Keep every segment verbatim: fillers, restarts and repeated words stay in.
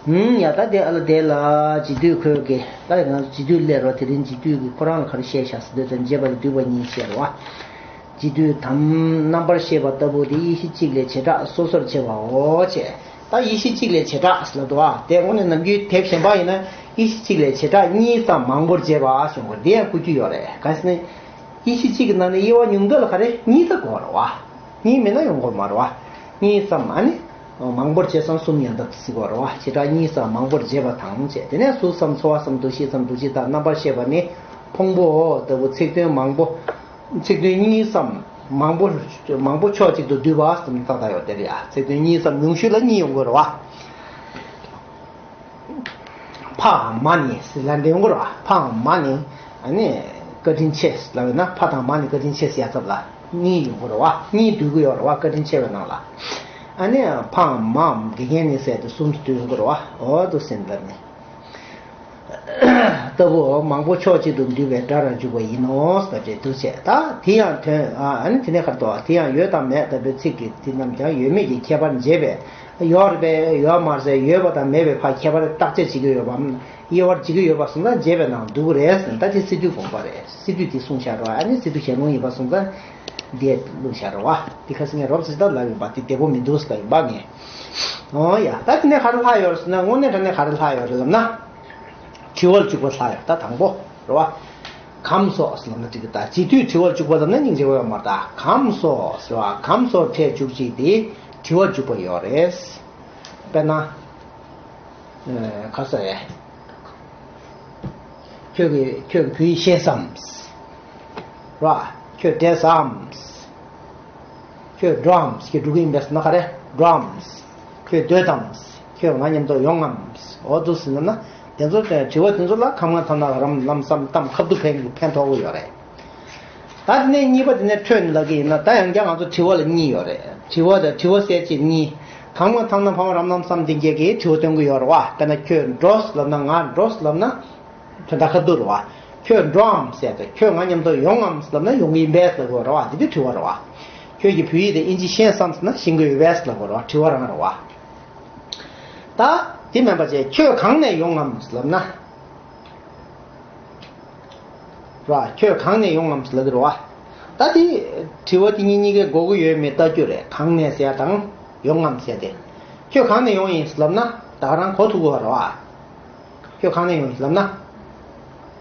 ཧུམ། ཡ་ད་དེ་ཨ་ལ་དེ་ལ་རྗེ་བདུད་ཁོས་ཀྱི་ད་ང་རྗེ་བདུད་སླེབས་རོ། དེ་རིང་རྗེ་བདུད་ཀྱིས་ཁོ་རང་ལ་ག་རེ་བཤད་བཞག་ཟེར་དུས་ཙམ་རྗེ་བར་བསྡུས་པ་གཉིས་བཤད་རོ། རྗེ་བདུད་དམ་རྣམ་པར་ཤེས་པ་ལྟ་བུ་དེ་ཡེ་ཤེས་གཅིག་ལས་བྱེ་བྲག་སོ་སོར་ཕྱེ་བའོ་ཅེས། ད་ཡེ་ཤེས་གཅིག་ལས་བྱེ་བྲག་ཟེར་ལབ་འདུག་བ། དེ་དངོས་གནས་ནམ་རྒྱུན་དེབ་གཞན་པ་ཡིན་ན་ཡེ་ཤེས་གཅིག་ལས་བྱེ་བྲག་གཉིས་ཙམ་མང་པོར་བྱེད་པ་གསུང་གི་རེད། དེ་ཡང་བཀོད་རྒྱུ་ཡོད་རེད། གང་ཟེར་ན། ཡེ་ཤེས་གཅིག་གི་ནང་ནས་དབྱེ་བ་ཉུང་མཐའ་ལ་ག་རེ་གཉིས་ཙམ་དགོས་རེད་བ། གཉིས་མེད་ན་ཡོང་གི་མ་རེད་བ། གཉིས་ཙམ། ཨ་ནི་མང་པོར་བྱས་ཙང་གསུམ་ཡང་དག་ཏུ་བརྩི་དགོས་རེད་བ། བྱེ་བྲག་གཉིས་ཙམ་མང་པོར་བྱེད་པ་དང་བཅས། དེ་ནས་གཟུགས་སམ་ཚོར་བ་སམ་འདུ་ཤེས་སམ་འདུ་བྱེད་དང་རྣམ་པར་ཤེས་པ་ནི་ཕུང་པོའོ་ལྟ་བུ་ཚིག་དོན་མང་པོ། ཚིག་དོན་གཉིས་ཙམ་མང་པོ། མང་པོ་ཕྱོགས་གཅིག་ཏུ་བསྡུས་པ་ཙམ་ཏག་ཏག་ཡོད་དེ་རེད་ཡ། ཚིག་དོན་གཉིས་ཙམ་ཉུང་ཤོས་ལ་གཉིས་ཡོང་དགོས་རེད་བ། ཕའམ་མ་ནི་ཟེར་ལབ་འདི་ཡོང་གི་རེད་བ། ཕའམ་མ་ནི། ཨ་ནི་བཀའ་དྲིན་ཆེ་ལབ་ཡོད་ན་ཕ་དང་མ་ནི་བཀའ་དྲིན་ཆེ་ཟེར་ཡ་ཚབ་ལ་གཉིས་ཡོང་གི་རེད་བ། གཉིས་བསྡུས་ཀྱི་ཡོད་རེད་བ། བཀའ་དྲིན་ཆེ་བའི་ནང་ལ། ཨ་ནི་ཕའམ་མའམ་དགེ་རྒན་ནི་ཟེར་དེ་གསུམ་དུ་བསྡུས་ཡོང་གི་རེད་བ། འོ་དུ་ཟིན་ལབ་ནི། ལྟ་བུ་མང་པོ་ཕྱོགས་གཅིག་ཏུ་འདུས་པའི་སྒྲ་རང་འཇུག་པ་ཡིན་ནོ་ཟེར་བ་འདུག་བྱས། ད་དེ་ཡང་དོན་ཨ་ནི་དེ་ནས་ཁར་དོ་དེ་ཡང་ཡོད་དང་མེད་ལྟ་བུའི་ཚིག་གི་དེ་རྣམས་ཀྱང་ཡོད་མེད་ཀྱི་ཁྱད་པར་འབྱེད་པས། ཡོད་རེད་པས་ཡོད་མ་རེད་ཟེར་ཡོད་པ་དང་མེད་པའི་བར་ཁྱད་པར་བརྟག་དཔྱད་བྱེད་ཀྱི་ཡོད་པའམ་དབྱེ་བར་འབྱེད་ཀྱི་ཡོད་པ་སོང་ཙང་འབྱེད་པའི་ནང་འདུ་གི་རེད་ཟེར། ད་དེ་སི་ཏུའི་དགོངས་པ་རེད། སི་ཏུས་དེ་གསུངས་བཞག་རོགས། ཨ་ནི་སི་ཏུ་ཞལ་ལུང་ཡིན་པ་སོང་ཙང་འདི་བླུགས་བཞག་རོགས། དེ་ཁ་སང་ངས་རོབ་ཙམ་ད་ལབ་ཡིན་པ་དེ་བདེ་པོ་མི་འདུག་ཟེར་ལབ་ཡིན་པ་ངས། འོ་ཡ། ད་དེ་ནས་ག་རེ་ལྷག་ཡོད་རེད་ཟེར་ན། དངོས་གནས་དྲང་གནས་ག་རེ་ལྷག་ཡོད་རེད་ལབ་ན། དྲི་བར་འཇུག་པ་ལྷག་ཡོད། ད་དང་པོ་རེད་བ། གམ་སོགས་ལབ་ན་འགྲིག་གི། ད་རྗེ་བདུད་དྲི་བར་འཇུག་པ་ལབ་ན་སྙིང་རྗེ་བ་ཡོད་མ་རེད། ད་གམ་སོགས་ཟེར་བ། གམ་སོགས་ཕྲད་བཅུ་གཅིག་དེ་དྲི་བར་འཇུག་པ་ཡོད་རེད། དཔེར་ན། ཨ། ག་ཟེར་རེད། ཁྱོད་ཀྱི་ཁྱོད་ཀྱི་བུ་ཡིས་ཤེས་སམ། ར། ཁྱོད་བགྲེས་སམ། ཁྱོད་འགྲོའམ་ཞེས་འགྲོ་གི་ཡིན་པས་ན་ག་རེ། འགྲོའམ། ཁྱོད་སྡོད་དམ། ཁྱོད་ང་མཉམ་དུ་ཡོང་ངམ། འོ་འདུག་ཟེར་ན། དེ་ཚོ་དྲི་བ་དེ་ཚོ་ལ་ཁམས་ལྔ་ཐ་ན་རམ་ལམ་སམ་གཏམ་ཁ་ཐུག་ཕན་ཕན་ཐོགས་ཀྱི་ཡོད་རེད། ད་དེ་ནས་གཉིས་པ་དེ་ནས་འཕྲོས་ནས་ལབ་ཀྱི་ཡིན་ན། ད་ཡང་བསྐྱར་ང་ཚོ་དྲི་བ་ལ་གཉིས་ཡོད་རེད། དྲི་བ་དང་དྲི་བ་གསལ་བྱེད་གཉིས། གང་ལ་ཐང་ན་ཕང་བ་རམ་ལམ་སམ་དེ་འགྱེད་ཀྱི་དྲི་བ་སྟོན་གྱི་ཡོད་རེད་བ། དཔེར་ན་ཁྱོད་འགྲོ་ལབ་ན། ང་འགྲོ་ལབ་ན། དོན་དག་ཁ་ཐུག་རེད་བ། ཁྱོད་འགྲོའམ་ཟེར་ཏེ། ཁྱོད་ང་མཉམ་དུ་ཡོང་ངམ་ལབ་ན་ཡོང་གི་ཡིན་པས་ལབ་དགོས་རེད་བ། དེ་དུས་དྲི་བ་རེད་བ། ཁྱོད་ཀྱི་བུ་ཡིས་དེ་ཨིན་ཇི་ཤེས་སམ་ཟེར་ན་ཤེས་ཀྱི་ཡོད་པས་ལབ་དགོས་རེད་བ། དྲི་བ་རང་རེད་བ། ད་དེ་མིན་པ་བྱས། ཁྱོད་གང་ནས་ཡོང་ངམ་ལབ་ན། ར། ཁྱོད་གང་ནས་ཡོང་ངམ་ལབ་ཀྱི་རེད་བ། ད་དེ་དྲི་བ་དེ་གཉིས་གཉིས་ཀའི་གོ་གི་ཡོད་མེད་ལྟ་རྒྱུ་རེད། གང་ནས་ཟེར་དང་ཡོང་ངམ་ཟེར་ཏེ། ཁྱོད་གང་ནས་ཡོང་ཡིན་ལབ་ན་ད་ག་རང་གོ་ཐུབ་ཀྱི་ཡོད་རེད་བ། ཁྱོད་གང་ནས་ཡོང་ཡིན་ལབ་ན།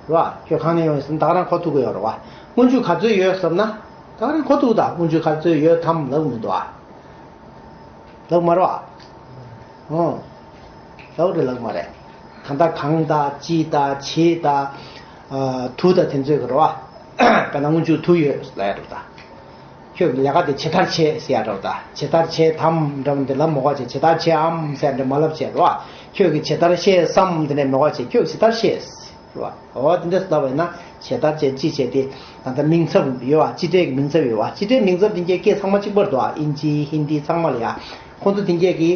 ར། ཁྱོད་གང་ནས་ཡོང་ཡིན་ལབ་ན་ད་ག་རང་གོ་ཐུབ་ཀྱི་ཡོད་རེད་བ། སྔོན་འཇུག་ག་ཚོད་ཡོད་ལབ་ན་ད་ག་རང་གོ་ཐུབ། ད་སྔོན་འཇུག་ག་ཚོད་ཡོད་དམ་ལབ་མི་འདུག་ཨ། ལབ་མ་རེད་བ། ཨོ། ལབ་རེད་ལབ་མ་རེད། ད་ལྟ་གང་དང་ཅི་དང་ཇི་དང་། ཨ། དུ་དང་དེ་ཚོའི་གི་རེད་བ། དཔེར་ན་སྔོན་འཇུག་དུ་ཡོད་ལབ་ཡ་འགྲོ་ད། ཁྱོད་ཀྱི་ལས་ཀ་དེ་ཇི་ལྟར་བྱེད་ཟེར་ཡ་འགྲོ་ད། ཇི་ལྟར་བྱེད་དམ་འདྲ་བ་འདི་ལབ་མ་དགོས་བྱས། ཇི་ལྟར་བྱེད་ཨམ་ཟེར་འདི་མ་ལབ་བྱས་རེད་བ། ཁྱོད་ཀྱིས་ཇི་ལྟར་ཤེས་སམ་འདི་ནས་མ་དགོས་བྱས། ཁྱོད་ཇི་ལྟར་ཤེས། རེད་བ། འོ་དེ་འདྲ་ལབ་པ་ཡིན་ན། ཇི་ལྟར་བྱེད་ཅི་བྱེད་དེ། ད་ལྟ་མིང་ཚབ་ཡོད་བ། སྤྱི་སྒྲའི་མིང་ཚབ་ཡོད་བ། སྤྱི་སྒྲའི་མིང་ཚབ་དེ་གའི་སྐད་ཚང་མ་གཅིག་པར་འདུག་ཨ། ཨིན་ཇི་ཧིན་དི་ཚང་མ་ལ་ཡ། ཁོང་ཚོ་དེ་གའི་གི།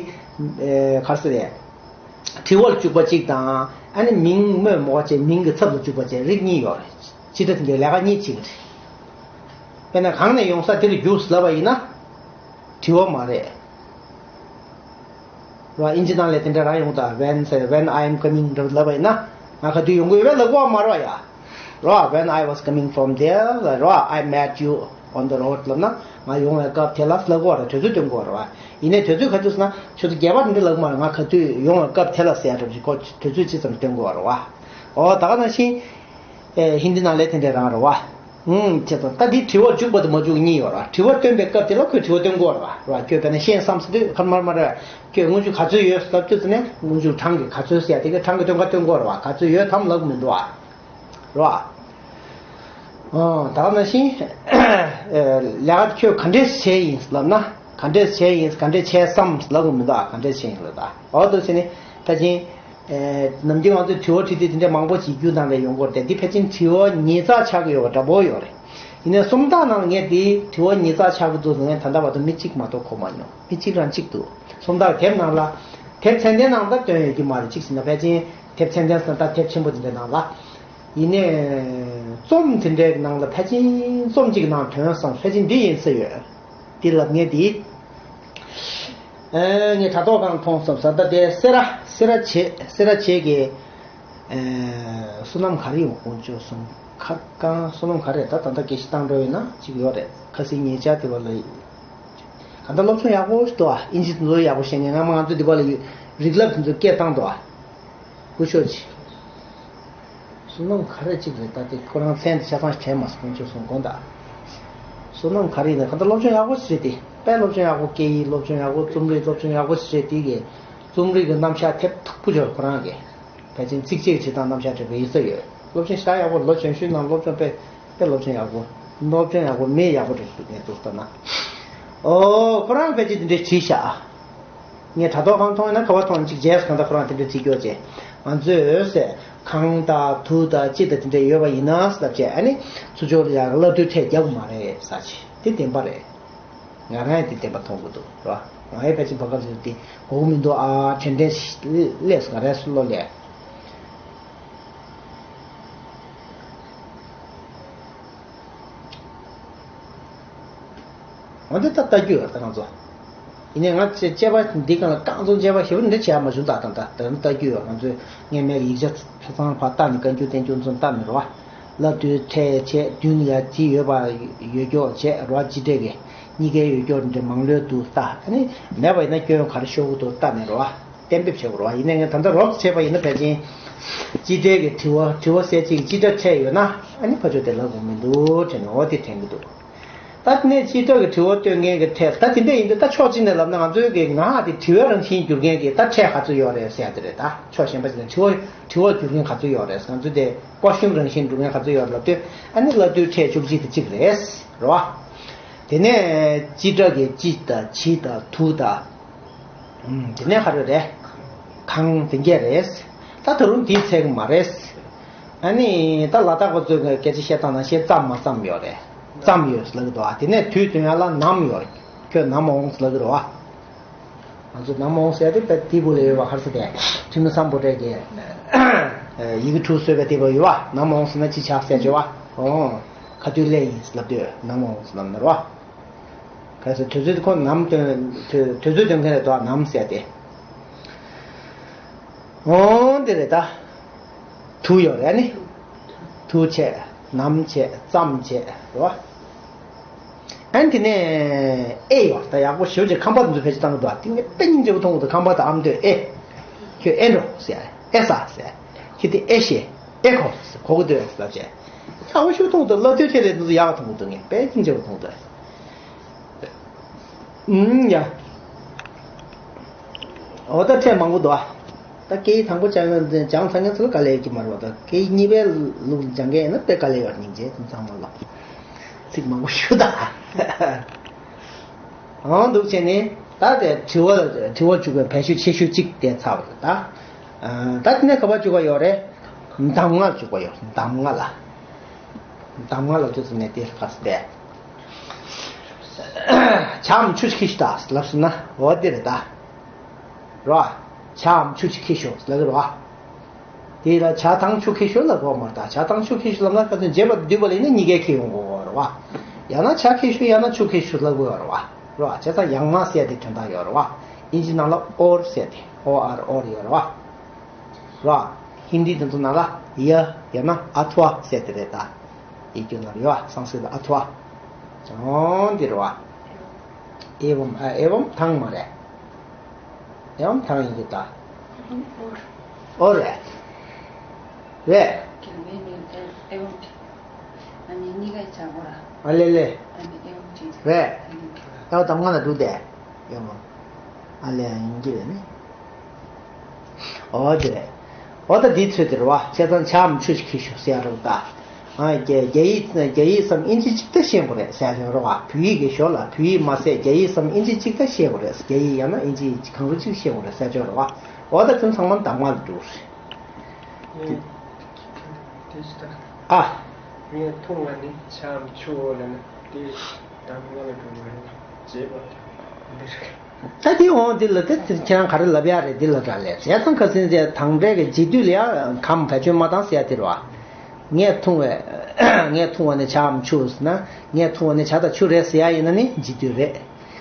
ཨེ། ག་རེ་ཟེར་རེད། དྲི་བར་འཇུག་པ་གཅིག་དང་། ཨ་ནི་མིང་སྨོས་མ་དགོས་བྱས་མིང་གི་ཚབ་ལ་འཇུག་པ་བྱས་རིགས་གཉིས་ཡོད་རེད། སྤྱི་སྒྲ་དེ་གའི་ལས་ཀ་གཉིས་བྱེད་ཀྱི་རེད། དཔེར་ན་གང་ནས་ཡོང་ས་དེ་ལ་རྒྱུགས་ལབ་པ་ཡིན་ན། དྲི་བ་མ་རེད། རོ། ཨིན་ཇི་ནང་ལ་དེ་འདྲ་རང་ཡོང་ད། When ཟེར། When I am coming འདྲ་ལབ་པ་ཡིན་ན། ང་ག་དུས་ཡོང་གི་ཡོད་པས་ལབ་དགོས་པ་མ་རེད་ཡ། རོ། When I was coming from there རོ། I met you on the road ལབ་ན། ང་ཡོང་བའི་སྐབས་དེ་ལ་ལབ་དགོས་པ་རེད། དུས་ཚོད་སྟོན་དགོས་པ་རེད་བ། ཡིན་ནའི་དུས་ཚོད་ག་དུས་ཟེར་ན། ཁྱོད་ཚོ་རྒྱས་པ་འདི་འདྲ་ལབ་མ་རེད། ང་ག་དུས་ཡོང་བའི་སྐབས་དེ་ལ་ཟེར་ཡ་འདྲ་ཞིག་ཁོ་དུས་ཚོད་ཅི་ཙམ་སྟོན་དགོས་པ་རེད་བ། འོ་ད་ག་ནང་བཞིན། ཨེ། ཧིན་དི་ནང་ལས་དེ་འདྲའི་རང་རེད་བ། ཨུམ། བྱས་ཙང་ད་འདི་དྲི་བར་འཇུག་པ་དང་མ་འཇུག་གཉིས་ཡོད་རེད། དྲི་བ་སྟོན་པའི་སྐབས་དེ་ལ་ཁོས་དྲི་བ་སྟོན་དགོས་རེད་བ། རེད་བ། ཁྱོད་དཔེར་ན་ཤེས་སམ་ཟེར་དུས་ཁ་མར་མར་རེད་བ། ཁྱོད་སྔོན་འཇུག་ག་ཚོད་ཡོད་ལབ་དུས་ཙམ་ནས་སྔོན་འཇུག་གྲངས་ཀྱི་ག་ཚོད་ཟེར་ཡ་དེ་གའི་གྲངས་ཀྱི་སྟོན་ཀ་སྟོན་དགོས་རེད་བ། ག་ཚོད་ཡོད་དམ་ལབ་མི་འདུག་བ། རེད་བ། ཨོ། ད་ག་ནང་བཞིན། ཨེ། ལས་ཀ་ཁྱོད་ག་འདྲས་བྱས་ཡིན་ལབ་ན། ག་འདྲས་བྱས་ཡིན། ག་འདྲས་བྱས་སམ་ལབ་དགོས་མི་འདུག་བ། ག་འདྲས་བྱས་ཡིན་ལབ་ད། འོ་འདུག་བྱས་ནས་ཕལ་ཆེར། ཨེ། ནམ་རྒྱུན་ང་ཚོས་དྲི་བ་དྲིས་དུས་དེ་འདྲའི་མང་པོ་ཞིག་རྒྱུ་དང་ལས་ཡོང་གི་རེད་དེ། འདི་ཕལ་ཆེར་དྲི་བ་ཉིས་བརྩེགས་ཆགས་ཀྱི་ཡོད་པ་འདྲ་པོ་ཡོད་རེད། ཡིན་ནའི་སུམ་རྟགས་ནང་ངས་འདི་དྲི་བ་ཉིས་བརྩེགས་ཆགས་ཀྱི་འདུག་ཟེར་ནས་ད་ལྟ་བར་དུ་མི་གཅིག་མ་གཏོགས་གོ་མ་མྱོང་། མི་གཅིག་རང་གཅིག་འདུག་སུམ་རྟགས་དེབ་ནང་ལ། དེབ་ཚད་ལྡན་ནང་ད་སྟོན་ཡོད་ཀྱི་མ་རེད། གཅིག་ཟེར་ན་ཕལ་ཆེར་དེབ་ཚད་ལྡན་ཟེར་ན་ད་དེབ་ཆེན་པོ་དེ་འདྲའི་ནང་ལ། ཡིན་ནའི་རྩོམ་དེ་འདྲའི་ནང་ལ་ཕལ་ཆེར་རྩོམ་གཅིག་ནང་དོན་བཟང་ཕལ་ཆེར་འདི་ཡིན་ས་ཡོད། འདི་ལབ་ངེས་འདི། ཨེ། ངས་དྲ་ཐོག་གང་མཐོང་སོང་ཟེར། ད་དེ་སེ་ར་སེ་ར་བྱེས་སེ་ར་བྱེས་ཀྱི་ཨེ། བསོད་ནམས་ག་རེ་ཡོང་དགོངས་བཅོལ་སོང་། ཁ་གང་བསོད་ནམས་ག་རེ། ད་ད་ལྟ་དགེ་བཤེས་བཏང་འགྲོ་ཡོད་ན་ཅིག་ཡོད་རེད། ཁ་སང་ཉེ་ཆར་དེ་བ་ལ་གང་ལྟར་སློབ་སྦྱོང་ཡག་པོ་ཞིག་འདུག་ཨ། ཨིན་ཇི་དེ་ཚོ་ཡག་པོ་ཤེས་མཁན། ང་མ་ང་ཚོ་འདི་བ་ལ་ཡོད། རིགས་ལབ་དེ་ཚོ་སྐད་བཏང་འདུག་ཨ། སྐུ་ཞབས་ཀྱིས། བསོད་ནམས་ག་རེ་གཅིག་རེད། ད་དེ་ཁོ་རང་མཚན་དེ་ཆ་ཚང་ཞིག་དྲན་མ་སོང་། ཁོང་ཚོས་གསུངས་དགོངས་དག། བསོད་ནམས་ག་རེ་ཡིན་ན་གང་ལྟར་སློབ་སྦྱོང་ཡག་པོ་ཞིག་རེད་དེ། དཔེ་སློབ་སྦྱོང་ཡག་པོ། སྐད་ཡིག་སློབ་སྦྱོང་ཡག་པོ། རྩོམ་རིག་སློབ་སྦྱོང་ཡག་པོ་ཞིག་རེད། དེ་གི་རྩོམ་རིག་གི་རྣམ་གཞག་ཐེབས་མཐུག་པོ་ཅིག་ཡོད་ཁོ་རང་གི། ཕལ་ཆེར་ཚིགས་བཅད་བྱེད་སྟངས་རྣམ་གཞག་འབྲེལ་བའི་ཡིག་ཚད་ཡོད། སློབ་སྦྱོང་ཞེ་དྲག་ཡག་པོ། ལོ་གཞོན་ཤོས་རྣམས་སློབ་སྦྱོང་དཔེ་དཔེ་སློབ་སྦྱོང་ཡག་པོ། སློབ་སྦྱོང་ཡག་པོ། མི་ཡག་པོ་རེད་འདུག་ངས་འདུག་ལྟ་ན། ཨོ། ཁོ་རང་ཕལ་ཆེར་དེ་འདྲས་བྲིས་ཤག་ངས་དྲ་ཐོག་གང་མཐོང་ཡོད་ན། ག་བ་མཐོང་ཡོད་ན་ཅིག་རྗེས་སུ་གང་ལྟར་ཁོ་རང་དེ་འདྲ་བྲིས་ཀྱོག་ཅེས། ང་ཚོས་ཟེར། གངས་དང་དུག་དང་དཔྱིད་དང་དེ་འདྲ་ཡོད་པ་ཡིན་ན་ཟེར་ལབ་བྱས། ཨ་ནི་ཚུར་ཕྱོགས་ལ་ཡང་གླ་རྡོའི་ཁྲལ་རྒྱག་གི་མ་རེད་ཟེར་བྱས། དེ་བདེན་པ་རེད། ང་རང་ཡང་དེ་བདེན་པ་མཐོང་གི་འདུག་ར། ང་ཡང་ཕལ་ཆེར་བར་སྐབས་སུ་དེ་དགོས་ཀྱི་མི་འདུག་ཨ། དྲན་དྲན་སླེབས་སོང་། ང་རང་སུ་བློ་ལས། འོན་ཏེ་ད་ལྟ་རྒྱུ་ཡོད་ད་ང་ཚོ། ཡིན་ནའི་ང་ཚོས་དཔྱད་པ་འདི་སྒང་ལ་རྐང་བཙུགས་དཔྱད་པ་ཞེ་པོ་འདི་བྱས་མ་བྱུང་། ད་ད་ད་ལྟ་རྒྱུ་ཡོད། ང་ཚོས་སྔས་མའི་ཡིག་ཆ་ཆ་ཚང་ཕར་བལྟས་ནས། བཀའ་འགྱུར་བསྟན་འགྱུར་ཚོ་བལྟས་ནས་རེད་བ། གླ་རྡོའི་ཁྲལ་བྱས། མདུན་ལ་ཡ་ཅི་ཡོད་པ་ཡོད་ཀྱོག་བྱས་རེད་བ། སྤྱི་ཁྲལ་གྱི་གཉིས་ཀའི་ཡོད་ཀྱོག་འདི་མང་ལོས་འདུག་ད། ཨ་ནི་མེད་པ་ཡིན་ན་སྐྱོན་ག་རེ་ཤོར་གྱི་འདུག་བལྟས་ནས་རེད་བ། གཏན་འབེབས་བྱེད་དགོས་རེད་བ། ཡིན་ནའི་ངས་ད་ལྟ་རོབ་ཙམ་བྱས་པ་ཡིན་ན། ཕལ་ཆེར་སྤྱི་ཁྲལ་གྱི་དྲི་བ། དྲི་བ་གསལ་བྱེད་ཀྱི་སྤྱི་ཁྲལ་ཁྲལ་ཡོད་ན། ཨ་ནི་ཕར་ཕྱོགས་དེ་ལབ་དགོས་མི་འདུག་དྲན་ནས། འོ་དེ་དྲན་གྱི་འདུག་ད་དེ་ནས་སྤྱི་ཁྲལ་གྱི་དྲི་བ་བཏོན་མཁན་གྱི་ཁྲལ། ད་དེ་འདྲ་ཡིན་དུས་ད་ཕྱོགས་གཅིག་ནས་ལབ་ན། ང་ཚོའི་གི་ངག་དེ་དྲི་བའི་རང་བཞིན་འགྱུར་མཁན་གྱི་ད་ཁྲལ་ག་ཚོད་ཡོད་རེད་ཟེར་ཡ་དེ་རེད། ད་ཕྱོགས་གཞན་པ་ཞིག་ནས་དྲི་བ་དྲི་བ་འགྱུར་མཁན་ག་ཚོད་ཡོད་རེད། ང་ཚོའི་དེ་ཀོ་ཤོན་རང་བཞིན་འགྱུར་མཁན་ག་ཚོད་ཡོད་རེད་ལབ་དུས། ཨ་ནི་གླ་རྡོའི་ཁྲལ་བཅུ་གཅིག་དེ་གཅིག་རེད། རེད་བ། དེ་ནས་སྤྱི་ཁྲལ་གྱི་དཔྱིད་དང་དཔྱིད་དང་དུག་དང་། ཨུམ། དེ་ནས་ག་རེ་རེད། གངས་དེ་འགས་རེད། ད་ད་རུང་དེའི་ཚད་མ་རེད། ཨ་ནི་ད་ལ་དྭགས་པ་ཚོས་སྐད་ཆ་བཤད་སྟངས་ནང་བཞིན་ཙམ་མ་ཙམ་ཡོད་རེད། ཙམ་ཡོད་ཟེར་ལབ་ཀྱི་འདུག་ཨ། དེ་ནས་དུས་སྟོན་ཡ་ལ་ནམ་ཡོད་རེད། ཁྱོད་ནམ་འོང་ཟེར་ལབ་ཀྱི་འདུག་ཨ། ང་ཚོ་ནམ་འོང་ཟེར་དེ་དཔེ་དེའི་སྦུག་ལ་ཡོད་པ། ག་རེ་ཟེར་དེ། ཐོན་མི་སམ་བྷོ་ཊ་གི་ཡི་གེ་དྲུག་བཟོས་པའི་དེ་བ་ཡོད་བ། ནམ་འོང་ཟེར་ན་ཅི་ཆགས་ཟེར་བྱས་བ། ཨོ། ཁ་ཐུག་སླེབས་ཡིན་ཟེར་ལབ་དུས་ནམ་འོང་ཟེར་ལབ་ནི་རེད་བ། གལ་སྲིད་དུས་ཚོད་ཁོ་ནམ་སྟོན། དུས་དུས་ཚོད་སྟོན་མཁན་རེད་དོ། ནམ་ཟེར་ཏེ། འོང་དེ་རེད་ད། དུ་ཡོད་རེད་ནི། དུ་བྱས། ནམ་བྱས། ཙམ་བྱས་རེད་བ། ཨན་དེ་ནས་ཨེ་ཡོད་ད། ཡག་པོ་ཞེ་པོ་ཅིག་ཁམས་པ་དེ་ཚོ་ཕལ་ཆེར་བཏང་གི་འདུག་ཨ། དེ་ངས་དཔེ་སྙིང་རྗེ་པོ་མཐོང་གི་འདུག་ཁམས་པ་དང་ཨ་མདོས་ཨེ། ཁྱོད་ཨེ་འགྲོ་ཟེར། ཨེ་ཟ་ཟེར། ཁྱོད་དེ་ཨེ་ཤེས། ཨེ་གོ་ཟེར། གོ་གི་འདུག་ཟེར་བྱས། ཡག་པོ་ཞེ་པོ་མཐོང་གི་འདུག་གླ་རྡོའི་ཁྲལ་དེ་ཚོ་ཡག་མཐོང་གི་འདུག་ངས་དཔེ་སྙིང་རྗེ་པོ་མཐོང་གི་འདུག་ཨུམ། ཡ། འོ་ད་ཁྲལ་མང་པོ་འདུག་ཨ། ད་སྐད་ཡིག་དང་པོ་སྦྱང་སྦྱངས་ཚར་མཁན་ཚོ་ལ་དཀའ་ལས་ཡོད་ཀྱི་མ་རེད་བ། ད་སྐད་ཡིག་གཉིས་པའི་ལུགས་སྦྱང་མཁན་ཡིན་ན་དཔེ་དཀའ་ལས་ཡོད། སྙིང་རྗེ་ཚང་མ་ལ། ཚིག་མང་པོ་ཞུ་ད། འོང་འདུག་བྱས་ནས་ད་དེ་དྲི་བ་དྲི་བ་བཅུག་པའི་བེད་སྤྱོད་ཆེ་ཤོས་གཅིག་དེ་ཚར་བ་རེད་ད། ཨ། ད་དེ་ནས་ག་པར་བཅུག་པ་ཡོད་རེད། གདམས་ངག་བཅུག་པ་ཡོད། གདམས་ངག་ལ། གདམས་ངག་ལ་བཅུག་ཟེར་ནས་དེ་ག་ཟེར་དེ། ཇའམ་ཆུ་ཁྱི་ཤུ་ད་ལབ་སོང་ན་འོ་དེ་རེད་ད། རོ། ཇའམ་ཆུ་ཁྱི་ཤུ་ལབ་ཀྱི་རོ། དེ་ལ་ཇ་དང་ཆུ་ཁྱི་ཤུ་ལབ་དགོས་མ་རེད་ད། ཇ་དང་ཆུ་ཁྱི་ཤུ་ལབ་ན་ཁ་ཚོན་བརྗེས་པ་བསྡུས་པ་ལ་ཡིན་ན་གཉིས་ཀའི་ཁྱི་ཡོང་དགོས་རེད་བ། ཡང་ན་ཇ་ཁྱི་ཤུ་ཡང་ན་ཆུ་ཁྱི་ཤུ་ལབ་དགོས་རེད་བ། རོ། བྱས་ཙང་ཡང་ན་ཟེར་དེ་དོན་དག་ཡོད་རེད་བ། ཨིན་ཇི་ནང་ལ་ཨོར་ཟེར་དེ། ཨོ་ཨར་ཨོར་ཡོད་རེད་བ། རོ། ཧིན་དི་དེ་ཚོ་ནང་ལ་ཡ་ཡང་ན་ཨ་ཐུ་ཨ་ཟེར་དེ་རེད་ད། ཡིག་སྒྱུར་ནང་ཡོད་བ། སང་སྐྲྀཏ་ཨ་ཐུ་ཨ། འོ་འདི་རེད་བ། ཨེ་ཝམ། ཨ། ཨེ་ཝམ་དང་མ་རེད། ཨེ་ཝམ་དང་ཡིན་གྱི་ད། ཨོ་རེད། རེད། ཨ་ལེ་ལེ། རེད། ཨེ་ཝམ་དང་མ་ལ་འགྲོ་དེ། ཨེ་ཝམ། ཨ་ལེ་ཡིན་གྱི་རེད་ནི། འོ་དེ་རེད། འོ་ད་འདི་ཚོད་དེ་རེད་བ། བྱས་ཙང་ཇའམ་ཆུ་ཁྱི་ཤུ་ཟེར་ཡ་རེད་ད། ཨ། རྒྱ་རྒྱ་ཡིག་རྒྱ་ཡིག་སམ་ཨིན་ཇི་གཅིག་ད་ཤེས་དགོས་རེད་ཟེར་ཡ་ཡོད་རེད་བ། བོད་ཡིག་གི་ཞོར་ལ་བོད་ཡིག་མ་ཟད་རྒྱ་ཡིག་སམ་ཨིན་ཇི་གཅིག་ད་ཤེས་དགོས་རེད། རྒྱ་ཡིག་ཡང་ན་ཨིན་ཇི་གང་རུང་གཅིག་ཤེས་དགོས་རེད་ཟེར་ཡ་ཡོད་རེད་བ། འོ་ད་ཁྱོད་ཚང་མ་གདམས་ངག་ལ་འགྲོ་རེད། ངས་དེ་ཅི་ད། ཨ། ངས་མཐོང་བ་ནི་ཇའམ་ཆུ་ལབ་ན་དེ་གདམས་ངག་ལ་འགྲོ་མ་རེད། བྱས་པ་འདི་རེད། ད་དེ་འོང་འདི་ལ་དེ་ཁྱེད་རང་ག་རེ་ལབ་ཡ་རེད། འདི་ལ་ར་ལས་བྱས་ཙང་ཁ་སང་ཚེ་དང་པོའི་གི་རྗེས་མཐུད་ལ་ཡང་གམ་བེད་སྤྱོད་མ་བཏང་ཟེར་ཡ་དེ་རེད་བ། ངས་འཐུང་བའི་ངས་འཐུང་བ་ནི་ཇའམ་ཆུ་ཟེར་ན། ངས་འཐུང་བ་ནི་ཇ་དང་ཆུ་རེད་ཟེར་ཡ་ཡིན་ན་ནི་རྗེས་མཐུད་རེད།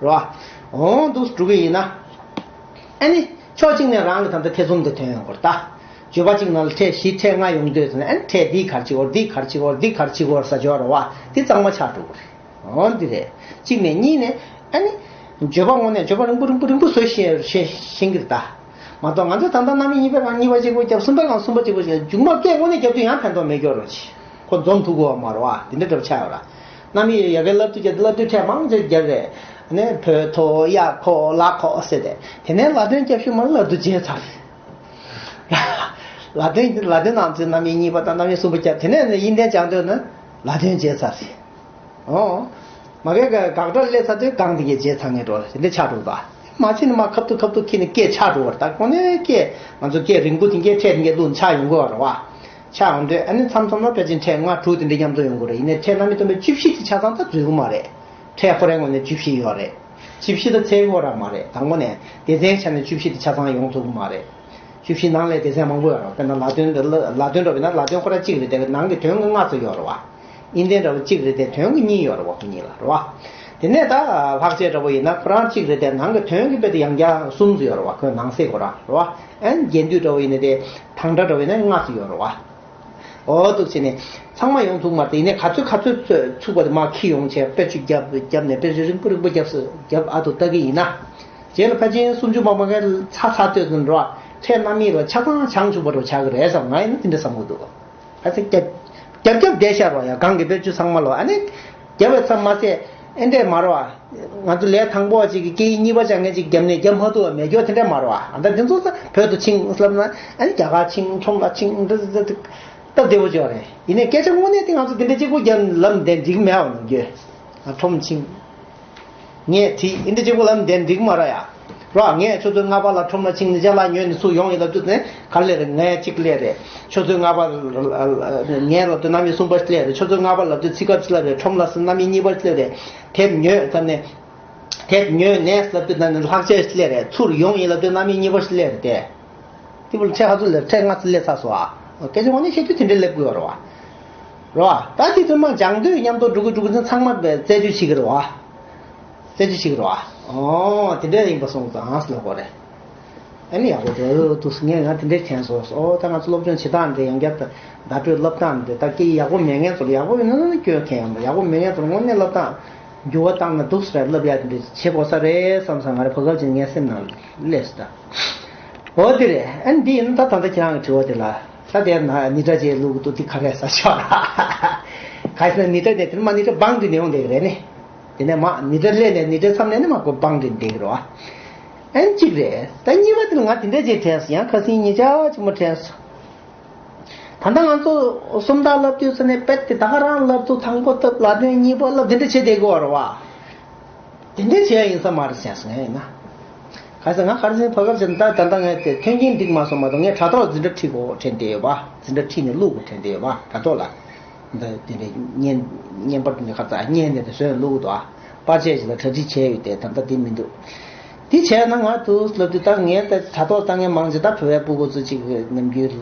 རེད་བ། འོང་འདུག་འགྲོ་གི་ཡིན་ན། ཨ་ནི་ཕྱོགས་གཅིག་ནས་རང་གི་ད་ལྟ་ཐེ་ཚོམ་དེ་ཐོན་ཡོང་གི་རེད་ད། བརྗོད་པ་གཅིག་ནང་ལ་ཕྲད་བཞི་ཕྲད་ལྔ་ཡོང་དུས་ཙམ་ནས་ཨ་ནི་ཕྲད་འདི་ག་རེ་བྱེད་དགོས་འདི་ག་རེ་བྱེད་དགོས་འདི་ག་རེ་བྱེད་དགོས་ཟེར་བརྗོད་རེད་བ། འདི་གཙང་མ་ཆགས་འགྲོ་གི་རེད། འོ་འདི་རེད། གཅིག་ནས་གཉིས་ནས་ཨ་ནི། བརྗོད་པ་དངོས་གནས་བརྗོད་པ་རིང་པོ་རིང་པོ་རིང་པོ་བཟོ་ཤེས་ཤེས་ཤེས་ཀྱི་རེད་ད། མ་གཏོགས་ང་ཚོ་ད་ལྟ་རྣམ་དབྱེ་གཉིས་པའི་སྒང་གཉིས་པ་གཅིག་པོ་རྒྱབ་གསུམ་པའི་སྒང་གསུམ་པ་གཅིག་པོ་བྱས་མཇུག་མ་སྐད་དངོས་གནས་རྒྱབ་དུས་ཡང་ཕན་ཐོགས་མེད་སྐྱོ་རོ་ཆེ། ཁོ་འཛོམས་ཐུབ་ཀྱི་ཡོད་མ་རེད་བ། དེ་འདྲ་འདྲ་པོ་ཆགས་ཡོད་ར། རྣམ་དབྱེ་ཡ་གིའི་བསླབ་བཏུས་རྒྱབ་དུས་བསླབ་བཏུས་ཕྲད་མང་ཆེ་རྒྱབ་རེད། ནས་བོད་ཐོ་གཡག་ཁོ་ལ་ཁོ་ཟེར་ཏེ། དེ་ནས་ལ་དོན་རྒྱབ་ཤུལ་མ་ལ་དུ་བརྗེད་ཚར་རེད། ལ་དོན་ལ་དོན་ནང་ཚན་རྣམ་དབྱེ་གཉིས་པ་དང་རྣམ་དབྱེ་གསུམ་པ་རྒྱབ་དེ་ནས་ནི་དབྱིན་ལྡན་སྦྱང་འདོད་ན་ལ་དོན་བརྗེད་ཚར་རེད། ཨོ། མ་གིའི་དགག་སྒྲ་སླེབས་ཚར་དུས་གང་དེ་གས་བརྗེད་ཚར་ངེས་འགྲོ་དེ་འདྲ་ཆགས་འགྲོ་ད། མ་ཕྱིན་ནི་མ་ཁབ་ཏུ་ཁབ་ཏུ་ཁྱེར་ནས་སྐད་ཆགས་འགྲོ་བར་ད་གོ་ནས་སྐད་ང་ཚོ་སྐད་རིང་པོ་དེ་གས་ཕྲད་དེ་གས་བླུགས་ཆགས་ཡོང་གི་བ་རེད་བ། ཆགས་ཡོང་དུས་ཨ་ནི་མཚམས་མཚམས་ལ་ཕལ་ཆེར་ཕྲད་ལྔ་དྲུག་དེ་འདྲ་མཉམ་དུ་ཡོང་གི་རེད། ཡིན་ནའི་ཕྲད་རྣམ་དབྱེ་སྟོན་པའི་བཅུ་བཞི་དེ་ཆ་ཚང་ད་འཛུལ་གི་མ་རེད། ཕྲད་ཁོ་རའི་ངོས་ནས་བཅུ་བཞི་ཡོད་རེད། བཅུ་བཞི་ད་ཚད་ཁོ་ར་མ་རེད། དང་པོ་ནས་སྡེ་ཚན་ཆ་ནས་བཅུ་བཞི་དེ་ཆ་ཚང་ཡོང་ཐུབ་གི་མ་རེད། བཅུ་བཞི་ནང་ལས་སྡེ་ཚན་མང་པོ་ཡོད་རེད། དཔེར་ན་ལ་དོན་འདི་ལ་ལ་དོན་འདྲ་བོ་ཡིན་ན་ལ་དོན་ཁོ་ར་གཅིག་རེད་དེ་ནང་གི་དོན་གྱི་ལྔ་ཙམ་ཡོད་རེད་བ། དབྱིན་ལྡན་འདྲ་བོ་གཅིག་རེད་དེ་དོན་གྱི་གཉིས་ཡོད་རེད་བ། ཁོ་གཉིས་ལ་རེད་བ། དེ་ནས་ད་ལྷག་བཅས་འདྲ་བོ་ཡིན་ན་ཁོ་རང་གཅིག་རེད་དེ་ནང་གི་དོན་གྱི་དཔེ་དེ་ཡང་བསྐྱར་གསུམ་ཙམ་ཡོད་རེད་བ། ཁོའི་ནང་གསེས་ཁོ་རང་རེད་བ། ཨན་རྒྱན་སྡུད་འདྲ་བོ་ཡིན་ན་དེ་དང་སྒྲ་འདྲ་བོ་ཡིན་ན་ལྔ་ཙམ་ཡོད་རེད་བ། འོ་འདུག་བྱས་ནས་ཚང་མ་ཡོང་ཐུབ་མ་རེད། ཡིན་ནའི་ག་ཚོད་ག་ཚོད་ཚོད་ཚུགས་པ་དེ་མར་འཁྱེར་ཡོང་བྱས་དཔེ་ཆ་རྒྱབ་རྒྱབ་ནས་དཔེ་ཆ་རིང་པོ་རིང་པོ་རྒྱབ་སོ་རྒྱབ་ཨ་ཐུ་ལྟ་གི་ཡིན་ན། རྗེས་ལ་ཕལ་ཆེར་སུམ་ཅུ་པ་མ་གའི་ཚ་ཚ་ལྟོས་ཙམ་འགྲོ་བ་ཕྲད་རྣམ་དབྱེ་ལ་ཆ་ཚང་བྱང་ཆུབ་པ་རུ་ཆགས་ཀྱི་རེད་བསམ། ང་ཡིན་ན་དེ་འདྲ་བསམ་གི་འདུག་ཨ་ཙི་རྒྱབ་རྒྱབ་རྒྱབ་བསྡད་ཤར་བ་ཡ་གང་གི་དཔེ་ཆ་ཚང་མ་ལོ་ཨ་ནི། རྒྱབ་པའི་མཚམས་མ་ཟད་ཨེ་འདྲས་མ་རེད་བ། ང་ཚོ་ལས་དང་པོ་བ་ཅིག་གི་སྐད་ཡིག་གཉིས་པ་སྦྱང་མཁན་ཅིག་རྒྱབ་ནས་རྒྱབ་མ་ཐུབ་པ་མེད་སྐྱོ་དེ་འདྲས་མ་རེད་བ། ཨ་ད་དེ་ཚོ་ད་བོད་དུ་ཕྱིན་ལབ་ན་ཨ་ནི་རྒྱ་གར་ཕྱིན་ཁྲོམ་ལ་ཕྱིན་འདི་འདི་འདི་སྟབས་བདེ་པོ་ཅིག་རེད། ཡིན་ནའི་སྐད་ཆ་དངོས་གནས་དེ་ང་ཚོ་དེ་འདྲས་གཅིག་པོ་རྒྱབ་ལབ་བསྡད་འགྲིག་མེད་བ་ནམ་རྒྱུན། ཨ་ཁྲོམ་ཕྱིན། ངས་དེ་ཨེ་འདྲས་གཅིག་པོ་ལབ་བསྡད་འགྲིག་མ་རེད་ཡ། རོ། ངས་ཆུ་ཚོད་ལྔ་པ་ལ་ཁྲོམ་ལ་ཕྱིན་ནས་ཅ་ལག་ཉོས་ནས་ཚུར་ཡོང་ཡིན་ལབ་དུས་ནས་ག་རེ་སླེབས་རེད། ངས་གཅིག་སླེབས་རེད། ཆུ་ཚོད་ལྔ་པ་ལ་ངས་ལབ་དུས་རྣམ་དབྱེ་གསུམ་པ་ཞིག་སླེབས་རེད། ཆུ་ཚོད་ལྔ་པ་ལབ་དུས་ཚིག་སྐབས་ཤིག་སླེབས་རེད། ཁྲོམ་ལ་སླེབས་རྣམ་དབྱེ་གཉིས་པ་ཞིག་སླེབས་རེད། དེབ་ཉོས་ཙམ་ནས་དེབ་ཉོས་ནས་ལབ་དུས་ནས་ལྷག་བཅས་ཤིག་སླེབས་རེད། ཚུར་ཡོང་ཡིན་ལབ་དུས་རྣམ་དབྱེ་གཉིས་པ་ཞིག་སླེབས་རེད་དེ། དེ་བུ་ལ་ཁྲལ་ཧ་ཚོ་ལས་ཁྲལ་ལྔ་ཚོ་ལས་ཚ་སོ་ཨ། སྐད་ཆ་འོ་ནི་བཤད་དུས་དེ་འདྲའི་ལེབ་དགོས་རོ་ཨ། རོ་ཨ། ད་དེ་དུས་མ་སྦྱང་དུས་མཉམ་དུ་འགྲོ་གི་འགྲོ་གི་ཚང་མ་རྩད་གཅོད་བྱེད་ཀྱི་རོ་ཨ། རྩད་གཅོད་བྱེད་ཀྱི་རོ་ཨ། ཨོ་དེ་འདྲ་ཡིན་པ་སོང་ཙང་ཨ་སི་ལ་གོ་རེད། ཨ་ནི་ཡག་པོ་འདུག་འདུག་ངས་ང་དེ་འདྲའི་དྲན་སོང་། ཨོ་ད་ང་ཚོ་སློབ་སྦྱོང་བྱེད་སྟངས་འདི་ཡང་བསྐྱར་བརྡ་སྤྲོད་སློབ་སྟངས་འདི་ད་སྐད་ཡག་པོ་མེད་མཁན་ཚོ་ལ་ཡག་པོ་ཡིན་ན་སྐྱོན་མཁན་ཡང་མ་ཡག་པོ་མེད་མཁན་ཚོ་ལ་དངོས་གནས་སློབ་སྟངས་འགྱུར་བ་བཏང་ན་འདུག་ཟེར་སློབ་ཡག་དེ་འདྲ་བྱེད་དགོས་ས་རེད་བསམ་ས་ང་རེ་བ་གབ་ཅིག་ངའི་སེམས་ནང་སླེབས་སོང་ད། ཨོ་དེ་རེད། ཨ་ནི་འདི་ཡིན་ན་ད་ད་ལྟ་ཁྱེད་རང་གི་དྲི་བ་དེ་ལ་ད་དེ་ན་ནི་ཏྲ་ཅེས་བླུག་འདུག་འདི་ག་རེ་ཟ་ཆོག་ལ། ག་ཟེར་ན་ནི་ཏྲ་དེ་དེ་མ་ནི་ཏྲ་བང་དུ་ནས་ཡོང་བསྡད་ཀྱི་རེད་ནི། དེ་ནས་མ་ནི་ཏྲ་སླེབས་ནས་ནི་ཏྲ་མཚམས་ནས་ནི་མ་གོ་བང་དུ་བསྡད་ཀྱི་རེད་བ། ཨན་གཅིག་རེད། ད་གཉིས་པ་དེ་ལ་ང་དེ་འདྲ་ཅིག་དྲན་སོང་། ཡང་ཁ་སང་ཉིན་ཆ་ཅིག་མོ་དྲན་སོང་། ད་ལྟ་ང་ཚོ་སུམ་རྟགས་བསླབ་དུས་ཙ་ནས་དཔེ་དེ་ད་ག་རང་བསླབ་དུས་དང་པོ་བསླབ་ལ་དོན་གཉིས་པ་བསླབ་དེ་འདྲ་བྱེད་བསྡད་དགོས་བ་རེད་བ། དེ་འདྲ་བྱས་ཡིན་ས་མ་རེད་བྱས་སོང་ངས་ཡིན་ན། ག་ས་ང་ག་རེ་ཟེར་བ་གབ་ཟེར་ན་ད་ད་ལྟ་ངས་དེ་མཐུན་རྐྱེན་འགྲིག་མ་སོང་མ་གཏོགས་ངས་དྲ་ཐོག་འཛིན་གྲྭ་ཁྲིད་དགོས་དྲན་བསྡད་ཡོད་པ། འཛིན་གྲྭ་ཁྲིད་ནས་བླུག་དགོས་དྲན་བསྡད་ཡོད་པ་དྲ་ཐོག་ལ། འདི་དེ་འདྲའི་བརྙན་བརྙན་པར་དེ་འདྲ་ཁ་ཚ་བརྙན་དེ་འདྲ་བཟོས་ནས་བླུག་འདུག་ཨ། པར་ཆས་ཞིག་ལ་གྲ་སྒྲིག་བྱས་ཡོད་དེ་ད་ལྟ་དེ་མི་འདུག་དེ་བྱས་ན་ང་དུ་ལབ་དུས་ད་ངས་ད་དྲ་ཐོག་ལྟ་མཁན་མང་ཆེ་ད་བོད་པའི་སྤུ་གུ་ཚོ་གཅིག་ནམ་རྒྱུན་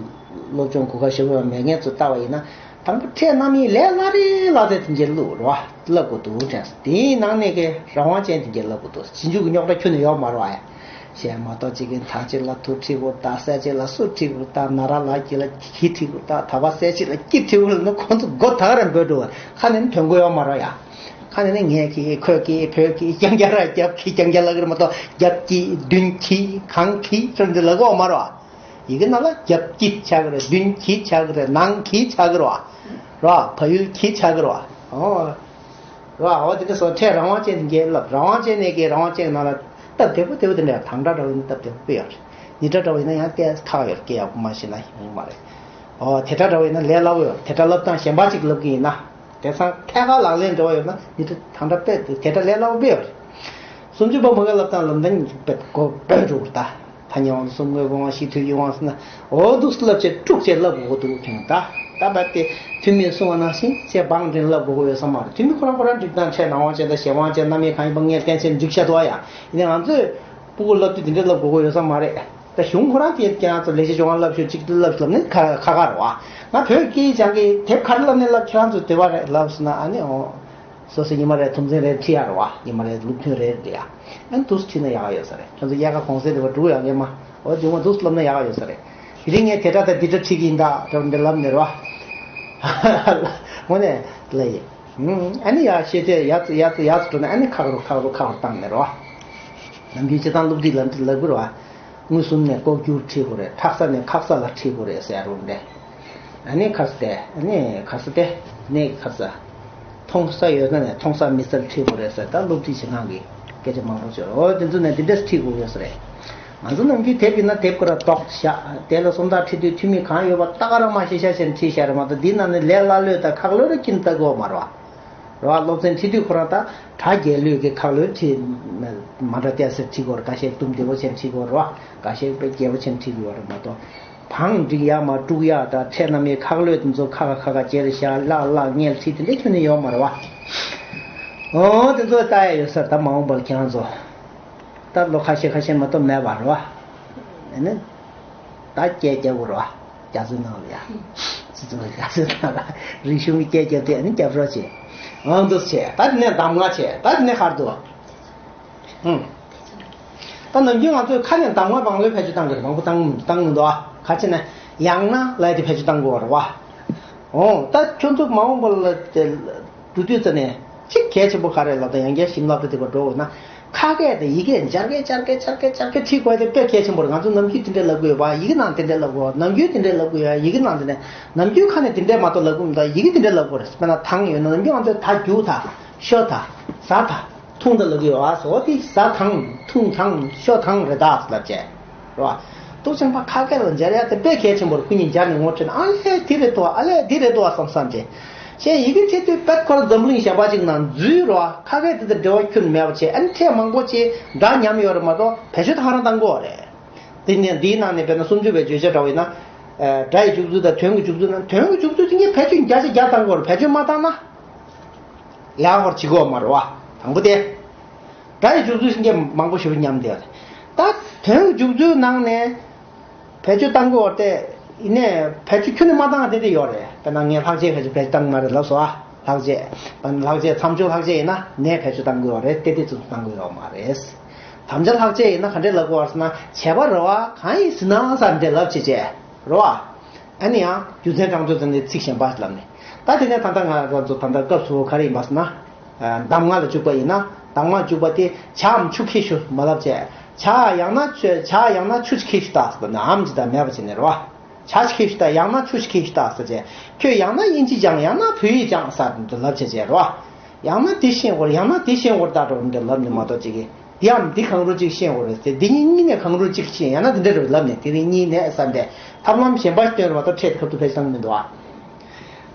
སློབ་སྦྱོང་གོ་སྐབས་ཞེ་པོ་ཡང་མེད་མཁན་ཚོ་ལྟ་བ་ཡིན་ན། དང་པོ་ཁྲལ་རྣམ་གཡེང་ལས་སླ་རེ་སླ་རེ་དེ་འཇལ་བླུག་རོ་བ་བསླབ་དགོས་འདུག་དྲན་སོང་། དེའི་ནང་ནས་ཀྱི་རང་དབང་ཅན་དེ་འཇལ་བླུག་དགོས་འདུག་ཞིབ་འཇུག་གི་རྙོག་དྲ་ཁྱོན་ནས་ཡོད་མ་རེད་བ་ཡ། གཞན་མ་གཏོགས་གཅིག་གིས་ཐག་གཅིག་ལ་ཐུག་ཁྲིད་དགོས་ད། གསལ་བྱེད་ལ་སུ་ཁྲིད་དགོས་ད། ན་ར་ལ་གི་ལ་གི་ཁྲིད་དགོས་ད། ད་བ་གསལ་བྱེད་ལ་ཀི་ཁྲིད་དགོས་ལ་ནི་ཁོང་ཚོ་མགོ་ད་ག་རེ་འབོད་འགྲོ་བ། ཁ་ནས་ནི་དོན་གོ་ཡོད་མ་རེད་བ་ཡ། ཁ་ནས་ནི་ངས་ཀི་ཁོས་ཀི་བོད་ཀི་རྐྱང་རྐྱང་ར་རྒྱབ་ཀི་རྐྱང་རྐྱང་ལ་གི་རེད་མ་གཏོགས་རྒྱབ་ཀི་མདུན་ཀི་གང་ཀི་ཅང་འདི་ལ་གོ་མ་རེད་བ། ཡི་གེ་ནང་ལ་རྒྱབ་ཀྱི་ཆགས་ཀྱི་རེད། མདུན་གྱི་ཆགས་ཀྱི་རེད། ནང་གྱི་ཆགས་ཀྱི་རེད་བ། རེད་བ། བལ་ཡུལ་གྱི་ཆགས་ཀྱི་རེད་བ། ཨོ། རེད་བ། འོ་དེ་འདྲ་སོགས་ཁྲལ་རང་དབང་ཅན་དེ་འགན་བསླབ། རང་དབང་ཅན་ནས་ཀྱི་རང་དབང་ཅན་ནང་ལ་སྟབས་བདེ་པོ་བདེ་པོ་དེ་འདྲ་དང་སྒྲ་འདྲ་བོ་ཡིན་ན་སྟབས་བདེ་པོ་དཔེ་ཡོད་རེད། ཉི་སྒྲ་འདྲ་བོ་ཡིན་ན་ཡང་སྐད་ཁག་ཡོད་རེད། སྐད་ཡག་པོ་མ་ཤེས་ན་ཡོང་གི་མ་རེད། ཨོ་དེ་སྒྲ་འདྲ་བོ་ཡིན་ན་ལས་སླ་པོ་ཡོད་རེད། དེ་སྒྲ་བསླབ་སྟངས་གཞན་པ་ཅིག་བསླབ་ཀྱི་ཡིན་ན། དེང་སང་ཐད་ཀར་ལག་ལེན་འགྲོ་བ་ཡོད་ན་ཉི་ཁྲི་དང་སྒྲ་དཔེ་དེ་སྒྲ་ལས་སླ་པོ་དཔེ་ཡོད་རེད། སུམ་ཅུ་པ་མ་ག་ལབ་སྟངས་ལབ་ན་ཉི་ཁྲི་དཔེ་གོ་དཔེ་འགྲོ་གི་རེད་ད། ཐ་སྙད་དབང་དུ་སོང་དངོས་པོའི་དབང་ཤེས་ཐོས་ཀྱི་དབང་ཟེར་ན། འོ་འདུག་སེ་ལབ་བྱས་དཀྲུག་བྱས་ལབ་དགོས་འདུག་དེང་ད། ད་བར་དེ་ཐུན་མིན་གསུང་བ་ནང་བཞིན་བྱས་བང་འགྲན་ལབ་དགོས་ཀྱི་ཡོད་ས་མ་རེད། ཐུན་མིན་ཁོ་རང་ཁོ་རང་འགྲིག་སྟངས་ཁྲལ་རང་དབང་ཅན་དང་གཞན་དབང་ཅན་རྣམ་དབྱེ་གང་ཡིན་པ་ངས་གཏན་ཕྱིར་འགྲིག་ཤག་འདུག་ཨ་ཡ། ཡིན་ནའི་ང་ཚོས་སྤུ་གུ་བསླབ་དུས་འདི་འདྲ་ལབ་དགོས་ཀྱི་ཡོད་ས་མ་རེད། ད་གཞུང་ཁོ་རང་གིས་ཀྱང་ཚོ་ལས་བྱེད་སྦྱོང་བ་བསླབ་ཤོག་ཅིག་བསླབ་ལབ་ནི་ཁ་ཁ་ཁ་རེད་བ། ང་བོད་སྐད་སྦྱང་གི་དེབ་ག་རེ་བསླབ་ནས་བསླབ། ཁྱེད་རང་ཚོ་དེ་བ་རེད་ལབ་སོང་ན་ཨ་ནི་འོ། སོ་སོ་ཉི་མ་རེ་ཐུགས་འཛིན་རེ་ཁྲིད་ཡ་རེད་བ། ཉི་མ་རེ་ལུགས་མཐུན་རེ་རེད་ཡ། ཨ་ནི་འདུག་སེ་ཁྲིད་ན་ཡག་ཡོད་ས་རེད། ཁྱེད་ཚོ་དབྱར་ཁ་གུང་སེང་དེ་བ་འགྲོ་ཡག་གི་མ། འོ་དེ་འོ་འདུག་སེ་བསླབ་ན་ཡག་ཡོད་ས་རེད། དེ་རིང་ངས་དེ་འདྲ་དང་འདི་འདྲ་ཁྲིད་ཀྱི་ཡིན་ད་དེ་འདྲ་ལབ་ནས་རེད་བ། དངོས་གནས་ལ་ཡིན། ཨ་ནི་ཡ་ཤེས་ཚད་ཡག་ཙམ་ཡག་ཙམ་ཡག་ཙམ་འགྲོ་ན་ཨ་ནི་ཁག་རུ་ཁག་རུ་ཁག་རུ་བཏང་ནས་རོ། ནམ་རྒྱུན་སྤྱིར་བཏང་སློབ་ཁྲིད་ལ་འདི་ལབ་དགོས་རོ། མངོན་སུམ་ནས་ལྐོག་གྱུར་ཁྲིད་དགོས་རེད། ཁྲག་ས་ནས་ཁག་ས་ལ་ཁྲིད་དགོས་རེད་ཟེར་རུང་འདྲ། ཨ་ནི་ཁ་ས་དེ་ཨ་ནི་ཁ་ས་དེ་ནས་ཁ་ས། མཐོང་ས་ཡོད་ན་ནས་མཐོང་ས་མི་སལ་ཁྲིད་དགོས་རེད་ཟེར། ད་སློབ་ཁྲིད་བྱེད་སྟངས་ཀྱི་སྐད་ཆ་མང་པོ་བྱོས། འོ་དེ་ཚོ་ནས་འདི་འདྲས་ཁྲིད་དགོས་ཡོད་ས་རེད། ང་ཚོ་ནམ་རྒྱུན་དེབ་ཡིན་ན་དེབ་ཀ་ར་ཏོག་བཞག་དེ་ལ་སུམ་རྟགས་ཁྲིད་དུས་ཐུན་མིན་གང་ཡོད་པ་ད་ག་རང་མ་ཤེས་ཤ་ཞེན་ཁྲིད་བཞག་རེད་མ་གཏོགས་འདི་ནང་ནས་ལས་སླ་ལོས་དང་ཁག་ལོས་ར་ཀིན་ལྟ་དགོས་མ་རེད་བ། རེད་བ། སློབ་ཚན་ཁྲིད་དུས་ཁོ་རང་ད་གྲ་རྒྱས་ལོས་ཀྱི་ཁག་ལོས་ཁྲིད་མ་འདྲ་ཏོག་ཙམ་ཁྲིད་དགོས་རེད། འགའ་ཤས་དུམ་བདེ་པོ་ཅན་ཁྲིད་དགོས་རེད་བ། འགའ་ཤས་དཔེ་རྒྱས་པོ་ཅན་ཁྲིད་དགོས་རེད་མ་གཏོགས། བང་སྒྲིག་ཡག་མ་དཀྲུག་ཡག་དང་ཁྲལ་རྣམ་དབྱེ་ཁག་ལོས་དེ་ཚོ་ཁ་ཁ་ཁ་ཁ་ཅེར་བཞག་ལག་ལག་ངལ་ཁྲིད་དེ་འདྲ་ཁྱོན་ནས་ཡོད་མ་རེད་བ། འོ་དེ་ཚོ་ལྟ་ཡ་ཡོད་ས་རེད། ད་མ་འོངས་པར་ཁྱེད་རང་ཚོ་ད་ལོ་ཁ་ཤས་ཁ་ཤས་མ་གཏོགས་མེད་པ་རེད་བ། ཨ་ནི་ད་སྐད་རྒྱབ་དགོས་རེད་བ། རྒྱ་མཚོའི་ནང་ལ་ཡ། སྤྱི་ཚོགས་རྒྱ་མཚོའི་ནང་ལ་རིག་གཞུང་གི་སྐད་རྒྱབ་དེ་ཨ་ནི་རྒྱབ་རོགས་བྱེད། འོ་འདུག་སེ་བྱས། ད་དེ་ནས་གདམས་ངག་བྱས། ད་དེ་ནས་ག་རེ་འདུག་ཨང་། ད་ནམ་རྒྱུན་ང་ཚོས་ཁ་ནས་གདམས་ངག་མང་པོ་བེད་སྤྱོད་བཏང་གི་རེད། མང་པོ་བཏང་བཏང་མི་འདུག་ཨ། ག་ཅི་ན་ཡང་ན་ལབ་དེ་བེད་སྤྱོད་བཏང་དགོས་པ་རེད་བ། འོ་ད་ཁྱོད་ཚོ་མ་འོངས་པ་ལ་དེ་འགྲོ་དུས་ཙ་ནས་གཅིག་གལ་ཆེན་པོ་ག་རེ་ལབ་ད་ཡང་བསྐྱར་ཞིབ་ལབ་ད་དེ་ག་འགྲོ་འོ་ན། ཁ་སྐད་དེ་ཡི་གེ་སྦྱར་སྐད་སྦྱར་སྐད་སྦྱར་སྐད་སྦྱར་སྐད་ཁྲིད་དགོས་དེ་དཔེ་གལ་ཆེན་པོ་རེད། ང་ཚོ་ནམ་རྒྱུན་དེ་འདྲ་ལབ་དགོས་ཡོད་པ། ཡི་གེ་ནང་དེ་འདྲ་ལབ་དགོས། ནམ་རྒྱུན་དེ་འདྲ་ལབ་དགོས་ཡ། ཡི་གེ་ནང་དེ་འདྲ། ནམ་རྒྱུན་ཁ་ནས་དེ་འདྲ་མ་གཏོགས་ལབ་དགོས་མི་འདུག་ཡི་གེ་དེ་འདྲ་ལབ་དགོས་རེད། དཔེར་ན་དང་ཡོད་ན་ནམ་རྒྱུན་ང་ཚོས་ད་རྒྱུག་ད་ཤོ་ད་ཟ་ད། འཐུང་ད་ལབ་ཀྱི་ཡོད་ཨ། ཟོ་དེ་ཟ་དང་འཐུང་དང་ཤོ་དང་རེད་ད་ལབ་བྱས། རེད་བ། ཏོག་ཅན་པ་ཁ་སྐད་ལ་སྦྱར་ཡ་དེ་དཔེ་གལ་ཆེན་པོ་རེད། ཁོ་གཉིས་སྦྱར་ནས་ངོ་སྤྲོད་ན་ཨ་ལས་དེ་རེད་དོ་ཨ་ལས་དེ་རེད་དོ་ཨ་བསམ་བསམ་བྱས། བྱས་ཡི་གེ་ཁྲིད་དུས་དཔེ་ཁོ་ར་འཛམ་གླིང་གཞན་པ་ཅིག་ནང་འཛུལ་རོ་ཨ། ཁ་སྐད་དེ་དང་འབྲེལ་བ་ཁྱོན་མེད་པ་བྱས། ཨ་ནི་ཁྲལ་མང་པོ་བྱས་སྒྲ་ཉམས་ཡོད་རེད་མ་གཏོགས་བེད་སྤྱོད་ད་ག་རང་བཏང་གི་ཡོད་རེད། དེ་ནས་འདིའི་ནང་ནས་དཔེར་ན་སུམ་ཅུ་པའི་བརྗོད་བྱ་འདྲ་བོ་ཡིན་ན། སྒྲ་ཡི་འཇུག་ཚུལ་དང་དོན་གྱི་འཇུག་ཚུལ་ན་དོན་གྱི་འཇུག་ཚུལ་དེ་ངས་བེད་སྤྱོད་བརྒྱ་ཆ་བརྒྱ་བཏང་གི་ཡོད་རེད། བེད་སྤྱོད་མ་བཏང་ན། ཡག་པར་བྱེད་དགོས་མ་རེད་བ། དང་པོ་དེ། སྒྲ་ཡི་འཇུག་ཚུལ་ཞིག་མང་པོ་ཞེ་པོ་ཉམས་བསྡད་ཡོད་རེད། ད་དོན་གྱི་འཇུག་ཚུལ་ནང་ནས་ བེད་སྤྱོད་བཏང་དགོས་པ་དེ་ཡིན་ནའི་བེད་སྤྱོད་ཁྱོན་ནས་མ་བཏང་བ་དེ་འདྲ་ཡོད་རེད། དཔེར་ན་ངས་ལྷག་བཅས་ཁ་ཅིག་བེད་སྤྱོད་བཏང་གི་མ་རེད་ལབ་སོང་ཨ། ལྷག་བཅས་ལྷག་བཅས་མཚམས་སྦྱོར་ལྷག་བཅས་ཡིན་ན་ནས་བེད་སྤྱོད་བཏང་དགོས་པ་རེད། ཏེ་ཏེ་ཙུམ་བཏང་དགོས་པ་མ་རེད། དམ་བཅའ་ལྷག་བཅས་ཡིན་ན་ག་འདྲས་ལབ་དགོས་པ་ཟེར་ན། བྱས་པ་རེད་བ། གང་ཡིན་ཟེར་ན་ཟེར་འདྲས་ལབ་བྱས་བྱས་རེད་བ། ཨ་ནི་ཡང་རྒྱུ་མཚན་དྲང་ཚོད་ཙམ་ནས་ཚིག་གཞན་པ་ལབ་ནས། ད་དེ་ནས་ད་ལྟ་ང་རང་ཚོ་ད་ལྟ་སྐབས་སུ་ག་རེ་ཡིན་པ་ཟེར་ན། གདམས་ངག་ལ་འཇུག་པ་ཡིན་ན། གདམས་ངག་འཇུག་པ་དེ་ཇའམ་ཆུ་ཁྱེར་ཤོག་མ་ལབ་བྱས། ཇ་ཡང་ན་ཆུ་ཇ་ཡང་ན་ཆུ་ཁྱེར་ཤོག་ད་ཟེར་ན་ཨམ་ཅི་ད་མེད་པ་བྱས་ནས་རེད་བ། ཇ་ཁྱེར་ཤོག་ད་ཡང་ན་ཆུ་ཁྱེར་ཤོག་ད་ཟེར་བྱས། ཁྱོད་ཡང་ན་དབྱིན་ཇི་སྦྱང་ཡང་ན་བོད་ཡིག་སྦྱང་ཟེར་འདི་ལབ་བྱས་བྱས་རེད་བ། ཡང་ན་དེ་ཤེས་དགོས་ཡང་ན་དེ་ཤེས་དགོས་ད་འགྲོ་འདི་ལབ་ནས་མ་གཏོགས་ཅིག་གིས། འདིའམ་འདི་གང་རུང་གཅིག་ཤེས་དགོས་རེད་ཟེར། འདི་གཉིས་གཉིས་ནས་གང་རུང་གཅིག་ཤེས་ཡང་ན་འདི་འདྲ་རེད་ལབ་ནས་དེ་རིང་གཉིས་ནས་བསམ་པའི་ཐབས་ལམ་གཞན་པ་སྟོན་རེད་མ་གཏོགས་འཕྲལ་ཁབ་ཏུ་ཕེབས་བཏང་མི་འདུག་ཨ།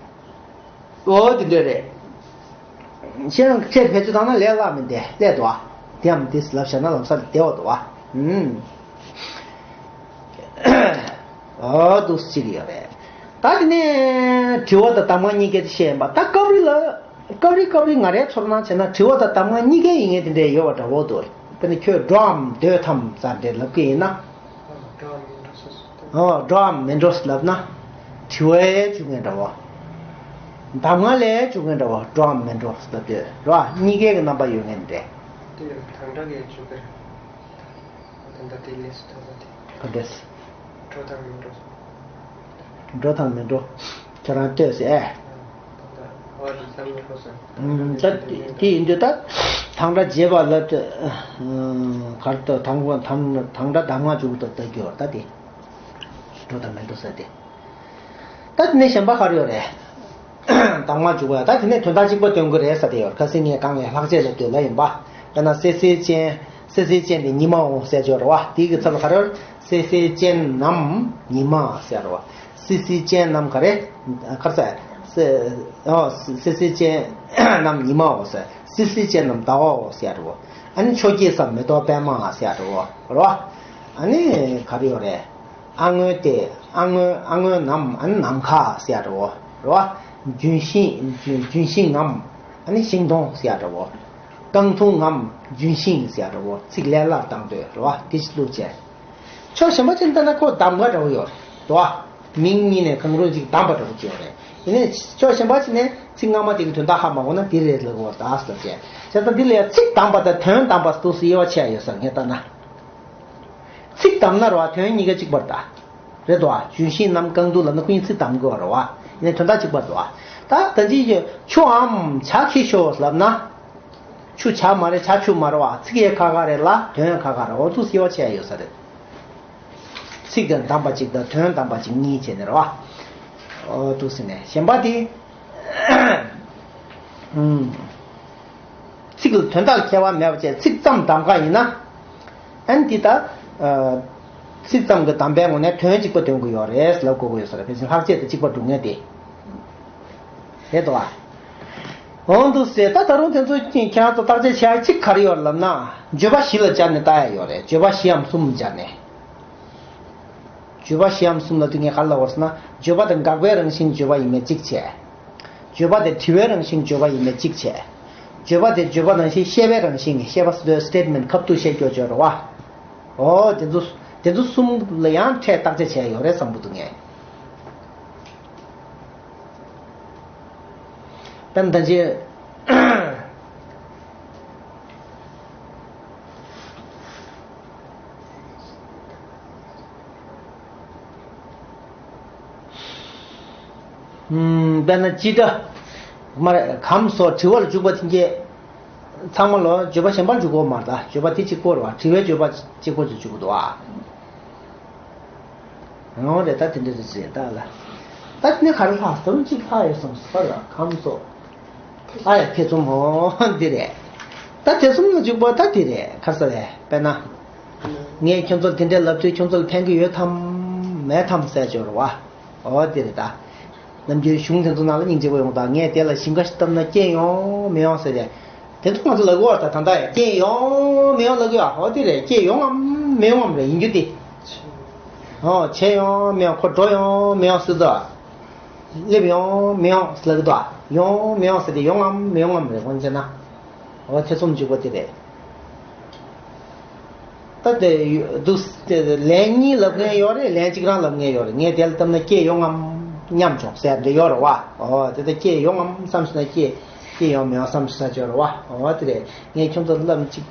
འོ་འདི་འདྲ་རེད། ཁྱེད་རང་འཕྲལ་བེད་སྤྱོད་བཏང་ན་ལས་སླ་མི་འདས་སླད་དོ་ཨ། འདིའམ་འདི་ལབ་བཞག་ན་ལམ་སང་བདེ་བ་འདུག་ཨ། ཨུམ། འོ་འདུག་གཅིག་ཡོད་རེད། ད་དེ་ནས་དྲི་བ་དང་གདམས་ངག་གཉིས་ཀའི་བཤད་ཡིན་པ། ད་སྐབས་རེ་ལ་སྐབས་རེ་སྐབས་རེ་ང་རའི་ཚོར་སྣང་བྱས་ན་དྲི་བ་དང་གདམས་ངག་གཉིས་ཀའི་ཡིན་ངེས་དེ་འདྲའི་ཡོད་པ་འདྲ་བོ་འདུག་དཔེར་ན་ཁྱོད་འགྲོའམ་སྡོད་དམ་ཙམ་འདྲ་ལབ་ཀྱི་ཡིན་ན། འགྲོའམ་མི་འགྲོ་ཟེར་སོང་། འོ་འགྲོའམ་མི་འགྲོ་ལབ་ན། དྲི་བའི་འཇུག་ངེས་འདྲ་བོ། གདམས་ངག་ལས་འཇུག་ངེས་འདྲ་བོ་འགྲོའམ་མི་འགྲོ་ལབ་དུས་རེད་བ། གཉིས་ཀའི་གི་རྣམ་པ་ཡོད་ངེས་འདྲ། དེ་ཡང་དང་སྒྲ་གི་འཇུག་གི་རེད། ད་ལྟ་དེ་ལས་སུ་ཐོན་པ་དེ། ག་འདྲས། འགྲོ་དང་མི་འགྲོ། འགྲོ་དང་མི་འགྲོ། ཁྱོད་རང་ལྟོས་ཟེར་ཨེ། ད་ལྟ་བ་རི་ཙམ་མི་འགྲོ་ཟེར། ཨུམ། ད་དེ་ཡིན་དུས་ད། དང་སྒྲ་རྗེས་པ་ལ་ད། གར་ད་དང་པོ་དང་དང་སྒྲ་གདམས་ངག་འཇུག་ད་ལྟ་རྒྱུ་བ་ད་དེ། འགྲོ་དང་མི་འགྲོ་ཟེར་ཏེ། ད་དེ་ནས་གཞན་པ་ག་རེ་ཡོད་རེད། གདམས་ངག་འཇུག་པ་ཡང་ད་དེ་ནས་དོན་དག་གཅིག་པ་སྟོན་གྱི་རེད་ཟེར་ཏེ་ཡོད། ཁ་སང་ངས་གང་ལས་ལྷག་བཅས་ལ་ལྟོས་ལ་ཡིན་པ། དཔེར་ན་སྲེད་སྲེད་ཅན། སྲེད་སྲེད་ཅན་དེ་ཉི་མའོ་ཟེར་ཅོག་རེད་བ། དེའི་གི་ཚབ་ལ་ག་རེ་ཡོད། སྲེད་སྲེད་ཅན་ནམ་ཉི་མ་ཟེར་རེད་བ། སྲེད་སྲེད་ཅན་ནམ་ག་རེ། ག་རེ་ཟེར། སྲེད། ཨོ། སྲེད་སྲེད་ཅན་ནམ་ཉི་མའོ་ཟེར། སྲེད་སྲེད་ཅན་ནམ་ཟླ་བའོ་ཟེར་རེད་བ། ཨ་ནི་ཆོས་སྐྱེས་སམ་མེ་ཏོག་པད་མ་ཟེར་རེད་བ། རེད་བ། ཨ་ནི་ག་རེ་ཡོད་རེད། ཨ་སྔོན་ཏེ། ཨ་སྔོན། ཨ་སྔོན་ནམ། ཨ་ནི་ནམ་མཁའ་ཟེར་ཡ་འདྲ་བོ། རེད་བ། ལྗོན་ཤིང་། ལྗོན། ལྗོན་ཤིང་ངམ། ཨ་ནི་ཤིང་སྡོང་ཟེར་ཡ་འདྲ་བོ། རྐང་འཐུང་ངམ་ལྗོན་ཤིང་ཟེར་ཡ་འདྲ་བོ། ཚིག་ལས་སླར་བཏང་འདོད་རེད་བ། དེ་ཅི་བླུགས་བྱས། ཕྱོགས་གཞན་པ་ཅིག་ལྟ་ན་ཁོ་གདམས་པ་འདྲ་བོ་ཡོད་རེད་བ། མིང་གཉིས་ནས་གང་རུང་ཅིག་གདམས་པ་འདྲ་བོ་ཅིག་ཡོད་རེད། ཡིན་ནའི་ཕྱོགས་གཞན་པ་ཅིག་ནས་ཚིག་སྔ་མ་དེ་གི་དོན་དག་ཧ་མ་གོ་ན་འདི་རེད་ལབ་དགོས་པ་རེད་ད་ཟེར་བྱས། བྱས་ཙང་འདི་ལ་ཡང་ཚིག་གདམས་པ་དང་དོན་གདམས་པ་སུ་སུ་དབྱེ་བ་ཕྱེ་ཡ་ཡོད་ས་ངས་ལྟ་ན། ཚིག་གདམས་ན་རེད་བ། དོན་གཉིས་ཀ་གཅིག་པ་རེད་ད། རེད་དོ། ལྗོན་ཤིང་ནམ་རྐང་འཐུང་ལབ་ན་ཁོ་གཉིས་ཚིག་གདམས་དགོས་པ་རེད་བ། ཡིན་ནའི་དོན་དག་གཅིག་པ་རེད་དོ། ད་ད་ཅི་ཆུའམ་ཇ་ཁྱེར་ཤོག་ལབ་ན། ཆུ་ཇ་མ་རེད། ཇ་ཆུ་མ་རེད་བ། ཚིག་ཡང་ཁ་ཁ་རེད་ལ་དོན་ཡང་ཁ་ཁ་རེད། འོ་ཐུགས་སེ་དབྱེ་བ་ཕྱེ་ཡ་ཡོད་ས་རེད། ཚིག་དང་གདམས་པ་གཅིག་དང་དོན་གདམས་པ་གཅིག་གཉིས་བྱས་ནས་རེད་བ། འོ་ཐུགས་སེ་ནས་གཞན་པ་དེ། ཨུམ། ཚིག་ལ་དོན་དག་ཁྱད་པར་མེད་པ་བྱས་ཚིག་ཙམ་གདམས་ཀ་ཡིན་ན། ཨན་འདི་ལྟ། ཚིག་ཙམ་གྱི་གདམས་པའི་ངོས་ནས་དོན་གཅིག་པ་སྟོན་གྱི་ཡོད་རེད་ལབ་དགོས་ཀྱི་ཡོད་ས་རེད། ཕལ་ཆེར་ལྷག་བཅས་དང་གཅིག་པ་སྒྲུབ་ངེས་དེ། རེད་དོ། འོང་འདུག་ཟེར། ད་ད་རུང་དེ་ཚོ་ཁྱེད་རང་ཚོ་བརྟག་དཔྱད་བྱ་ཡ་གཅིག་ག་རེ་ཡོད་ལབ་ན། བརྗོད་པ་བཞི་ལ་སྦྱར་ནས་བལྟ་ཡ་ཡོད་རེད། བརྗོད་པ་བཞིའམ་གསུམ་སྦྱར་ནས། བརྗོད་པ་བཞིའམ་གསུམ་ལ་དུས་ངས་ག་རེ་ལབ་པ་རེད་ཟེར་ན། བརྗོད་པ་དེ་དགག་པའི་རང་བཞིན་བརྗོད་པ་ཡིན་མིན་གཅིག་བྱས། བརྗོད་པ་དེ་དྲི་བའི་རང་བཞིན་བརྗོད་པ་ཡིན་མིན་གཅིག་བྱས། བརྗོད་པ་དེ་བརྗོད་པ་ནང་བཞིན་བཤད་པའི་རང་བཞིན་གྱི་བཤད་པ་སུ་དོའི་སི་ཊེཊ་མེན་ཊི་ཁབ་ཏུ་བཤད་རྒྱུ་བརྗོད་རེད་བ། འོ་དེ་ཚོ། དེ་ཚོ་གསུམ་ལ་ཡང་ཕྲད་བརྟག་དཔྱད་བྱས་ཡོད་རེད་བསམ་གྱི་འདུག་ངས། དཔེར་ན་ད་ཅི། ཨུམ། དཔེར་ན་སྤྱི་སྒྲ། མ་རེད། གམ་སོགས་དྲི་བར་འཇུག་པ་དེ་གས། ཚང་མ་ལོ་བརྗོད་པ་གཞན་པར་འཇུག་གོ་མ་རེད་ད། བརྗོད་པ་དེ་གཅིག་པོ་རེད་བ། དྲི་བའི་བརྗོད་པ་གཅིག་པོ་ཅིག་འཇུག་གི་འདུག་ཨ། འོ་རེད། ད་དེ་འདྲ་རེད་ཟེར་ད་ལ། ད་དེ་ནས་ག་རེ་ལྷག་ཟེར་ན་གཅིག་ལྷག་ཡོད་བསམ་ས་ར་གམ་སོགས། ཨ་ཡ་ཐེ་ཚོམ་འོ་འདི་རེད། ད་ཐེ་ཚོམ་ལ་འཇུག་པ་ད་འདི་རེད་ག་ས་རེད་དཔེར་ན། ངས་ཁྱོད་ཚོར་དེ་འདྲའི་ལབ་དུས་ཁྱོད་ཚོར་ཕན་གི་ཡོད་དམ་མེད་དམ་ཟེར་ཅོག་རེད་བ། འོ་དེ་རེད་ད། ནམ་རྒྱུན་གཞུང་དེ་ཚོ་ནང་ལ་སྙིང་རྗེ་པོ་ཡོང་དང་། ངས་དེ་ལ་ཞིང་ཁ་ཞིག་བཏབ་ན་རྐྱེན་ཡོང་མི་ཡོང་ཟེར་ཏེ། དེ་ཚོ་ང་ཚོ་ལབ་ཀྱི་ཡོད་རེད་ད། ད་ལྟ་ཡང་རྐྱེན་ཡོང་མི་ཡོང་ལབ་ཀྱི་ཡོད། འོ་དེ་རེད། རྐྱེན་ཡོང་ངམ་མི་ཡོང་ངམ་རེད། ཡིན་རྒྱུ་དེ། འོ་བྱེད་ཡོང་མི་ཡོང་། ཁོ་འགྲོ་ཡོང་མི་ཡོང་ཟེར་དོ། སླེབས་ཡོང་མི་ཡོང་ཟེར་ལབ་ཀྱི་འདུག་ཨ། ཡོང་མི་ཡོང་ཟེར་ཏེ་ཡོང་ངམ་མི་ཡོང་ངམ་རེད། དབང་བྱས་ན། འོ་ཐེ་ཚོམ་འཇུག་པ་དེ་རེད། ད་དེ་འདུག་སེ་ལན་གཉིས་ལབ་མཁན་ཡོད་རེད། ལན་གཅིག་རང་ལབ་མཁན་ཡོད་རེད། ངས་དེ་ལ་བཏབ་ན་སྐྱེས་ཡོང་ངམ་སྙམ་བྱུང་ཟེར་འདྲ་ཡོད་རེད་བ། ཨོ་དེ་ལྟར་སྐྱེས་ཡོང་ངམ་བསམ་སོང་ན་སྐྱེས་སྐྱེས་ཡོང་མི་ཡོང་བསམ་སོང་ས་ཅིག་ཡོད་རེད་བ། ཨོ་དེ་རེད། ངས་ཁྱོད་ཚོ་ལབ་ཅིག་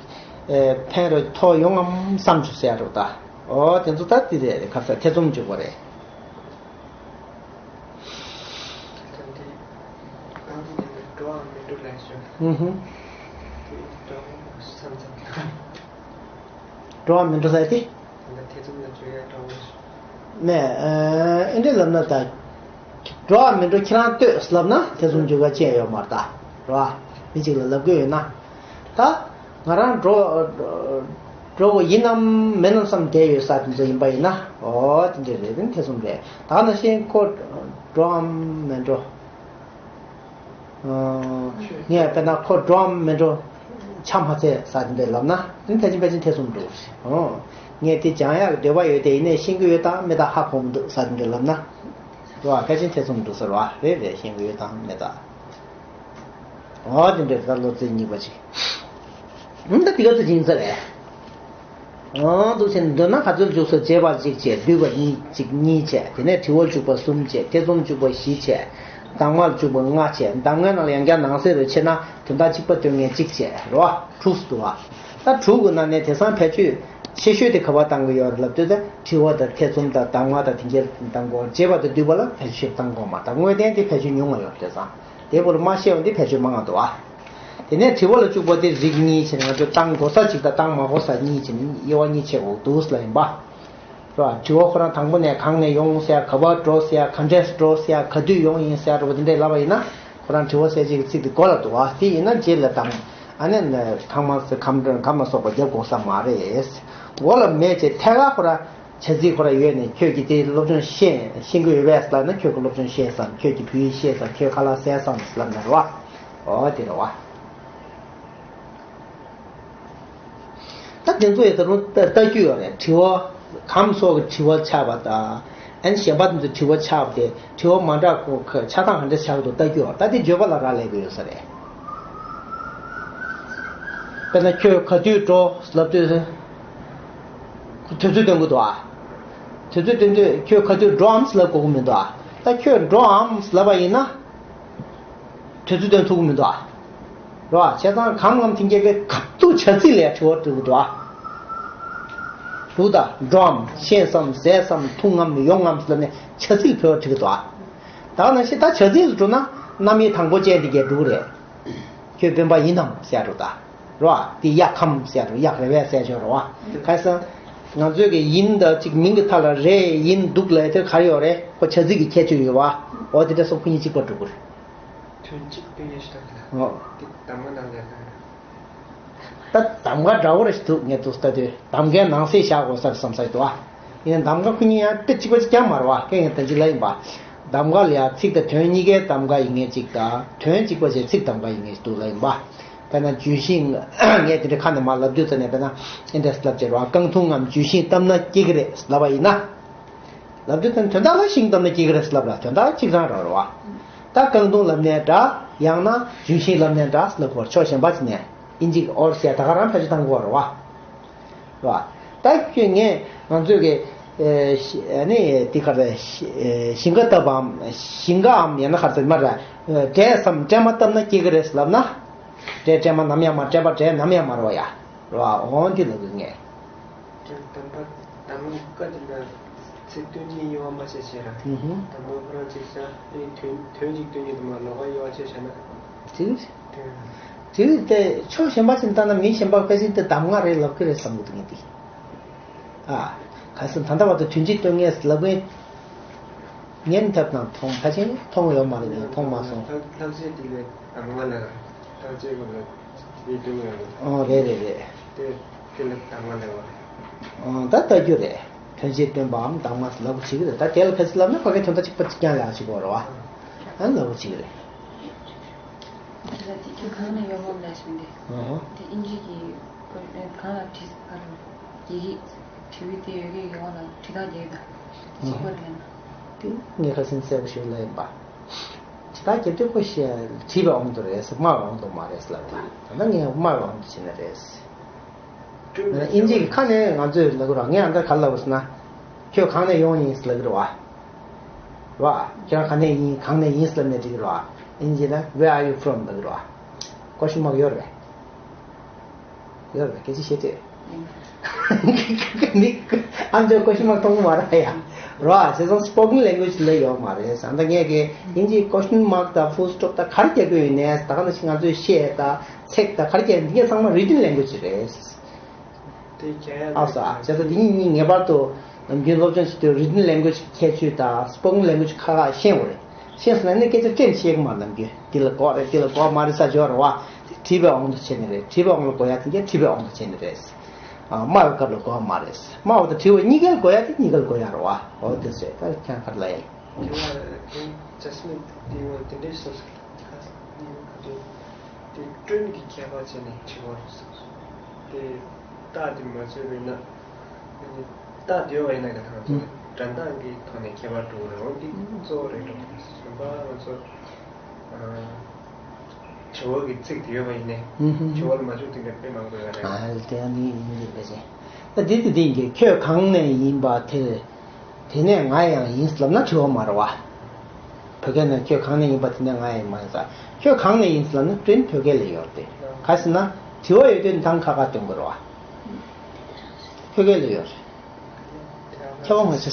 ཨེ་ཕན་རེ་ཐོགས་ཡོང་ངམ་བསམ་བྱུང་ཟེར་རེད་ད། ཨོ་དེ་ཚོ་ད་དེ་རེད། ཁ་ས་ཐེ་ཚོམ་བཅུག་པ་རེད། ད་འདི་རྐང་འདི་ནི་འགྲོའམ་མི་འགྲོ་ལབ་ཤོག་ཧུམ་ཧུམ། འདི་འགྲོ་བསམ་ཙམ་གྱི། འགྲོ་བ་མི་འགྲོ་ཟེར་ཏེ། ད་ཐེ་ཚོམ་ལ་བཅོས་ཡ་འདྲ་བོ་ཞིག་མེད། ཨ་འདྲ་ལབ་ན་ད། འགྲོ་བ་མི་འགྲོ་ཁྱེད་རང་ལྟོས་ལབ་ན་ཐེ་ཚོམ་འཇུག་ག་ཅི་ཡང་ཡོད་མ་རེད་ད། རེད་བ། མི་གཅིག་ལ་ལབ་དགོས་ཡོད་ན། ད། ང་རང་འགྲོ། འགྲོ་དགོས་ཡིན་ནམ་མིན་ནམ་བསམ་བསྡད་ཡོད་ས་དེ་ཚོ་ཡིན་པ་ཡིན་ན། ཨོ་དེ་འདྲ་རེད། དེ་ཐེ་ཚོམ་རེད། ད་ག་ནང་བཞིན་ཁོ་འགྲོའམ་མི་འགྲོ། ངས་དཔེར་ན་ཁོ་འགྲོའམ་མི་འགྲོ་ཆ་མ་འཚལ་ས་དེ་འདྲ་ལབ་ན། དེ་ཕལ་ཆེར་ཕལ་ཆེར་ཐེ་ཚོམ་འགྲོ་གི་རེད། ཨོ། ངས་དེ་སྦྱང་ཡག་འདོད་པ་ཡོད་དེ། ཡིན་ནའི་ཤེས་ཀྱི་ཡོད་དམ་མེད་དམ་ཧ་གོ་མི་འདུག་ས་དེ་འདྲ་ལབ་ན། རེད་བ། ཕལ་ཆེར་ཐེ་ཚོམ་འགྲོ་ས་རེད་བ། རེད་རེད། ཤེས་ཀྱི་ཡོད་དམ་མེད་དམ། ཨོ་དེ་འདྲ་ད་བློ་རྩེ་གཉིས་པ་ཅིག་ཨང་། ད་དེ་ག་ཚོད་ཡིན་ས་རེད། ཨང་། འདུག་སེ་འདོད་ན་ག་ཚོད་འཇུག་ས། བྱས་པ་གཅིག་བྱས། བསྡུས་པ་གཉིས་གཅིག་གཉིས་བྱས། དེ་ནས་དྲི་བར་འཇུག་པ་གསུམ་བྱས། ཐེ་ཚོམ་འཇུག་པ་བཞི་བྱས། གདམས་ངག་འཇུག་པ་ལྔ་བྱས། གདམས་ངག་ནང་ལ་ཡང་བསྐྱར་ནང་གསེས་རུ་ཕྱེ་ན་དོན་དག་གཅིག་པ་སྟོན་མཁན་གཅིག་བྱས་རེད་བ། དྲུག་འདུག་བ། ད་དྲུག་གི་ནང་ནས་དེང་སང་ཕལ་ཆེར་ཆེ་ཤོས་དེ་ག་པར་བཏང་གི་ཡོད་རེད་ལབ་དུས། ད་དྲི་བ་དང་ཐེ་ཚོམ་དང་གདམས་ངག་དང་དེ་འདྲ་བཏང་གི་ཡོད། བྱས་པ་དང་བསྡུས་པ་ལ་ཕལ་ཆེར་བཏང་གི་ཡོད་མ་རེད། ད་དངོས་བསྟན་དེ་ཕལ་ཆེར་ཉུང་བ་ཡོད་རེད། དེང་སང་དེ་བོ་ལ་མ་བཤད་པ་འདི་ཕལ་ཆེར་མང་བ་འདུག་བ། དེ་ནས་དྲི་བ་ལ་འཇུག་པ་དེ་རིགས་གཉིས་བྱས་ནས། ང་ཚོས་བཏང་དགོས་ས་གཅིག་དང་བཏང་མ་དགོས་ས་གཉིས་བྱས་ནས་དབྱེ་བ་གཉིས་ཕྱེ་དགོས་འདུག་ལབ་ཡིན་པ། རེད་བ། དྲི་བ་ཁོ་རང་དང་པོ་ནས་གང་ནས་ཡོང་ཟེར། ག་པར་འགྲོ་ཟེར། ག་འདྲས་འགྲོ་ཟེར། ག་དུས་ཡོང་ཡིན་ཟེར་བ་དེ་འདྲས་ལབ་པ་ཡིན་ན། ཁོ་རང་དྲི་བ་གསལ་བྱེད་ཀྱི་ཚིག་དེ་མགོ་ལ་འདུག་བ། དེ་ཡིན་ན་རྗེས་ལ་བཏང་། ཨ་ནི་གང་མ་གང་མ་གང་མ་སོགས་པ་རྒྱབ་དགོས་ས་མ་རེད། མགོ་ལ་མེད་ཅེས་ཐད་ཀར་ཁོ་རང་བྱ་ཚིག་ཁོ་རང་ཡོད་ནས། ཁྱོད་ཀྱིས་དེ་སློབ་སྦྱོང་ཤེས་ཤེས་ཀྱི་ཡོད་པས་ལབ་ན། ཁྱོད་ཀྱིས་སློབ་སྦྱོང་ཤེས་སམ། ཁྱོད་ཀྱིས་བོད་ཡིག་ཤེས་སམ། ཁྱོད་ཁ་ལག་ཟས་སམ་ལབ་ན་རེད་བ། འོ་དེ་རེད་བ། ད་དེ་ཚོ་ཡི་ད་རུང་ལྟ་ལྟ་རྒྱུ་ཡོད་རེད། དྲི་བ་གམ་སོགས་ཀྱི་དྲི་བ་ཆགས་པ་དང་། ཨ་ནི་གཞན་པ་དེ་ཚོ་དྲི་བ་ཆགས་པ་དེ། དྲི་བ་མ་འདྲ་ཁོ་ཁ་ཆགས་སྟངས་ག་འདྲ་ཆགས་འདུག་ལྟ་རྒྱུ་ཡོད། ད་དེ་བརྗོད་པ་ལ་རག་ལས་ཀྱི་ཡོད་ས་རེད། དཔེར་ན་ཁྱོད་ག་དུས་འགྲོ་ལབ་དུས། ཁོ་དུས་ཚོད་སྟོན་གྱི་འདུག་ཨ། དུས་ཚོད་སྟོན་དུས་ཁྱོད་ག་དུས་འགྲོའམ་ལབ་དགོས་ཀྱི་མི་འདུག་ཨ། ད་ཁྱོད་འགྲོའམ་ལབ་པ་ཡིན་ན། དུས་ཚོད་སྟོན་ཐུབ་ཀྱི་མི་འདུག་ཨ། རེད་བ། བྱས་ཙང་གམ་ངམ་དེ་འདྲ་གི་ག་དུས་བྱ་ཚིག་ལ་དྲི་བ་འགྲོ་གི་འདུག་ཨ། འདུག་ད། འགྲོའམ། ཤེས་སམ། ཟས་སམ། འཐུང་ངམ། ཡོང་ངམ་ལབ་ནས་བྱ་ཚིག་ཕལ་བ་འགྲིག་གི་འདུག་ཨ། ད་ག་ནང་བཞིན་ད་བྱ་ཚིག་ལ་འགྲོ་ན་རྣམ་དབྱེ་དང་པོ་ཅན་དེ་གས་འགྲོ་གི་རེད། ཁྱོད་སྤེན་པ་ཡིན་ནམ་ཟེར་འགྲོ་ད། རེད་བ། དེ་གཡག་གམ་ཟེར་འགྲོ། གཡག་རེད་པས་ཟེར་ཆོག་རེད་བ། ག་རེ་ཟེར། ང་ཚོའི་གི་ཡིན་ད་ཅིག་མིང་གི་མཐའ་ལ་རེད། ཡིན་འདུག་ལབ་དེ་ག་རེ་ཡོད་རེད། ཁོ་བྱ་ཚིག་གི་ཁྱད་ཆོས་ཡོད་བ། འོ་དེ་འདྲ་སོགས་ཁོ་གཉིས་གཅིག་པ་འགྲོ་གི་རེད། དོན་གཅིག་སྟོན་ཡས་ཞིག་དང་དེ་ལ། ཨོ། དེ་གདམས་ངག་ནང་ལས་ཀ་རེད། ད་གདམས་ངག་འདྲ་བོ་རེ་ཞིག་འདུག་ངས་འདུག་ལྟ་དུས་གདམས་ངག་ནང་གསེས་བཞག་དགོས་ས་རེད་བསམ་ས་ཞིག་འདུག་ཨ། ཡིན་ན་གདམས་ངག་ཁོ་གཉིས་ཡང་དཔེ་གཅིག་པ་གཅིག་རྐྱང་མ་རེད་བ། ཁྱེད་ངས་ད་ཅི་ལབ་ཡིན་པ། གདམས་ངག་ལ་ཡང་ཚིག་དང་དོན་གཉིས་ཀའི་གདམས་ངག་ཡིན་མཁན་གཅིག་དང་། དོན་གཅིག་པ་བྱས་ཚིག་གདམས་ངག་ཡིན་མཁན་ཞིག་འདུག་ལབ་ཡིན་པ། དཔེར་ན་ལྗོན་ཤིང་། ངས་དེ་འདྲའི་ཁ་ནས་མར་ལབ་དུས་ཙ་ནས། དཔེར་ན་ཨེ་འདྲས་ལབ་ཅེས་རེད་བ། རྐང་འཐུང་ངམ་ལྗོན་ཤིང་བཏབ་ན་སྐྱེ་གི་རེད་ལབ་པ་ཡིན་ན། ལབ་དུས་དོན་དོན་དག་ལ་ཤིང་བཏབ་ན་སྐྱེ་གི་རེད་ལབ་ར། དོན་དག་གཅིག་རང་རང་རེད་བ། ད་རྐང་འཐུང་ལབ་ནའི་འདྲ། ཡང་ན་ལྗོན་ཤིང་ལབ་ནའི་འདྲ་ལབ་དགོས། ཕྱོགས་གཞན་པ་ཅིག་ནས་ཨིན་ཇི་གི་ཨོར་ཟེར་ད་ག་རང་ཕལ་ཆེར་བཏང་དགོས་རེད་བ། རེད་བ། ད་ཁྱོད་ངས་ང་ཚོས་གི་ཨེ་ཤི་ཨ་ནི་དེ་ག་རེ། ཤིང་ཀ་བཏབ་བམ། ཤིང་ཀའམ་ཡང་ན་ག་རེ་ཟེར་མ་རེད། འབྲས་སམ་སྲན་མ་བཏབ་ན་སྐྱེ་གི་རེད་ལབ་ན། འབྲས་སྲན་མ་ནམ་ཡང་མ། སྲན་པ་འབྲས་ནམ་ཡང་མ་རེད་བ་ཡ། རེད་བ། འོང་འདི་ལབ་གི་ངས། དམ་པ་དམ་བཀའ་དེ་ལ་ཚིག་དོན་གཉིས་དབྱེ་བ་མ་ཕྱེ་བྱས་ར། ཧུམ་ཧུམ། དང་པོ་ཁོ་རང་གཅིག་བྱ། ཨེ་དོན་དོན་གཅིག་དོན་གཉིས་དུ་མ་ལོགས་ཀ་དབྱེ་བ་ཕྱེ་བྱས་ན། དེ་དེ་དེ་ཕྱོགས་གཞན་པ་ཞིག་ལྟ་ན་མི་གཞན་པ་ཕལ་ཆེར་དེ་གདམས་ངག་རེད་ལབ་ཀྱི་རེད་བསམ་གྱི་འདུག་ངས་དེ། ཨ། ག་ཟེར། ད་ལྟ་བར་དུ་དོན་གཅིག་སྟོན་མཁན་ལབ་མཁན། ཉན་ཐབས་དང་མཐོང་། ཕལ་ཆེར་མཐོང་ཡོད་མ་རེད། མཐོང་མ་སོང་། ལྷག་ལྷག་བཤད་དེ་ལས་གདམས་ངག་ལ་ཐག་བཅད་དགོས་ལ་དེ་སྟོན་ཡོད་རེད། ཨོ་རེད་རེད་རེད། དེ་དེ་ལ་གདམས་ངག་ལ་བ་རེད། ཨོ་ད་ལྟ་རྒྱུ་རེད། དོན་གཅིག་སྟོན་པའམ་གདམས་ངག་ལབ་དགོས་ཅིག་རེད། ད་དེ་ལ་ཕལ་ཆེར་ལབ་ན་ཕ་གིའི་དོན་དག་གཅིག་པ་གཅིག་རྐྱང་ལ་ཞིག་དགོས་རེད་བ། ཨ་ལབ་དགོས་ཅིག་རེད། དེ་ལ་དེ་ཁྱོད་གང་ནས་ཡོང་བ་ལབ་ཞིག་འདི། ཨོ་ཧོ། དེ་ཨིན་ཇི་གི་གང་ལ་བྲིས་ག་རེ། ཡི་གེ་བྲིས་པའི་དེ་ཡོད་གི་ཡོང་ལ་བྲིས་ཐག་རྒྱག་ད། དེ་ཅིག་པར་ལེན་ན། དེ་ངས་ཁ་སང་གསལ་པོ་ཞིག་ལབ་ཡིན་པ། བྲིས་ཐག་རྒྱག་དུས་ཁོ་ཞེས་བྲིས་པའི་དབང་དུ་རེད་ཟེར། སྨྲ་བའི་དབང་དུ་མ་རེད་ཟེར་ལབ་ཡིན་པ། ད་ལྟ་ངས་སྨྲ་བའི་དབང་དུ་བྱས་ན་རེད་ཟེར། དབྱིན་ཇི་གི་ཁ་ནས་ང་ཚོས་ལབ་ཀྱི་རེད། ངས་ཨ་མདའ་ག་ལབ་ཟེར་ན། ཁྱོད་གང་ནས་ཡོང་ཡིན་ལབ་ཀྱི་རེད་བ། རེད་བ། ཁྱེད་རང་ག་ནས་ཡིན་གང་ནས་ཡིན་ལབ་ནས་འགྲིག་གི་རེད་བ། དབྱིན་ཇི་ལ་Where are you from ལབ་ཀྱི་རེད་བ། ཀོ་ཤིན་མར་ཡོད་རེད། ཡོད་རེད། སྐད་ཆ་བཤད་དུས། མི། ཨ་མདའ་ཀོ་ཤིན་མར་མཐོང་གི་མ་རེད་ཡ། རེད་བ། བྱས་ཙང་སི་པོ་ཀན་ལེང་གུ་ཨེ་ཇི་ལབ་ཡོད་མ་རེད། ཨ་མདའ་ངས་ཀྱི་དབྱིན་ཇི་ཀོ་ཤིན་མར་དང་ཕུལ་སི་ཊོབ་དང་ག་རེ་རྒྱག་གི་ཡོད་ནས་ད་ག་ནང་བཞིན་ང་ཚོས་བཤད་དང་ཚེག་དང་ག་རེ་རྒྱག་འདི་གས་ཚང་མ་རི་ཊན་ལེང་གུ་ཨེ་ཇི་རེད། དེ་རྒྱ་ཡག་ཨ་ས། བྱས་ཙང་འདི་གཉིས་གཉིས་ངེས་པར་དུ་ནམ་རྒྱུན་སློབ་སྦྱོང་བྱེད་དུས་རི་ཊན་ལེང་གུ་ཨེ་ཇི་ཁྱད་ཆོས་དང་སི་པོ་ཀན་ལེང་གུ་ཨེ་ཇི་ཁག་ཁག་ཤེས་དགོས་རེད། ཤེས་སོང་ན་ནི་སྐད་ཆ་སྤྲད་ནས་བཤད་ཀྱི་མ་རེད། ནམ་རྒྱུན་འདི་ལ་གོ་རེད་འདི་ལ་གོ་མ་རེད་ས་སྦྱོར་བ་དེ་བྲིས་པའི་དབང་དུ་བྱས་ནི་རེད། བྲིས་པའི་དབང་ལ་གོ་ཡ་དེ་གས་བྲིས་པའི་དབང་དུ་བྱས་ནི་རེད། ཨ། སྨྲ་བའི་སྐབས་ལ་གོ་བ་མ་རེད། སྨྲ་བ་དང་བྲིས་པ་གཉིས་ཀ་ལ་གོ་ཡ་དེ་གཉིས་ཀ་ལ་གོ་ཡ་རེད་བ། འོ་དེ་ཟེར་ད་ཁྱེད་ག་རེ་ལབ་ཡ་ཡིན། དེ་ལ་དེ་ཇ་སི་མིན་དེ་ཡོད་དེ་འདྲའི་སོ་སོ་ཁ་ནས་ཡོད་ག་དེ་དེ་ཀྲོན་གྱི་ཁྱད་པར་བྱས་ནས་བྲིས་པ་རེད་ཟེར། དེ་རྟགས་དེ་མ་བརྗོད་པས་ན། རྟགས་དེ་ཡོད་པ་ཡིན་ན་ང་ཚོ་འགྲན་སྟངས་ཀྱི་ཐོག་ནས་ཁྱད་པར་འགྲོ་གི་རེད། འོ་འདི་གཙོ་བོ་རེད་འགྲོ། གཞན་པ་ང་ཚོ་དྲི་བ་གི་ཚིག་དེ་ཡོད་པ་ཡིན་ནའི་དྲི་བ་ལ་མ་བྱུང་དེ་འདྲ་དཔེ་མང་པོ་ཡོད་རེད། ཨ་དེ་ཡང་ནི་ཡིན་གྱི་རེད་ཅེ། ད་འདི་དེ་འདི་ཡིན་གྱི་ཁྱོད་གང་ནས་ཡིན་པ་དེ། དེ་ནས་ང་ཡང་ཡིན་ལབ་ན་དྲི་བ་མ་རེད་བ། བོད་སྐད་ནང་ཁྱོད་གང་ནས་ཡིན་པ་དེ་ནས་ང་ཡང་མ་ཡིན་ས། ཁྱོད་གང་ནས་ཡིན་ལབ་ན་ཀྲིན་བོད་སྐད་ལས་ཡོད་རེད། ག་ཟེར་ན་དྲི་བ་ཡོད་དུས་མདང་ཁ་ཁ་སྟོན་དགོས་རེད་བ། བོད་སྐད་ལས་ཡོད་རེད། ཁྱད་པར་མ་བྱུང་ས་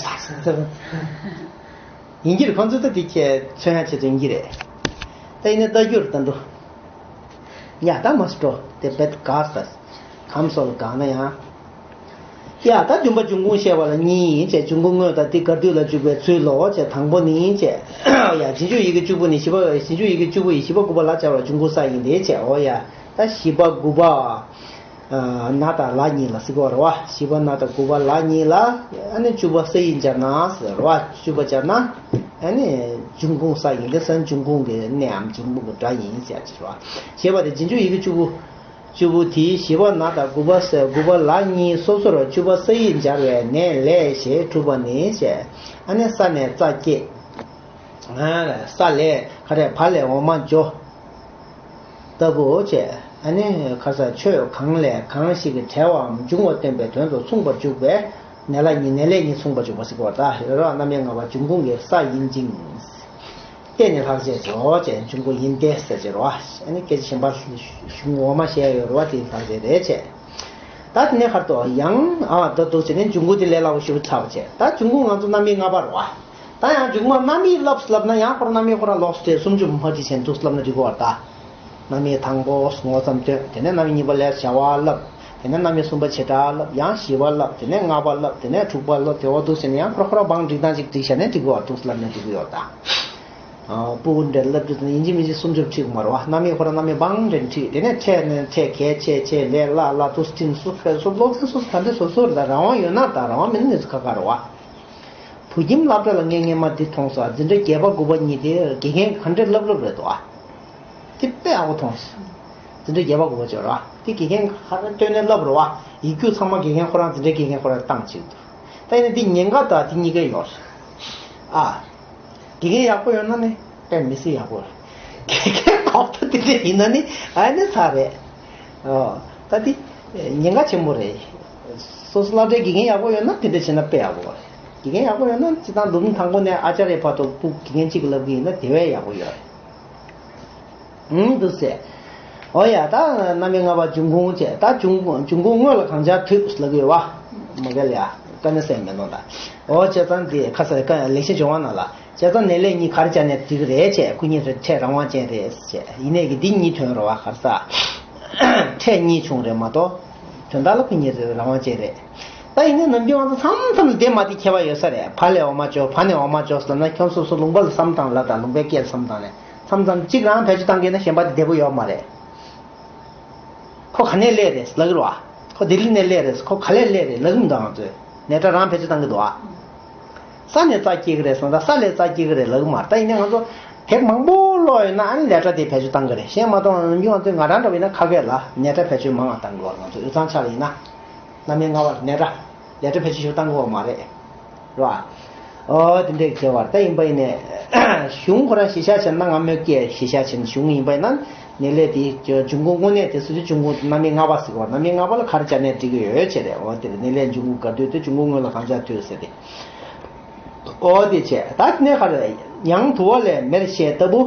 ཟེར། ཡིན་གྱི་རེད། ཁོང་ཚོ་ད་དེ་ཁྱེད་མཚོན་ཡ་ཆེད་དུ་ཡིན་གྱི་རེད། ད་ཡིན་ནའི་ལྟ་རྒྱུར་ད་འགྲོ། ཡ་ད་མ་སྤྲོ་དེ་བེད་ག་ས། ཁམས་སོགས་ལ་དགག་ན་ཡང་། ཡ་ད་བདུན་པ་འབྱུང་ཁུངས་བཤད་པ་ལ་གཉིས་ཡིན་ཅེས། འབྱུང་ཁུངས་དངོས་དང་དེ་ག་དུས་ལ་འཇུག་པའི་ཚུལ་ལོ་ཅེས་དང་པོ་ནི་ཅེས། ཡ་རྗེས་འཇུག་ཡི་གེ་བཅུ་པོ་ནི་བཞི་པ། རྗེས་འཇུག་ཡི་གེ་བཅུ་པོ་ཡི་བཞི་པ་དགུ་པ་ལ་སྦྱར་བ་འབྱུང་ཁུངས་ས་ཡིན་ཏེ་ཅེས། འོ་ཡ་ད་བཞི་པ་དགུ་པ། ན་དང་ལ་གཉིས་ལ་ཟེར་གོ་རེད་བ། བཞི་པ་ན་དང་དགུ་པ་ལ་གཉིས་ལ། ཨ་ནི་བཅུ་པ་ས་ཡིན་སྦྱར་ན་ཟེར་བ། བཅུ་པ་སྦྱར་ན། ཨ་ནི་འབྱུང་ཁུངས་ས་ཡིན་ཏེ་ས་འབྱུང་ཁུངས་ཀྱི་གནས་འམ་འབྱུང་ཁུངས་ཀྱི་སྒྲ་ཡིན་ཟེར་ཡ་ཅིག་རེད་བ། ཞེས་པ་དེ་རྗེས་འཇུག་ཡི་གེ་བཅུ་པོ། བཅུ་པོ་དེའི་བཞི་པ་ན་དང་དགུ་པ་ས་དགུ་པ་ལ་གཉིས་སོ་སོར་བཅུ་པ་ས་ཡིན་སྦྱར་བའི་ནས་ལས་ཞེས་གྲུབ་པ་ནི་ཞེས། ཨ་ནི་ས་ནས་རྩ་སྐྱེས། ས་ལས་ག་རེ་བ་ལས་འོག་མ་འཇོ། ལྟ་བུ་བྱས། ཨ་ནི་ཁ་ས་ཆོས་གང་ལས་གང་ཞིག་གི་བྲལ་བའམ་འབྱུང་བ་སྟོན་པའི་དོན་དུ་མཚུངས་པར་འཇུག་པས་ནས་ལ་གཉིས་ནས་ལས་གཉིས་མཚུངས་པར་འཇུག་པ་ཟེར་གོ་ད་རེ་རོ། རྣམ་དབྱེ་ལྔ་པ་འབྱུང་ཁུངས་ཀྱི་ས་ཡིན་ཅིང་། བརྟེན་ནས་ལྷག་བཅས་སོ་ཅེས་འབྱུང་ཁུངས་ཡིན་ཏེ་ཟེར་གྱི་རེད་བ། ཨ་ནི་སྐད་ཆ་གཞན་པ་གཞུང་འོག་མ་བཤད་ཡོད་རེད་བ། དེ་ལྷག་བཅས་རེད་བྱས། ད་དེ་ནས་ཁར་དུ་ཡང་ཨ་ད་འདུག་བྱས་ནས་འབྱུང་ཁུངས་དེ་ལས་སླ་པོ་ཞེ་པོ་ཆགས་པ་བྱས། ད་འབྱུང་ཁུངས་ང་ཚོ་རྣམ་དབྱེ་ལྔ་པ་རེད་བ། ད་ཡང་འབྱུང་ཁུངས་རྣམ་དབྱེ་ལབ་ལབ་ན་ཡང་ཁོ་རང་རྣམ་དབྱེ་ཁོ་རང་ལོགས་སུ་སུམ་ཅུ་མ་གཅིག་བྱས་འདུག་ལབ་ན་འགྲིག་གི་བ་ད། རྣམ་དབྱེ་དང་པོ་ངོ་ཙམ་སྟོན། དེ་ནས་རྣམ་དབྱེ་གཉིས་པ་ལས་བྱ་བ་ལབ། དེ་ནས་རྣམ་དབྱེ་གསུམ་པ་བྱེ་བྲག་ལབ། ཡང་བཞི་པ་ལབ། དེ་ནས་ལྔ་པ་ལབ། དེ་ནས་དྲུག་པ་ལབ། དེ་འོ་འདུག་ཟེར་ནས་ཡང་ཁོ་རང་ཁོ་རང་བང་སྒྲིག་སྟངས་ཅིག་སྒྲིག་བྱས་ནས་འགྲིག་གི་བ་འདུག་ལབ་ནས་འགྲིག་གི་ཡོད་ད། ཨ་སྤུ་གུ་འདྲ་ལབ་དུས་ཡིན་གཅིག་མིན་གཅིག་སུམ་ཅུ་ཁྲིད་དགོས་མ་རེད་བ། རྣམ་དབྱེ་ཁོ་རང་རྣམ་དབྱེ་བང་འདྲ་ཁྲིད། དེ་ནས་ཕྲད་ནས་ཕྲད་གལ་ཆེ་ཆེ་ལས་སླ་སླ་དུ་སྤྲིན་སུ་ཁ་སུ་སློབ་ཚན་སུ་ག་འདྲ་སོ་སོར་ད་རང་དབང་ཡོད་ན་ད་རང་དབང་མེད་ན་ནི་སུ་ཁ་ཁ་རེད་བ། བོད་ཁྱིམ་སློབ་གྲྭ་ལ་ངས་སྔས་མ་འདི་མཐོང་སོང་། འཛིན་གྲྭ་བརྒྱད་པ་དགུ་པ་གཉིས་དེ་དགེ་རྒན་ག་འདྲས་བསླབ་བསླབ་རེད་དོ། དེ་དཔེ་ཡག་པོ་མཐོང་སོང་། འཛིན་གྲྭ་བརྒྱད་པ་དགུ་པ་ཅོག་ར་དེ་དགེ་རྒན་ག་རེ་སྟོན་ནས་བསླབ་རེད་བ། ཡིག་རྒྱུགས་ཚང་མ་དགེ་རྒན་ཁོ་རང་འཛིན་གྲྭ་དགེ་རྒན་ཁོ་རང་བཏང་བྱེད་འདུག་ད་ཡིན་ན་འདི་ཉེན་ཁ་དང་དེ་གཉིས་ཀ་ཡོད་རེད། ཨ། དགེ་རྒན་ཡག་པོ་ཡོད་ན་ནི་དཔེ་མི་སྲིད་ཡག་པོ་རེད། དགེ་རྒན་གོག་ཏོ་དེ་འདྲས་ཡིན་ན་ནི་ཨ་ནི་ཚར་རེད། ཨོ། ད་དེ་ཉེན་ཁ་ཆེན་པོ་རེད། སོ་སོ་སློབ་གྲྭའི་དགེ་རྒན་ཡག་པོ་ཡོད་ན་དེ་འདྲ་བྱས་ན་དཔེ་ཡག་པོ་རེད། དགེ་རྒན་ཡག་པོ་ཡོད་ན་སྤྱིར་བཏང་ལོ་ངོ་དང་པོ་ནས་ཨ་ཅར་ཡའི་བར་དུ་སྤུ་གུ་དགེ་རྒན་གཅིག་གིས་བསླབ་ཀྱི་ཡིན་ན་དེ་བས་ཡག་པོ་ཡོད་རེད། ཨུམ་འདུག་ཟེར། ཨོ་ཡ་ད་རྣམ་དབྱེ་ལྔ་པ་འབྱུང་ཁུངས་བྱས། ད་འབྱུང་འབྱུང་ཁུངས་དངོས་ལ་གང་ཆགས་ཐུབ་ལབ་ཀྱི་ཡོད་བ། མ་གལ་ཡ་ཀ་ནི་སེམས་མེད་ནོ་ད། ཨོ་བྱས་ཙང་དེ་ཁ་ས་ཀ་ལེགས་བཤད་ལྗོན་དབང་ནང་ལ། བྱས་ཙང་ནས་ལས་གཉིས་ག་རེ་སྦྱར་ནས་འགྲིག་གི་རེད་བྱས། སྐུ་ཉིད་རེ་ཕྲད་རང་དབང་ཅན་རེད་བྱས། ཡིན་ནས་ཀྱི་འདི་གཉིས་དོན་རེད་བ། ག་རེ་ཟ། ཕྲད་གཉིས་བྱུང་རེད་མ་གཏོགས། དོན་དག་ལ་སྐུ་ཉིད་རེ་རང་དབང་ཅན་རེད། ད་ཡིན་ནའི་ནམ་རྒྱུན་ང་ཚོ་མཚམས་མཚམས་ལ་དེ་མ་དེ་ཁྱད་པར་ཡོད་ས་རེད། བ་ལས་འོག་མ་འཇོག་བ་ནས་འོག་མ་འཇོག་ཟེར་ན་ཁྱོད་སོ་སོ་ལུང་པ་ལ་བསམ་བཏང་ལབ་དང་ལུང་པའི་སྐད་ལ་བསམ་བཏང་ནས་མཚམས་མཚམས་གཅིག་རང་བེད་སྤྱོད་བཏང་གི་ན་གཞན་པ་དེ་བདེ་པོ་ཡོད་མ་རེད། ཁོ་ག་ནས་སླེབས་རེད་ལབ་ཀྱི་རེད་བ། ཁོ་ལྡི་ལི་ནས་སླེབས་རེད། ཁོ་ག་ལས་སླེབས་རེད་ལབ་ཀྱི་མི་འདུག་ང་ཚོས་ནས་སྒྲ་རང་བེད་སྤྱོད་བཏང་གི་འདུག་ཨ། ས་ནས་རྩ་སྐྱེ་གི་རེད་སོང་ཙང་ས་ལས་རྩ་སྐྱེ་གི་རེད་ལབ་ཀྱི་མ་རེད། ད་ཡིན་ནའི་ང་ཚོ་དེབ་མང་པོ་ཀློག་ཡོད་ན་ཨ་ནི་ལས་སྒྲ་དེ་བེད་སྤྱོད་བཏང་གི་རེད། གཞན་མ་གཏོགས་ནམ་རྒྱུན་ང་ཚོས་ང་རང་འདྲ་བོ་ཡིན་ན་ཁ་སྐད་ལ་ནས་སྒྲ་བེད་སྤྱོད་མང་བ་བཏང་གི་ཡོད་རེད། ང་ཚོ་དབུས་གཙང་ཆ་ལ་ཡིན་ན་རྣམ་དབྱེ་ལྔ་པར་ནས་སྒྲ་ལས་སྒྲ་བེད་སྤྱོད་ཞིག་བཏང་གི་ཡོད་མ་རེད། རེད་བ། ཨོ་དེ་འདྲས་བྱས་པ་རེད། ད་ཡིན་པ་ཡིན་ནས་གཞུང་ཁོ་རང་གཞི་བཞག་བྱས་ན། སྔ་མོའི་སྐད་གཞི་བཞག་བྱས་ན། གཞུང་ཡིན་པ་ཡིན་ན་ནད་ལས་དེ་འབྱུང་ཁུངས་དངོས་གནས་དེ་སུ་ཅི་འབྱུང་ཁུངས་རྣམ་དབྱེ་ལྔ་པ་ཟེར་བ། རྣམ་དབྱེ་ལྔ་པ་ལ་ག་རེ་སྦྱར་ནས་འབྲི་གི་ཡོད་བྱས་རེད། ཨོ་དེ་རེད། ནད་ལས་འབྱུང་ཁུངས་ག་དུས་ཏེ། འབྱུང་ཁུངས་དངོས་ལ་གང་སྦྱར་ཐུབ་ཟེར་ཏེ། ཨོ་དེ་བྱས། ད་དེ་ནས་ག་རེ། ཡང་དུ་བ་ལས་མེར་བཤད་ལྟ་བུ།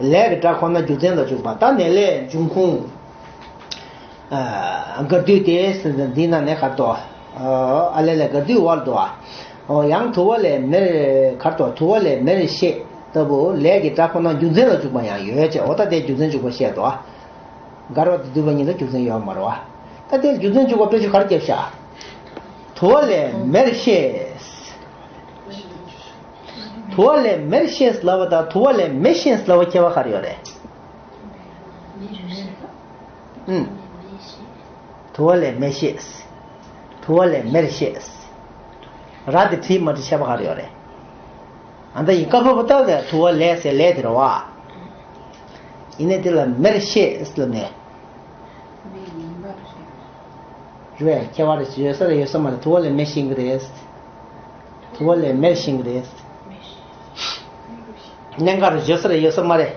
ལས་ཀྱི་སྒྲ་ཁོ་ན་རྒྱུ་མཚན་ལ་འཇུག་པ། ད་ནད་ལས་འབྱུང་ཁུངས། ཨ། ག་དུས་ཏེ་ཟེར་ཏེ་འདི་ན་ནས་ག་རེ་འདུག་ཨ་ལས་ལས་ག་དུས་བ་ལ་འདུག་ཨ། ཨོ་ཡང་དུ་བ་ལས་མེར། ག་རེ་འདུག་དུ་བ་ལས་མེར་བཤད་ལྟ་བུ་ལས་ཀྱི་སྒྲ་ཁོ་ན་རྒྱུ་མཚན་ལ་འཇུག་པ་ཡང་ཡོད་ཅེས། འོ་ད་དེ་རྒྱུ་མཚན་འཇུག་པ་བཤད་འདུག་ཨ། འགལ་བ་དེ་བསྡུས་པ་ཉིད་ལ་རྒྱུ་མཚན་ཡོད་མ་རེད་བ། ད་དེ་རྒྱུ་མཚན་འཇུག་པ་དཔེ་ཆ་ག་རེ་བརྒྱབ་ཤག་དུ་བ་ལས་མེར་བཤད། དུ་བ་ལས་མེར་བཤད་ལབ་པ་དང་དུ་བ་ལས་མེ་བཤད་ལབ་པ་ཁྱད་པར་ག་རེ་ཡོད་རེད། ཨུམ། དུ་བ་ལས་མེ་བཤད། དུ་བ་ལས་མེར་བཤད། ར་དེ་བྲིས་མ་བྲིས་ཁྱད་པར་ག་རེ་ཡོད་རེད། ཨ་ད་ཡིན་ཀ་ཕ་བུ་ཏ་ལས་དུ་བ་ལས་ཟེར་ལས་དེ་རེད་བ། ཡིན་ནའི་དེ་ལ་མེར་བཤད་ལབ་ནས། རེད། ཁྱད་པར་ཡོད་ས་རེད་ཡོད་ས་མ་རེད། དུ་བ་ལས་མེ་བཤད་གི་རེད། དུ་བ་ལས་མེར་བཤད་གི་རེད། གནད་འགག་རེད། ཡོད་ས་རེད་ཡོད་ས་མ་རེད།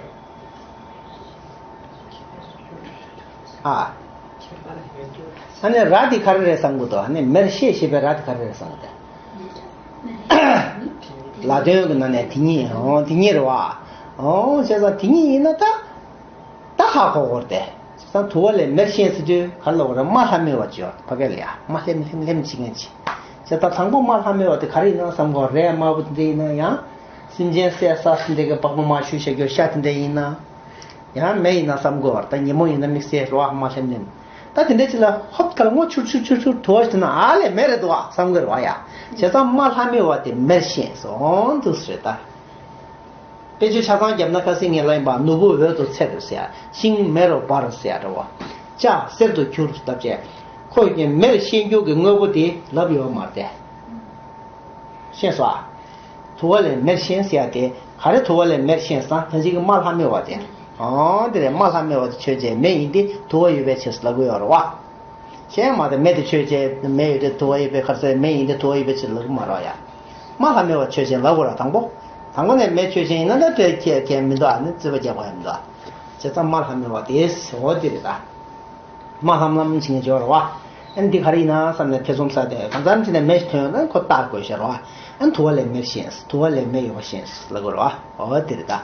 ཨ། ཨ་ནི་ར་དེ་ག་རེ་རེད་བསམ་གི་འདུག་ཨ་ནི་མེར་བཤད་ཞེས་པའི་ར་དེ་ག་རེ་རེད་བསམ་གི་འདུག་ལ་དོན་གྱི་ནང་ནས་དེ་ཉིད། འོ་དེ་ཉིད་རེད་བ། འོ་བྱས་ཙང་དེ་ཉིད་ཡིན་ན་ད། ད་ཧ་གོ་གོ་རེད་དེ། བྱས་ཙང་དུ་བ་ལས་མེར་བཤད་ཟེར་དུས་ག་རེ་ལབ་དགོས་རེད། རྨ་ལྷ་མེ་བ་ཅིག་ཡོད་ཕ་གི་ལ་ཡ། རྨ་ལྷེམ་ལྷེམ་ལྷེམ་བྱེད་མཁན་ཅིག་བྱས་ཙང་དང་པོ་རྨ་ལྷ་མེ་བ་དེ་ག་རེ་ཡིན་ན་བསམ་གོ་རེད། དམར་པོ་དེ་འདྲ་ཡིན་ན་ཡང་། སེམས་ཅན་བསད་ས་དེ་འདྲ་གི་པགས་པ་མར་བཤུས་བྱ་རྒྱུ་ཤ་དེ་འདྲ་ཡིན་ན། ཡང་མེ་ཡིན་ན་བསམ་གོ་བར། ད་ཉིན་མོ་ཡིན་ན་དམིགས་བསལ་རོ་ཨ་མ་ལྷེམ་ལྷེམ། ད་དེ་འདྲ་ཅིག་ལ་ཧོབ་ཁ་ལ་སྔོ་ཆུར་ཆུར་ཆུར་ཆུར་དུ་བ་ཞིག་ན་ཨ་ལས་མེ་རེད་དོ་བ་བསམ་གོ་རེད་བ་ཡ། བྱས་ཙང་རྨ་ལྷ་མེ་བ་དེ་མེར་བཤད་སོང་འདུག་ཟེར་ད། དཔེ་བརྗོད་ཆ་ཚང་བརྒྱབ་ན་ཁ་སང་ངས་ལབ་ཡིན་པ། ནོར་བུ་འོད་དུ་ཚེ་འདུ་ཟེར་ཡ། ཤིང་མེ་རུ་འབར་ཟེར་ཡ་འདྲ་བོ། ལྕགས་གསེར་དུ་གྱུར་ལབ་བྱས། ཁོས་ཀྱང་མེར་བཤད་རྒྱུ་གི་དངོས་པོ་དེ་ལབ་ཡོད་མ་རེད་དེ། ཤེས་སོང་ཨ། དུ་བ་ལས་མེར་བཤད་ཟེར་ཡ་དེ་ག་རེ། དུ་བ་ལས་མེར་བཤད་ཟེར་ད་ཅིག་གི་རྨ་ལྷ་མེ་བ་དེ། ཨང་དེ་རེད། རྨ་ལྷ་མེ་བ་དེ་ཆོས་ཅན། མེ་ཡིན་ཏེ་དུ་བ་ཡོད་པའི་ཕྱིར་ལབ་གི་ཡོད་རེད་བ། ཤེས་མ་དེ་མེ་དེ་ཆོས་ཅན། མེ་ཡོད་དེ་དུ་བ་ཡོད་པའི་ཁར་ཟེར། མེ་ཡིན་ཏེ་དུ་བ་ཡོད་པའི་ཕྱིར་ལབ་གི་མ་རེད་བ་ཡ། རྨ་ལྷ་མེ་བ་ཆོས་ཅན་ལབ་དགོས་ར། དང་པོ། དང་པོ་ནས་མེ་ཆོས་ཅན་ཡིན་ན་ད་དེ་ཁྱད་ཁྱད་མི་འདུག་ཨ་ནི་རྩོད་པ་རྒྱག་པ་ཡང་མི་འདུག་བྱས་ཙང་རྨ་ལྷ་མེ་བ་དེ་འོ་དེ་རེད་ད། རྨ་ལྷམ་ལྷམ་བྱེད་མཁན་ཅིག་ཡོད་རེད་བ། ཨ་ནི་འདི་ག་རེ་ཡིན་ན་བསམ་ནས་ཐེ་ཚོམ་ཟ་དེ་གང་འཚམ་བྱས་ནས་མེ་ཞིག་ཐོན་ཡོང་ན་ཁོ་བཏགས་དགོས་ཤག་རེད་བ། ཨ་ནི་དུ་བ་ལས་མེར་བཤད། དུ་བ་ལས་མེ་ཡོད་པ་བཤད་ལབ་དགོས་རེད་བ། འོ་དེ་རེད་ད།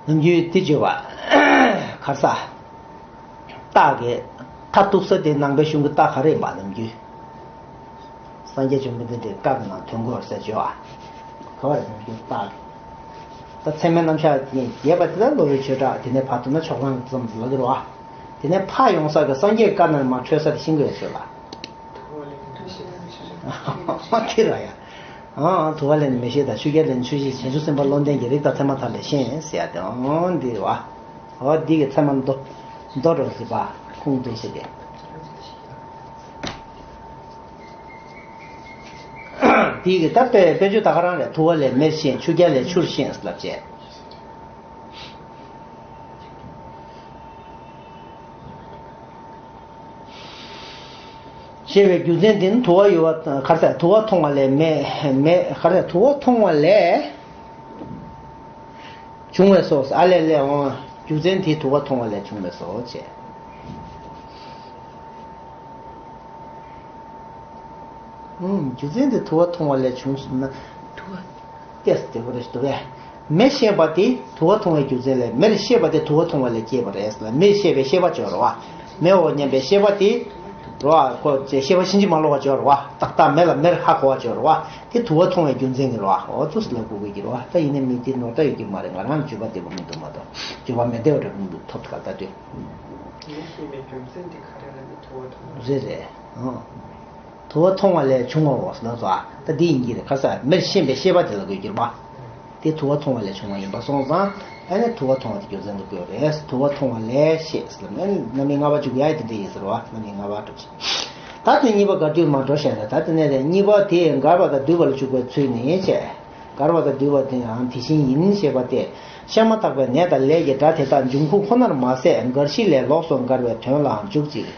ནམ་རྒྱུན་དེ་བརྗོད་པ། ག་རེ་ཟ། རྟགས་ཀྱི་མཐར་ཐུག་ས་དེ་ནང་པའི་གཞུང་གི་རྟགས་ག་རེ་ཡིན་པ་ནམ་རྒྱུན། སངས་རྒྱས་བཅོམ་ལྡན་འདས་དེ་བཀའ་གི་ནང་དོན་གོ་ཟེར་བརྗོད་ཨ། ག་བ་རེད་ནམ་རྒྱུན་རྟགས་ཀྱི། ད་ཚད་མའི་རྣམ་གཞག་ནས་རྒྱས་པ་དེ་ལ་སློབ་དཔོན་ཆོས་གྲགས། དེ་ནས་ཕར་ཐུག་ན་ཆོག་ལང་ཙམ་ལབ་ཀྱི་རེད་བ། དེ་ནས་ཕར་ཡོང་ས་གི་སངས་རྒྱས་བཀའ་ནང་མར་འཕྲོད་ས་དེ་ཤེས་དགོས་ཡ་ཆོས་ལ། དེ་ར་ཡ། ཨང་དུ་བ་ལས་ནི་མེ་ཤེས་དང་། ཆུ་རྐྱལ་ལས་ནི་ཆུ་ཤེས། བྱང་ཆུབ་སེམས་དཔའ་བློ་ལྡན་གྱིས། རིགས་དང་མཚན་མ་ཐ་ལས་ཤེས་ཟེར་ཡ་དེ་ཨང་འདི་རེད་བ། འོ་འདི་གི་ཚད་མ་མདོ། མདོ་འགྲོ་ཟེར་བ་ཁུངས་འདུག་ཟེར་ཏེ། འདི་གི་ད་དཔེ་དཔེ་བརྗོད་ད་ག་རང་རེད། དུ་བ་ལས་མེར་ཤེས། ཆུ་རྐྱལ་ལས་ཆུར་ཤེས་ལབ་བྱས། ཞེས་པའི་རྒྱུ་མཚན་དེ་ནི་དུ་བ་ཡོད་པ་ག་རེ་ཟེར། དུ་བ་མཐོང་བ་ལས་མེ་མེ་ག་རེ་ཟེར། དུ་བ་མཐོང་བ་ལས་བྱུང་བས་སོ། ཨ་ལས་ལས་འོང་། རྒྱུ་མཚན་དེ་དུ་བ་མཐོང་བ་ལས་བྱུང་བས་སོ་བྱས། ཨུམ། རྒྱུ་མཚན་དེ་དུ་བ་མཐོང་བ་ལས་བྱུང་སོང་ན། དུ་བ། ཏེས་དེ་གོ་རེ་ཞིག་འདུག་གས། མེ་ཤེས་པ་དེ་དུ་བ་མཐོང་བའི་རྒྱུ་མཚན་ལས་མེར་ཤེས་པ་དེ་དུ་བ་མཐོང་བ་ལས་སྐྱེས་པ་རེད་ལ། མེར་ཤེས་པའི་ཤེས་པ་ཅིག་ཡོད་རེད་བ། མེའོ་སྙམ་པའི་ཤེས་པ་དེ་རེད་བ། ཁོ་ཅེས་ཤེས་པ་ཕྱིན་ཅི་མ་ལོག་པ་ཅིག་ཡོད་རེད་བ། ཏག་ཏག་མེ་ལ་མེར་ཧ་གོ་བ་ཅིག་ཡོད་རེད་བ། དེ་དུ་བ་མཐོང་བའི་རྒྱུ་མཚན་གྱིས་རེད་བ། འོ་ཙུགས་ལ་གོ་དགོས་ཀྱི་རེད་བ། ད་ཡིན་ནའི་མི་དེ་ནོར་ད་ཡོད་ཀྱི་མ་རེད། ང་རང་བརྗོད་པ་བདེ་པོ་མི་འདུག་མ་གཏོགས། བརྗོད་པ་མི་བདེ་བ་འདྲ་མི་འདུག་ཐོབ་ཐག་ལྟ་དུས། མེ་ཤེས་པའི་རྒྱུ་མཚན་དེ་ག་རེ་ལ་ནི་དུ་བ་མཐོང་། རེད་རེད། ཨང་། དུ་བ་མཐོང་བ་ལས་བྱུང་བའོ་ལབ་སོང་ཨ། ད་འདི་ཡིན་གྱི་རེད། ག་ས་མེར་ཤེས་པའི་ཤེས་པ་དེ་ལ་གོ་གི་རེད་པ། དེ་དུ་བ་མཐོང་བ་ལས་བྱུང་བ་ཡིན་པ་སོང་ཙང་། ཨ་ནི་དུ་བ་མཐོང་བ་དེ་རྒྱུ་མཚན་དུ་གོ་རེད། དུ་བ་མཐོང་བ་ལས་ཤེས་ཟེར་ལབ་ན་རྣམ་དབྱེ་ལྔ་པ་འཇུག་ཡ་དེ་འདྲ་ཡིན་ཟེར་བ། རྣམ་དབྱེ་ལྔ་པ་གྲུབ་ཅིང་། ད་དེ་གཉིས་པ་ག་དུས་མ་འགྲོ་ཞེ་ན། ད་དེ་ནས་དེ་གཉིས་པ་དེ་འགལ་བ་དང་འདུས་པ་ལ་འཇུག་པའི་ཚུལ་ནི་བྱས། འགལ་བ་དང་འདུས་པ་དེ་ཡང་དེ་བཞིན་ཡིན་ཞེས་པ་སྟེ། བཤད་མ་ཐག་པའི་ནད་དང་ལས་ཀྱི་སྒྲ་དེ་དག་འབྱུང་ཁུངས་ཁོ་ནར་མ་ཟད། འགལ་གཞི་ལས་ལོགས་སུ་འགལ་བའི་དོན་ལའང་འཇུག་ཅིང་།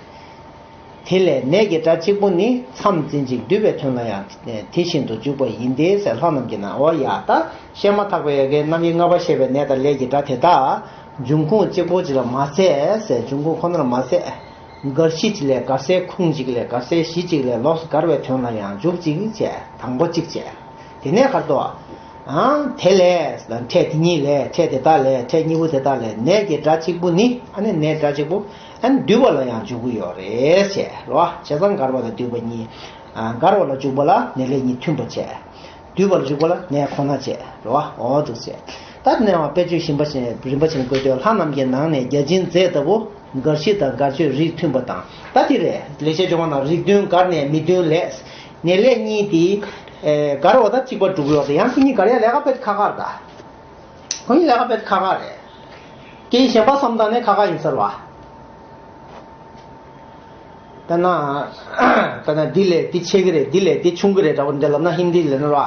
དེ་ལས་ནད་ཀྱི་སྒྲ་གཅིག་པུ་ནི། མཚམས་འཛིན་ཅིང་བསྡུས་པའི་དོན་ལ་ཡང་དེ་བཞིན་དུ་འཇུག་པ་ཡིན་ཏེ་ཟེར། ལྷ་རྣམས་ཀྱི་ནང་འོ་ཡ་ད་བཤད་མ་ཐག་པའི་ཡ་གི་རྣམ་དབྱེ་ལྔ་པ་བཤད་པའི་ནད་དང་ལས་ཀྱི་སྒྲ་དེ་དག་འབྱུང་ཁུངས་གཅིག་པོ་གཅིག་ལ་མ་ཟད་ཟེར། འབྱུང་ཁུངས་ཁོ་ན་ལ་མ་ཟད། འགའ་ཞིག་ལས་འགའ་སའི་ཁུངས་གཅིག་ལས་འགའ་སའི་གཞི་གཅིག་ལས་ལོགས་སུ་འགལ་བའི་དོན་ལ་ཡང་འཇུག་ཅིང་བྱས། དང་པོ་གཅིག་བྱས། དེ་ནས་ག་རེ་འདུག་ཨ། དེ་ལས་ཕྲད་དེ་ཉིད་ལས། ཕྲད་དེ་དག་ལས། ཕྲད་གཉིས་པོ་དེ་དག་ལས་ནད་ཀྱི་སྒྲ་གཅིག་པུ་ནི། ཨ་ནི་ནད་སྒྲ་གཅིག་པུ་ཨ་ནི་བསྡུས་པ་ལ་ཡང་འཇུག་གི་ཡོད་རེད་ཟེར་རོ། བྱས་ཙང་འགལ་བ་དང་བསྡུས་པ་གཉིས། ཨ། འགལ་བ་ལ་འཇུག་པ་ལ་ནད་ལས་གཉིས་མཐུན་པ་བྱས། བསྡུས་པ་ལ་འཇུག་པ་ལ་ནད་ཁོ་ན་བྱས་རོ། འོ་འདུག་ཟེར། ད་དེ་ནས་དཔེ་བརྗོད་གཞན་པ་ཞིག་རིམ་པ་བྱས་ནས་བཀོད་དུས། ལྷ་རྣམས་ཀྱི་ནང་ནས་བརྒྱ་བྱིན་རྫས་ལྟ་བུ། འགའ་ཞིག་དང་འགལ་ཆོས་རིགས་མཐུན་པ་དང་། ད་དེ་རེད། ལེགས་བཤད་ལྗོན་དབང་ནང་རིགས་མཐུན་འགལ་ནས་མི་མཐུན་ལས། ནད་ལས་གཉིས་དེ། ཨེ། འགལ་བ་དང་གཅིག་པ་འགྲུབ་ཡོད་དེ། ཡང་ཁོ་གཉིས་འགལ་ཡ་ལས་ཀ་དཔེ་ཁག་ཁག་རེད་ད། ཁོ་གཉིས་ལས་ཀ་དཔེ་ཁག་ཁག་རེད། སྐད་ཡིག་གཞན་པ་བསམ་བཏང་ནས་ཁག་ཁག་ཡིན་ས་རེད་བ། ད་ན། ད་ན་འདི་ལས་འདི་ཆེ་གི་རེད། འདི་ལས་འདི་ཆུང་གི་རེད་འདྲ་པོ་འདི་ལབ་ན། ཧིན་དི་ལབ་ན་ར།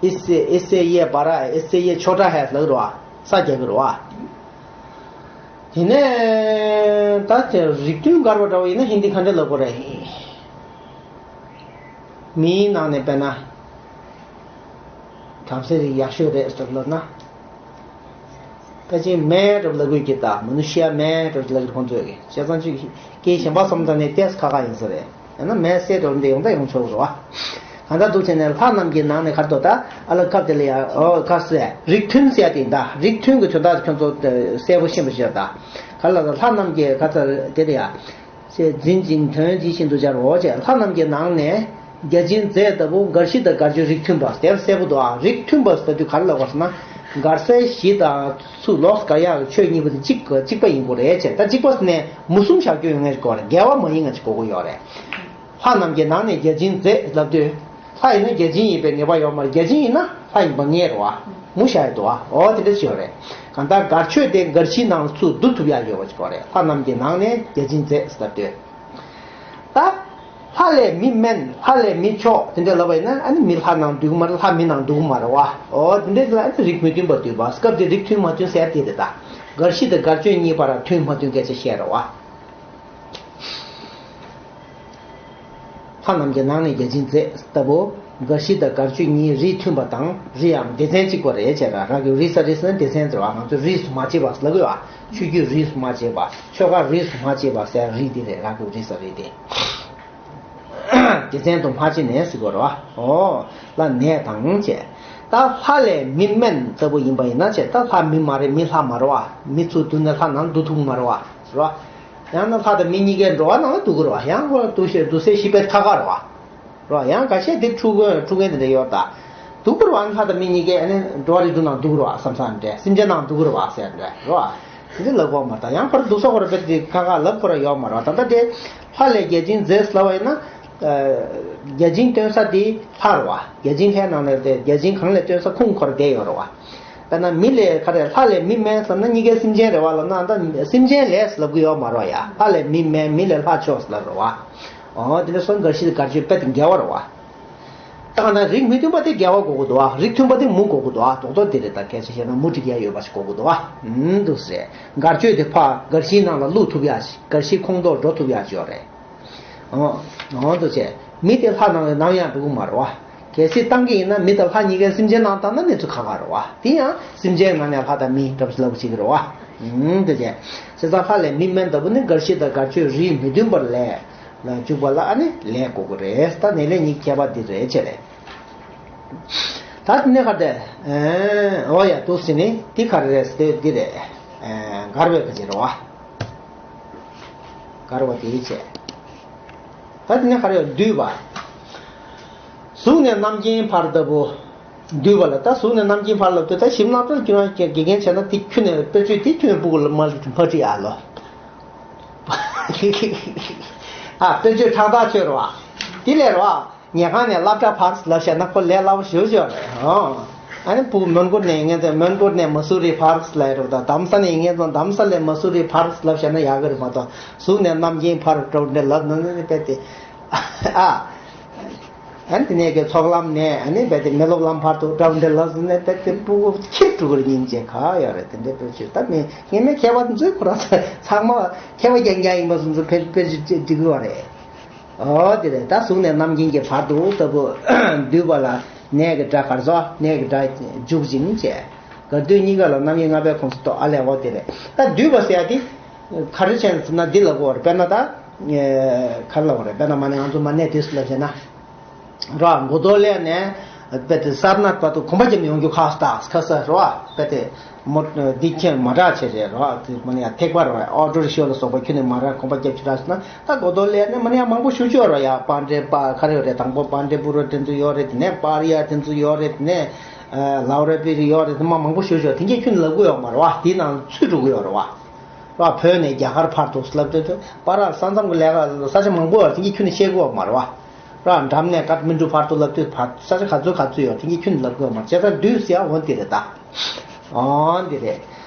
ཨིས་སེ་ཨིས་སེ་ཡེ་བ་ར་ཨིས་སེ་ཡེ་ཆོ་ཊ་ཧེ་ལབ་ར། ས་རྒྱག་གི་རེད་བ། དེ་ནས་ད་དེ་རིགས་མཐུན་འགལ་བ་འདྲ་པོ་ཡིན་ན་ཧིན་དི་ག་འདྲ་ལབ་དགོས་རེད། མིའི་ནང་ནས་དཔེར་ན། བྲམ་ཟེ་རིགས་ཡག་ཤོས་རེད་ཟེར་ལབ་ན། ཕལ་ཆེར་མེན་འདྲ་པོ་ལབ་དགོས་ཀྱི་ད། མ་ནུ་ཤི་ཡ་མེན་འདྲ་པོ་ལབ་དགོས་ཁོང་ཚོས་ཀྱི། བྱས་ཙང་ཅིག་སྐད་གཞན་པ་བསམ་ཙང་ནས་ཏོག་ཙམ་ཁག་ཁག་ཡིན་ས་རེད། ཡང་ན་མེན་ཟེར་འདྲ་པོ་འདི་ཡོང་ད་ཡོང་ཆོག་གི་རེད་བ། གང་ལྟར་འདུག་བྱས་ནས་ལྷ་རྣམས་ཀྱི་ནང་ནས་ག་རེ་འདུག་ད། ཨ་ལ་སྐབས་དེ་ལ་ཡ། ཨོ་ཁ་སེ་རིགས་མཐུན་ཟེར་ཡ་དེ་ཡིན་ད། རིགས་མཐུན་གྱི་དོན་དག་ཁྱོད་ཚོ་གསལ་པོ་ཤེས་པ་ཞིག་ད། ག་ལ་ལ་ལྷ་རྣམས་ཀྱི་ག་ཚ་དེ་ལ་ཡ། ཞེས་འཛིན་ཅིང་དོན་དེ་བཞིན་དུ་སྦྱར་རོ། ཅེས་ལྷ་རྣམས་ཀྱི་ནང་ནས་བརྒྱ་བྱིན་རྫས་ལྟ་བུ་འགའ་ཞིག་དང་འགལ་ཆོས་རིགས་མཐུན་པ། དེར་གསལ་པོ་འདུག་ཨ། རིགས་མཐུན་པ་ཟེར་དུས་ག་རེ་ལབ་དགོས་ཟེར་ན། འགལ་སའི་གཞི་དང་ཚུར་ལོགས་འགལ་ཡག་གི་ཆོས་གཉིས་པོ་དེ་གཅིག་གཅིག་པ་ཡིན་དགོས་རེད། ཅེས་ད་གཅིག་པ་ཟེར་ནས་མུ་གསུམ་བཞག་རྒྱུ་ཡོང་ངེས་ཀྱི་གོ་རེད། འགལ་བ་མ་ཡིན་ང་ཅིག་གོ་གི་ཡོད་རེད། ལྷ་རྣམས་ཀྱི་ནང་ནས་བརྒྱ་བྱིན་རྫས་ལབ་དུས། ལྷ་ཡིན་ན་བརྒྱ་བྱིན་ཡིན་པའི་ངེས་པ་ཡོད་མ་རེད། བརྒྱ་བྱིན་ཡིན་ན་ལྷ་ཡིན་པ་ངེས་རེད་བ། མུ་བཞག་ཡོད་དོ་བ། འོ་དེ་འདྲ་ཞིག་ཡོད་རེད། གང་ལྟར་འགལ་ཆོས་དེ་འགའ་ཞིག་ནང་ཚུར་བསྡུ་ཐུབ་ཡག་ཡོད་པ་ཞིག་རེད། ལྷ་རྣམས་ཀྱི་ནང་ནས་བརྒྱ་བྱིན་རྫས་ཟེར་དུས། ད། ལྷ་ལས་མི་དམན། ལྷ་ལས་མི་མཆོག་དེ་འདྲ་ལབ་པ་ཡིན་ན། ཨ་ནི་མི་ལྷ་ནང་འདུ་གི་མ་རེད། ལྷ་མི་ནང་འདུ་གི་མ་རེད་བ། འོ་དེ་འདྲ་ལ་ཨ་ནི་རིགས་མི་མཐུན་པ་འདུས་པ། སྐབས་དེ་རིགས་མཐུན་མ་མཐུན་ཟེར་དེ་རེད་ད། འགའ་ཞིག་དང་འགལ་ཆོས་གཉིས་བར་མཐུན་མ་མཐུན་སྐད་ཆ་བཤད་རེད་བ། ལྷ་རྣམས་ཀྱི་ནང་ནས་བརྒྱ་བྱིན་རྫས་ལྟ་བུ། འགའ་ཞིག་དང་འགལ་ཆོས་གཉིས་རིགས་མཐུན་པ་དང་། རིགས་ཡང་སྡེ་ཚན་གཅིག་པ་རེད་ཅེས་ར། རང་གི་རིགས་ས་རིགས་ཟེར་ན་སྡེ་ཚན་ཟེར་བ། ང་ཚོས་རིས་སུ་མ་ཕྱེ་བ་ཟེར་ལབ་ཀྱི་ཡོད། ཆོས་བརྒྱུད་རིས་སུ་མ་ཕྱེ་བ། ཆོས་ཁ་རིས་སུ་མ་ཕྱེ་བ་ཟེར་རིགས་འདི་རེད། རང་གི་རིགས་ས་རིགས་དེ། སྡེ་ཚན་དུ་མ་ཕྱེ་ནས་ཟེར་དགོས་རེད་བ། འོ། ལ་ནས་དང་བཅས། ད་ལྷ་ལས་མི་དམན་ལྟ་བུ་ཡིན་པ་ཡིན་ན་བྱས། ད་ལྷ་མི་མ་རེད། མི་ལྷ་མ་རེད་བ། མི་ཚུར་བསྡུ་ནས་ལྷ་ནང་བསྡུ་ཐུབ་མ་རེད་བ། རེད་བ། ཡང་ན་ལྷ་དང་མི་གཉིས་ཀའི་འགྲོ་བ་ནང་ལ་འདུ་དགོས་རེད་བ། ཡང་ཁོ་འདུ་ཤེས་འདུ་སའི་གཞི་དཔེ་ཁག་ཁག་རེད་བ། རེད་བ། ཡང་འགའ་ཤས་དེ་འཁྲུག་མཁན་འཁྲུག་མཁན་དེ་འདྲ་ཡོད་ད། འདུ་དགོས་རེད་བ། ལྷ་དང་མི་གཉིས་ཀས་ཨ་ནི་འགྲོ་བ་རིགས་དྲུག་ནང་འདུ་དགོས་རེད་བ་བསམ་བསམ་འདྲ། སེམས་ཅན་ནང་འདུ་དགོས་རེད་བ་ཟེར་འདྲ་རེད་བ། དེ་འདྲ་ལབ་དགོས་མ་རེད་ད། ཡང་ཁོ་རང་འདུ་ས་ཁོ་རང་དཔེ་དེ་ཁག་ཁག་ལབ་ཁོ་རང་ཡོད་མ་རེད་བ། ད་ལྟ་དེ་ལྷ་ལས་བརྒྱ་བྱིན་རྫས་ལབ་པ་ཡིན་ན། བརྒྱ་བྱིན་སྟོན་ས་དེ་ལྷ་རེད་བ། བརྒྱ་བྱིན་ལྷའི་ནང་ནས་དེ་བརྒྱ་བྱིན་གང་ལས་སྟོན་ས་ཁུངས་ཁོ་རང་བསྡད་ཡོད་རེད་བ། དཔེར་ན་མི་ལས་ག་རེ། ལྷ་ལས་མི་དམན་ཟེར་ན་གཉིས་ཀའི་སེམས་ཅན་རེད་བ་ལབ་ན། ད་སེམས་ཅན་ལས་ལབ་གི་ཡོད་མ་རེད་བ་ཡ། ལྷ་ལས་མི་དམན། མི་ལས་ལྷ་མཆོག་ལབ་རེད་བ། འོ་དེ་འདྲ་སོང་འགའ་ཞིག་འགལ་ཆོས་དཔེ་དེ་འགལ་བ་རེད་བ། ད་གང་ལྟར་རིགས་མི་མཐུན་པ་དེ་འགལ་བ་གོ་དགོས་འདུག་བ། རིགས་མཐུན་པ་དེ་མུ་གོ་དགོས་འདུག་བ། རྡོག་རྡོག་དེ་རེད། ད་སྐད་ཆ་བཤད་ན་མུ་འགྲིག་ཡ་ཡོད་པ་ཞིག་གོ་དགོས་འདུག་བ། ཨུམ། འདུག་ཟེར། འགལ་ཆོས་དེ་ཕར་འགའ་ཞིག་ནང་ལ་བླུག་ཐུབ་ཡ་ཞིག་འགའ་ཞིག་ཁོངས་གཏོགས་འགྲོ་ཐུབ་ཡ་ཞིག་ཡོད་རེད། འོ། འོ་འདུག་བྱས། མི་དེ་ལྷ་ནང་ནས་ནམ་ཡང་འགྲོ་གི་མ་རེད་བ། གལ་སྲིད་བཏང་གི་ཡིན་ན་མི་དང་ལྷ་གཉིས་ཀའི་སེམས་ཅན་ནང་བཏང་ན་གནས་ཚུལ་ཁག་ཁག་རེད་བ། དེ་ཡང་སེམས་ཅན་ནང་ནས་ལྷ་དང་མི་འདྲ་པོ་ཞིག་ལབ་བྱེད་ཀྱི་རེད་བ། ཨུམ། འདུག་བྱས། བྱས་ཙང་ལྷ་ལས་མི་དམན་ལྟ་བུ་ནི་འགའ་ཞིག་དང་འགལ་ཆོས་རིགས་མི་མཐུན་པར་ལས་ལ་འཇུག་པ་ལ་ཨ་ནི་ལས་གོ་དགོས་རེད། ད་ནས་ལས་གཉིས་ཁྱད་པར་འདི་རེད་བྱས་རེད། ད་དེ་ནས་ག་རེ། ཨེ། འོ་ཡ། འདུག་ཟེར་ནི་འདི་ག་རེ་རེད་ཟེར་དུས་འདི་རེད། ཨེ། འགལ་བའི་ག་ཅི་རེད་བ། འགལ་བ་དེའི་ཆེད། ད་དེ་ནས་ག་རེ་ཡོད། བསྡུས་པ། གཟུགས་ནས་རྣམ་མཁྱེན་ཕར་ལྟ་བུ། བསྡུས་པ་ལ། ད་གཟུགས་ནས་རྣམ་མཁྱེན་ཕར་ལ་བསྡུ། ད་ཞིབ་རྣམ་ཐར་ཁྱོད་རང་དགེ་རྒན་བྱས་ན་དེ་ཁྱོན་ནས་དཔེར་བརྗོད་དེ་ཁྱོན་ཕྲུ་གུ་ལ་མ་མ་དྲིས་ཨ་ལོ། ཨ། དཔེར་བརྗོད་ཕྲག་དག་ཆོད་རེད་བ། དེ་ལས་རེད་བ། ཉལ་ཁང་ནས་སློབ་གྲྭ་ཕར་ལབ་བཤད་ན་ཁོ་ལས་སླ་པོ་ཞེ་པོ་ཅིག་རེད། ཨོ། ཨ་ནི་ཕྲུ་གུ་མོན་གྷོ་ནས་ཡིན་མཁན་ཚོ་མོན་གྷོ་ནས་མ་སུ་རི་ཕར་ལབ་རེད་བ། ད་དྷ་རམ་ས་ནས་ཡིན་མཁན་ཚོ་དྷ་རམ་ས་ལས་མ་སུ་རི་ཕར་ལབ་བཤད་ན་ཡག་གི་རེད་མ་གཏོགས། གཟུགས་ནས་རྣམ་མཁྱེན་ཕར་འགྲོ་འདྲ་ལབ་ན་ནི་དཔེ་དེ། ཨ། ཨ་ནི་དེ་ནས་ཀྱི་ཚོགས་ལམ་ནས་ཨ་ནི་དཔེ་དེ་མི་སློབ་ལམ་ཕར་དུ་འགྲོ་འདྲ་ལབ་ཟེར་ནས་དཔེ་དེ་ཕྲུ་གུ་ཁྱེར་འགྲོ་གི་རེད། སྙིང་རྗེ་ཁ་ཡོད་རེད། དེ་འདྲའི་དཔེ་བརྗོད་ད་མི་ངས་མི་མཁས་པ་ཚོས་ཁོ་རང་ཚོ་ཚང་མ་མཁས་པ་རྐྱང་རྐྱང་ཡིན་པ་སོང་ཚོ་དཔེ་དཔེ་བརྗོད་འགྲིག་གི་བ་རེད། ཨོ་དེ་རེད། ད་གཟུགས་ནས་རྣམ་མཁྱེན་གྱི་བར་དུ་ལྟ་བུ་འདུས་པ་ལ་གནས་ཀྱི་སྒྲ་གར་སོགས་གནས་ཀྱི་སྒྲ་འཇུག་ཅིང་བྱས། གར་སྡུད་གཉིས་ཀ་ལ་རྣམ་དབྱེ་ལྔ་པའི་ཁོངས་སུ་གཏོགས། ཨ་ལས་འོ་དེ་རེད། ད་འདུས་པ་ཟེར་ཡ་དེ་ག་རེ་བྱས་ཟེར་ན་འདི་ལ་གོ་བར་དཔེར་ན་ད་ག་རེ་ལ་གོ་རེད། དཔེར་ན་མ་ནས་ང་ཚོ་མ་ནས་དུས་སུ་ལབ་བྱས་ན། ར་མགོ་ཐོག་ལས་ནས་དཔེ་དེ་སར་ནག་བར་དུ་གོམ་པ་རྒྱབ་ནས་ཡོང་རྒྱུ་ཁག་སྟག་ཁ་ས་ར་དཔེ་དེ་མོ་འདི་ཁྱེད་མ་དྲག་བྱས་རེད་ར། དེ་མ་ནས་ཡང་ཐེག་པ་ར་ཨོ་ཏོ་རི་ཤོ་ལ་སོགས་པ་ཁྱོད་ནས་མ་དྲག་གོམ་པ་རྒྱབ་ཅི་དྲག་སོང་ན་ད་མགོ་ཐོག་ལས་ནས་མ་ནས་ཡང་མང་པོ་ཞུ་ཆོག་ར། ཡ་པ་འདྲེ་པ་ག་རེ་ཡོད་རེད། དང་པོ་པ་འདྲེ་པུ་རོ་དེ་ཚོ་ཡོད་རེད། དེ་ནས་པ་རི་ཡ་དེ་ཚོ་ཡོད་རེད། དེ་ནས་ལའོ་རེ་པི་རི་ཡོད་རེད། དེ་མ་མང་པོ་ཞུ་ཆོག་དེ་གས་ཁྱོད་ནས་ལབ་དགོས་ཡོད་མ་རེད་བ། དེའི་ནང་ཚུད་འགྲོ་གི་ཡོད་རེད་བ། ར་བོད་ནས་རྒྱ་གར་བར་དུ་ལབ་དུས་དུ་པ་ར་ས་མཚམས་ཀྱི་ལས་ཀ་ས་ཆ་མང་པོ་ཡོད་རེད། དེ་གས་ཁྱོད་ནས་ཤེས་དགོས་ཡོད་མ་རེད་བ། ར་འགྲམ་ནས་ཀ་ཐ་མན་གྲུ་བར་དུ་ལབ་དུས་བར་ས་ཆ་ག་ཚོད་ག་ཚོད་ཡོད་དེ་གས་ཁྱོད་ནས་ལབ་དགོས་ཡོད་མ་རེད། བྱས་ཙང་འདུས་ཟེར་ཡ་འོ་འདི་རེད་ད། འོ་འདི་རེད།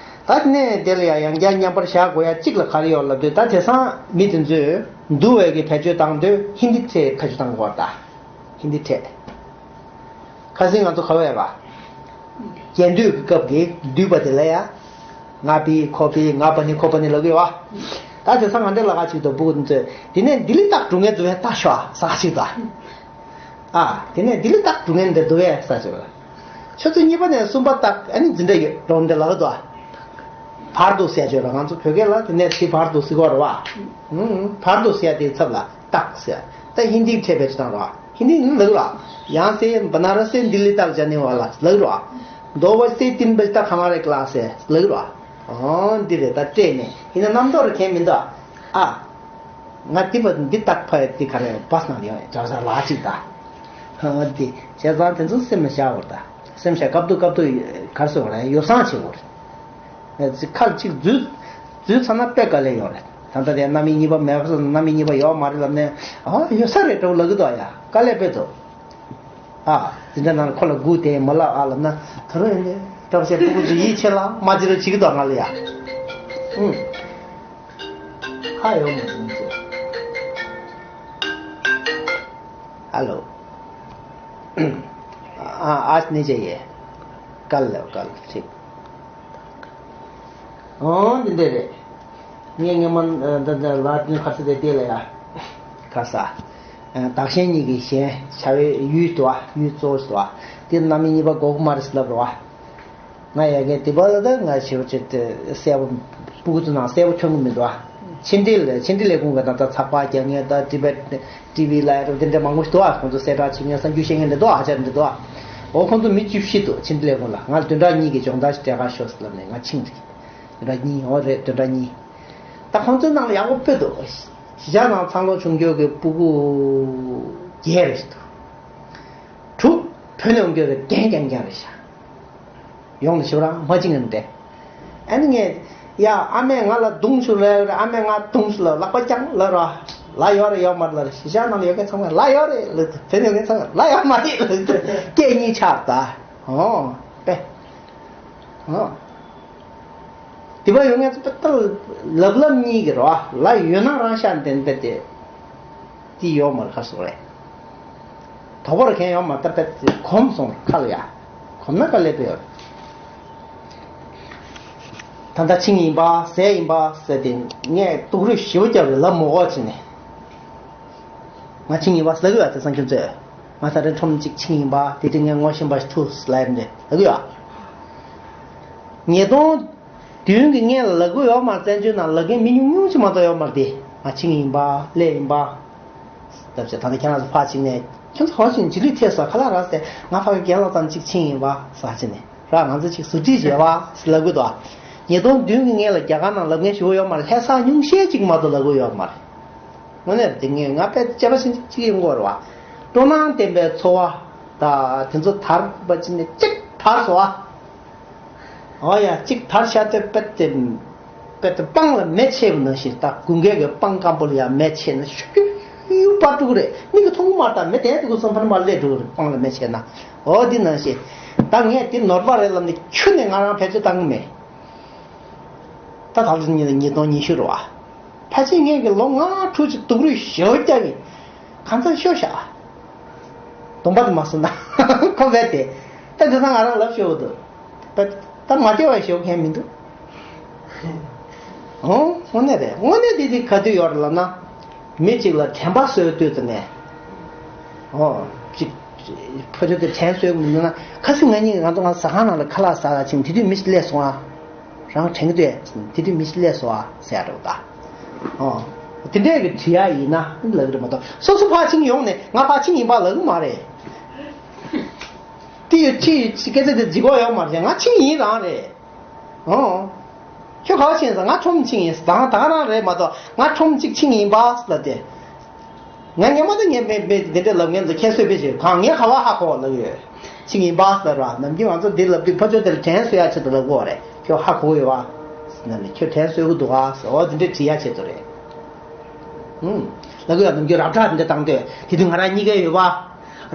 ད་དེ་ནས་དེ་ལ་ཡང་ཡང་བསྐྱར་མཉམ་པར་བཞག་དགོས་ཡ་གཅིག་ལ་ག་རེ་ཡོད་ལབ་དུས་ད་དེང་སང་མི་དེ་ཚོས་འདུ་བའི་གི་བེད་སྤྱོད་བཏང་དུས་ཧིན་དི་ཕྲད་བེད་སྤྱོད་བཏང་དགོས་རེད་ད། ཧིན་དི་ཕྲད། ཁ་སང་ང་ཚོ་ག་བས་པ། རྒྱན་སྡུད་ཀྱི་སྐབས་ཀྱི་འདུས་པ་དེ་ལ་ཡ། ང་པི་ཁོ་པི་ང་པ་ནི་ཁོ་པ་ནི་ལབ་ཀྱི་ཡོད་པ། ད་དེང་སང་ང་འདྲ་ལ་ཁ་ཅིག་ཏུ་སྤུ་གུ་འདི་ཚོས་དེ་ནས་ལྡི་ལི་རྟགས་སྒྲུང་ངན་འདུ་བས་ལྟ་ཤོག་ཟ་ཁ་ཅིག་ཏུ། ཨ། དེ་ནས་ལྡི་ལི་རྟགས་སྒྲུང་ངན་འདི་འདུ་བས་ཟ་ཅིག་ལ། ཆུ་ཚོད་གཉིས་པ་ནས་གསུམ་པ་རྟགས་ཨ་ནི་འཛིན་གྲྭ་ཡོད་འགྲོ་འདི་ལ་ལ་དུ་ཨ། བར་དུ་ཟེར་ཡ་ཅིག་ཡོད་ར། ང་ཚོ་བོད་སྐད་ལ་དེ་ནས་དེ་བར་དུ་ཟེར་གོ་ར་བ། ཧུམ། བར་དུ་ཟེར་ཡ་དེའི་ཚབ་ལ་རྟགས་ཟེར། ད་ཧིན་དིའི་ཕྲད་བེད་སྤྱོད་བཏང་ར། ཧིན་དི་ནི་ལག་ར། ཡང་སེ་བ་ན་ར་སེ་ལྡི་ལི་རྟགས་ཅན་ནི་བ་ལ་ལག་ར། དོ་བ་སེ་ཏིན་བེ་ཏ་ཁ་མ་རེ་ཀ་ལ་སེ་ལག་ར། ཨོ་འདི་རེད་ད་སྤྲད་ནས་ཡིན་ན་རྣམ་རྟོག་རེ་མཁན་མི་འདུག་ཨ། ང་འདི་བ་འདི་རྟགས་ཕ་ཡ་འདི་ག་རེ་བ་སྣང་ཡོང་ཡ་ཇག་ཇག་ལ་ཅིག་ད། ཨོ་འདི་བྱས་ཙང་དེ་ཚོ་སེམས་ལ་བཞག་འོར་ད། སེམས་བཞག་སྐབས་དུ་སྐབས་དུ་གར་སོ་ར་ཡོ་བསྲང་བྱེད་འོར། ཁ་ཅིག་འཛུལ། འཛུལ་ཚར་ན་དཔེ་དཀའ་ལས་ཡོང་རེད། ད་ལྟ་དེ་རྣམ་དབྱེ་གཉིས་པ་མེད་པ་སོང་རྣམ་དབྱེ་གཉིས་པ་ཡོད་མ་རེད་ལབ་ནས་ཨ་ཡོད་ས་རེད་འགྲོ་ལབ་ཀྱི་འདུག་ཡ་དཀའ་ལས་དཔེ་འདུག་ཨ་འཛིན་གྲྭ་ནང་ལ་ཁོ་ལ་སྒུག་དེ་མ་ལབ་ཨ་ལབ་ན་ད་རུང་ཡིན་ནས་སྐྲ་བཤད་སྤུ་གུ་ཚོ་ཡིད་ཆེས་ལ་མ་བྱེད་རོགས་བྱེད་ཀྱི་འདུག་ང་ལ་ཡ། ཨུང་། ཁ་ཡོད་མ་རེད་ཚོ། ཨ་ལོ། ཨ་ཨ་ནི་ཅེ་ཡེ། ཀལ་ལེ་ཀལ་ཅིག་ཨོ་འདི་འདྲ་རེད། ངས་ངས་མ་འདི་འདི་ལ་དུས་ཁ་ས་དེ་དེ་ལ་ཡ། ཁ་ས། བདག་གཞན་གཉིས་ཀྱི་གཞན་བྱ་བའི་ཡུལ་དུ་བ་ཡུལ་གཙོ་བོ་ཞིག་ཏུ་བ། དེ་རྣམ་དབྱེ་གཉིས་པ་འགོག་གི་མ་རེད་ཟེར་ལབ་རོ་བ། ང་ཡ་གན་དེ་པ་ལ་ད་ང་ཞེ་པོ་ཅིག་ཏུ་གསལ་པོ་སྤུ་གུ་ཚོ་ནང་གསལ་པོ་ཐོན་གི་མི་འདུག་ཨ། ཕྱི་འབྲེལ་ཕྱི་འབྲེལ་ལས་ཁུངས་ཀྱི་ད་ལྟ་ཚགས་པར་རྒྱག་མཁན་ད་ཊི་བེཊ་ཊི་ཝི་ལ་ཡ་དེ་འདྲ་མང་པོ་ཞིག་འདུག་ཨ། ཁོང་ཚོ་གསལ་བསྒྲགས་བྱེད་མཁན་གསར་འགྱུར་བཤད་མཁན་འདྲ་འདུག་ཨ། ཧ་ཅང་འདྲ་འདུག་ཨ། འོ་ཁོང་ཚོ་མི་བཅུ་བཞི་འདུག་ཕྱི་འབྲེལ་ལས་ཁུངས་ལ་ང་བདུན་ཕྲག་གཉིས་ཀྱི་སྦྱོང་བརྡར་ཞིག་སྤྲད་ག་ཤོག་ཟེར་ལབ་ནས་ང་ཕྱིན་རེད། བདུན་ཕྲག་གཉིས་འོ་རེད་བདུན་ཕྲག་གཉིས། ད་ཁོང་ཚོའི་ནང་ལ་ཡག་པོ་དཔེ་འདུག་གཞིས་ཆགས་ནང་འཚར་ལོངས་བྱུང་རྒྱུ་གི་སྤུ་གུ་བརྒྱད་རེ་ཞིག་འདུག་དྲུག་བོད་ནས་ཡོང་རྒྱུ་རེད་རྐྱང་རྐྱང་རྐྱང་རེད་ཤག་ཡོང་ནས་ཞེ་པོ་རང་མ་བྱིང་ངམ་དེ། ཨ་ནི་ངས་ཡ་ཨ་མས་ང་ལ་རྡུང་ཤོག་ལབ་རེད། ཨ་མས་ང་རྡུང་ཤོག་ལབ་ལག་པ་བརྐྱངས་ལབ་ར། ལ་ཡོད་རེད་ཡོད་མ་རེད་ལབ་རེད། གཞིས་ཆགས་ནང་ལ་ཡོད་མཁན་ཚང་མས་ལ་ཡོད་རེད་ལབ་འདུག་བོད་ནས་ཡོད་མཁན་ཚང་མས་ལ་ཡོད་མ་རེད་ལབ་འདུག་སྐད་གཉིས་ཆགས་ད། ཨོ་པེ། ཨོ། དེ་བ་ཡོད་མཁན་ཚོ་པེ་ལབ་ལབ་གཉིས་ཀྱི་རོ་ལ་ཡོད་ན་རང་ཤ་འདན་པེ་དེ། དེ་ཡོད་མ་རེད་ཁ་སོ་རེད། དོག་པར་མཁན་ཡོད་མ་ད་པེ་གོམས་སོང་ཁ་ལ་ཡ། གོམས་ན་དཀའ་ལས་པེ་ཡོད་རེད། ད་ལྟ་ཆིང་ཡིན་པ་ཟས་ཡིན་པ་ཟེར་ཏེ་ངས་སྡུག་རུས་ཞེ་པོ་བརྒྱབ་རེད་ལབ་མོ་གོ་ཕྱིན་ནས། ང་ཆིང་ཡིན་པ་ཟེར་གི་ཡོད་དེ་སང་ཁྱོད་ཚོས། ང་ད་རེ་ཁྲོམ་གཅིག་ཆིང་ཡིན་པ་དེ་དྲི་ངས་ངོ་ཤེས་པ་ཞིག་ཐུག་ལབ་ཡིན་དེ་ལབ་གི་ཡོད། ཉིས་སྟོང་བདུན་གྱི་སྔན་ལ་ལབ་གི་ཡོད་མ་རེད། བཙན་བྱོལ་ནང་ལབ་མཁན་མི་ཉུང་ཉུང་ཅིག་མ་གཏོགས་ཡོད་མ་རེད་དེ། ང་ཆིང་ཡིན་པ་ཀླད་ཡིན་པ། ལབ་བྱས་ད་ནི་ཁྱེད་རང་ཚོ་ཕར་ཕྱིན་ནས་ཁྱོད་ཚོ་ཧོ་ཞིང་ཇི་ལུས་ཐེབས་སོ་ཁ་ལག་རག་ཟེར་ང་ཕ་གི་རྒན་ལགས་ཙམ་གཅིག་ཕྱིན་ཡིན་པ་ཟ་ཕྱིན་ནས་ར་ང་ཚོ་གཅིག་ཟུར་ཁྲིད་བྱས་པ་ཟེར་ལབ་གི་འདུག་ཉིས་སྟོང་བདུན་གྱི་སྔན་ལ་རྒྱ་གར་ནང་ལབ་མཁན་ཞུ་གི་ཡོད་མ་རེད། ལྷ་ས་ཉུང་ཤས་གཅིག་མ་གཏོགས་ལབ་གི་ཡོད་མ་རེད། དངོས་གནས་དེ་ངས་ང་དཔེ་དཔྱད་པ་ཞིག་གཅིག་ཡོང་གི་རེད་བ། སྤྲོ་སྣང་ལྡན་པའི་འཚོ་བ་ད་དེ་ཚོ་དར་བ་ཅིག་ནས་གཅིག་དར་སོང་བ། ཨོ་ཡ་གཅིག་དར་ཤ་སྟོད་པད་དེ། པད་དེ་སྤང་ལ་མེ་མཆེད་པ་ནང་བཞིན་ད་དགུན་ཁའི་གི་སྤང་སྐམ་པོ་ལ་ཡང་མེ་མཆེད་ན་ཤུ་ཡུ་པར་འགྲོ་གི་རེད། མིག་གིས་མཐོང་གི་མ་རེད། ད་མེ་དེ་དེ་གུ་སོང་ཕར་མར་སླེབས་འགྲོ་གི་རེད། སྤང་ལ་མེ་མཆེད་ན། ཨོ་འདི་ནང་བཞིན་ད་ངས་འདི་ནོར་བ་རེད་ལབ་ནས་ཁྱོན་ནས་ང་རང་བེད་སྤྱོད་བཏང་གི་མེད། ད་ད་ལོ་ཉིས་ཉིས་སྟོང་ཉི་ཤུ་རེད་བ། ཕལ་ཆེར་ངས་ཀྱི་ལོ་ལྔ་དྲུག་ཅིག་སྡུག་རུས་ཞེ་པོ་བརྒྱབ་ཡིན། གང་ཚང་ཤོ་ཤ། སྡོམ་པ་དེ་མ་སོང་ན་ཁོ་བས་ཏེ། ད་དེ་ཚང་ང་རང་ལབ་ཤོ་འདུག་ད་ད་མ་བལྟས་པ་ཤོ་མཁན་མི་འདུག་ཨོ་དངོས་གནས་རེད། དངོས་གནས་དེ་དེ་ག་དུས་ཡོད་རེད་ལབ་ན། མི་གཅིག་ལ་དྲན་པ་གསོས་དུས་ཙམ་ནས། ཨོ། གཅིག་ཕ་ཆོས་དེ་དྲན་གསོས་མི་འདུག་ན། ཁ་སང་ང་གཉིས་ང་ཚོ་ང་ཟ་ཁང་ནང་ལ་ཁ་ལག་ཟ་ག་ཕྱིན། དེ་དུས་མི་ཞིག་སླེབས་སོང་ཨ། རང་དྲན་གྱི་འདུག་དེ་དུས་མི་ཞིག་སླེབས་སོང་ཨ་ཟེར་ཡ་རེད་ད། ཨོ། དེ་འདྲས་ཀྱི་དྲི་ཡ་ཡིན་ན་ལབ་ཀྱི་རེད་མ་གཏོགས། སོ་སོ་ཕར་ཕྱིན་ཡོང་ནས་ང་ཕར་ཕྱིན་ཡིན་པ་ལབ་ཀྱི་མ་རེད། དེ་ཡོད་ཅི་སྐད་ཆ་དེ་འཇིགས་པ་ཡོད་མ་རེད། ང་ཕྱིན་ཡིན་རང་རེད། ཨོ། ཁྱོད་ག་པར་ཕྱིན་ཟེར། ང་ཁྲོམ་ཕྱིན་ཡིན་ཟེར། ད་ད་ག་རང་རེད་མ་གཏོགས། ང་ཁྲོམ་གཅིག་ཕྱིན་ཡིན་པ་ཟེར་ལབ་དེ། ང་ངས་མ་གཏོགས་ངས་མེད་མེད་དེ་འདྲ་ལབ་མཁན་ཚོ་ཁྱད་གསོད་པའི་ཕྱིར་གང་ངས་ག་པར་ཧ་གོ་ལབ་ཡོད། ཕྱིན་ཡིན་པ་ཟེར་བ་ནམ་རྒྱུན་ང་ཚོ་འདི་ལབ་དུས་ཕ་ཆོས་དེར་དྲན་གསོ་ཡ་ཆེད་དུ་ལབ་དགོས་རེད། ཁྱོད་ཧ་གོ་ཡོད་པ། ཟེར་ན་ནི་ཁྱོད་དྲན་གསོ་གི་འདུག་ཨ་ཟེར། འོ་དེ་འདྲ་དྲི་ཡ་ཆེད་དུ་རེད། ཧུམ། ལབ་དགོས་ཡ། ནམ་རྒྱུན་རབ་གྲགས་དེ་འདྲ་བཏང་དུས་དེ་དུས་ང་རང་གཉིས་ཀའི་ཡོད་པ།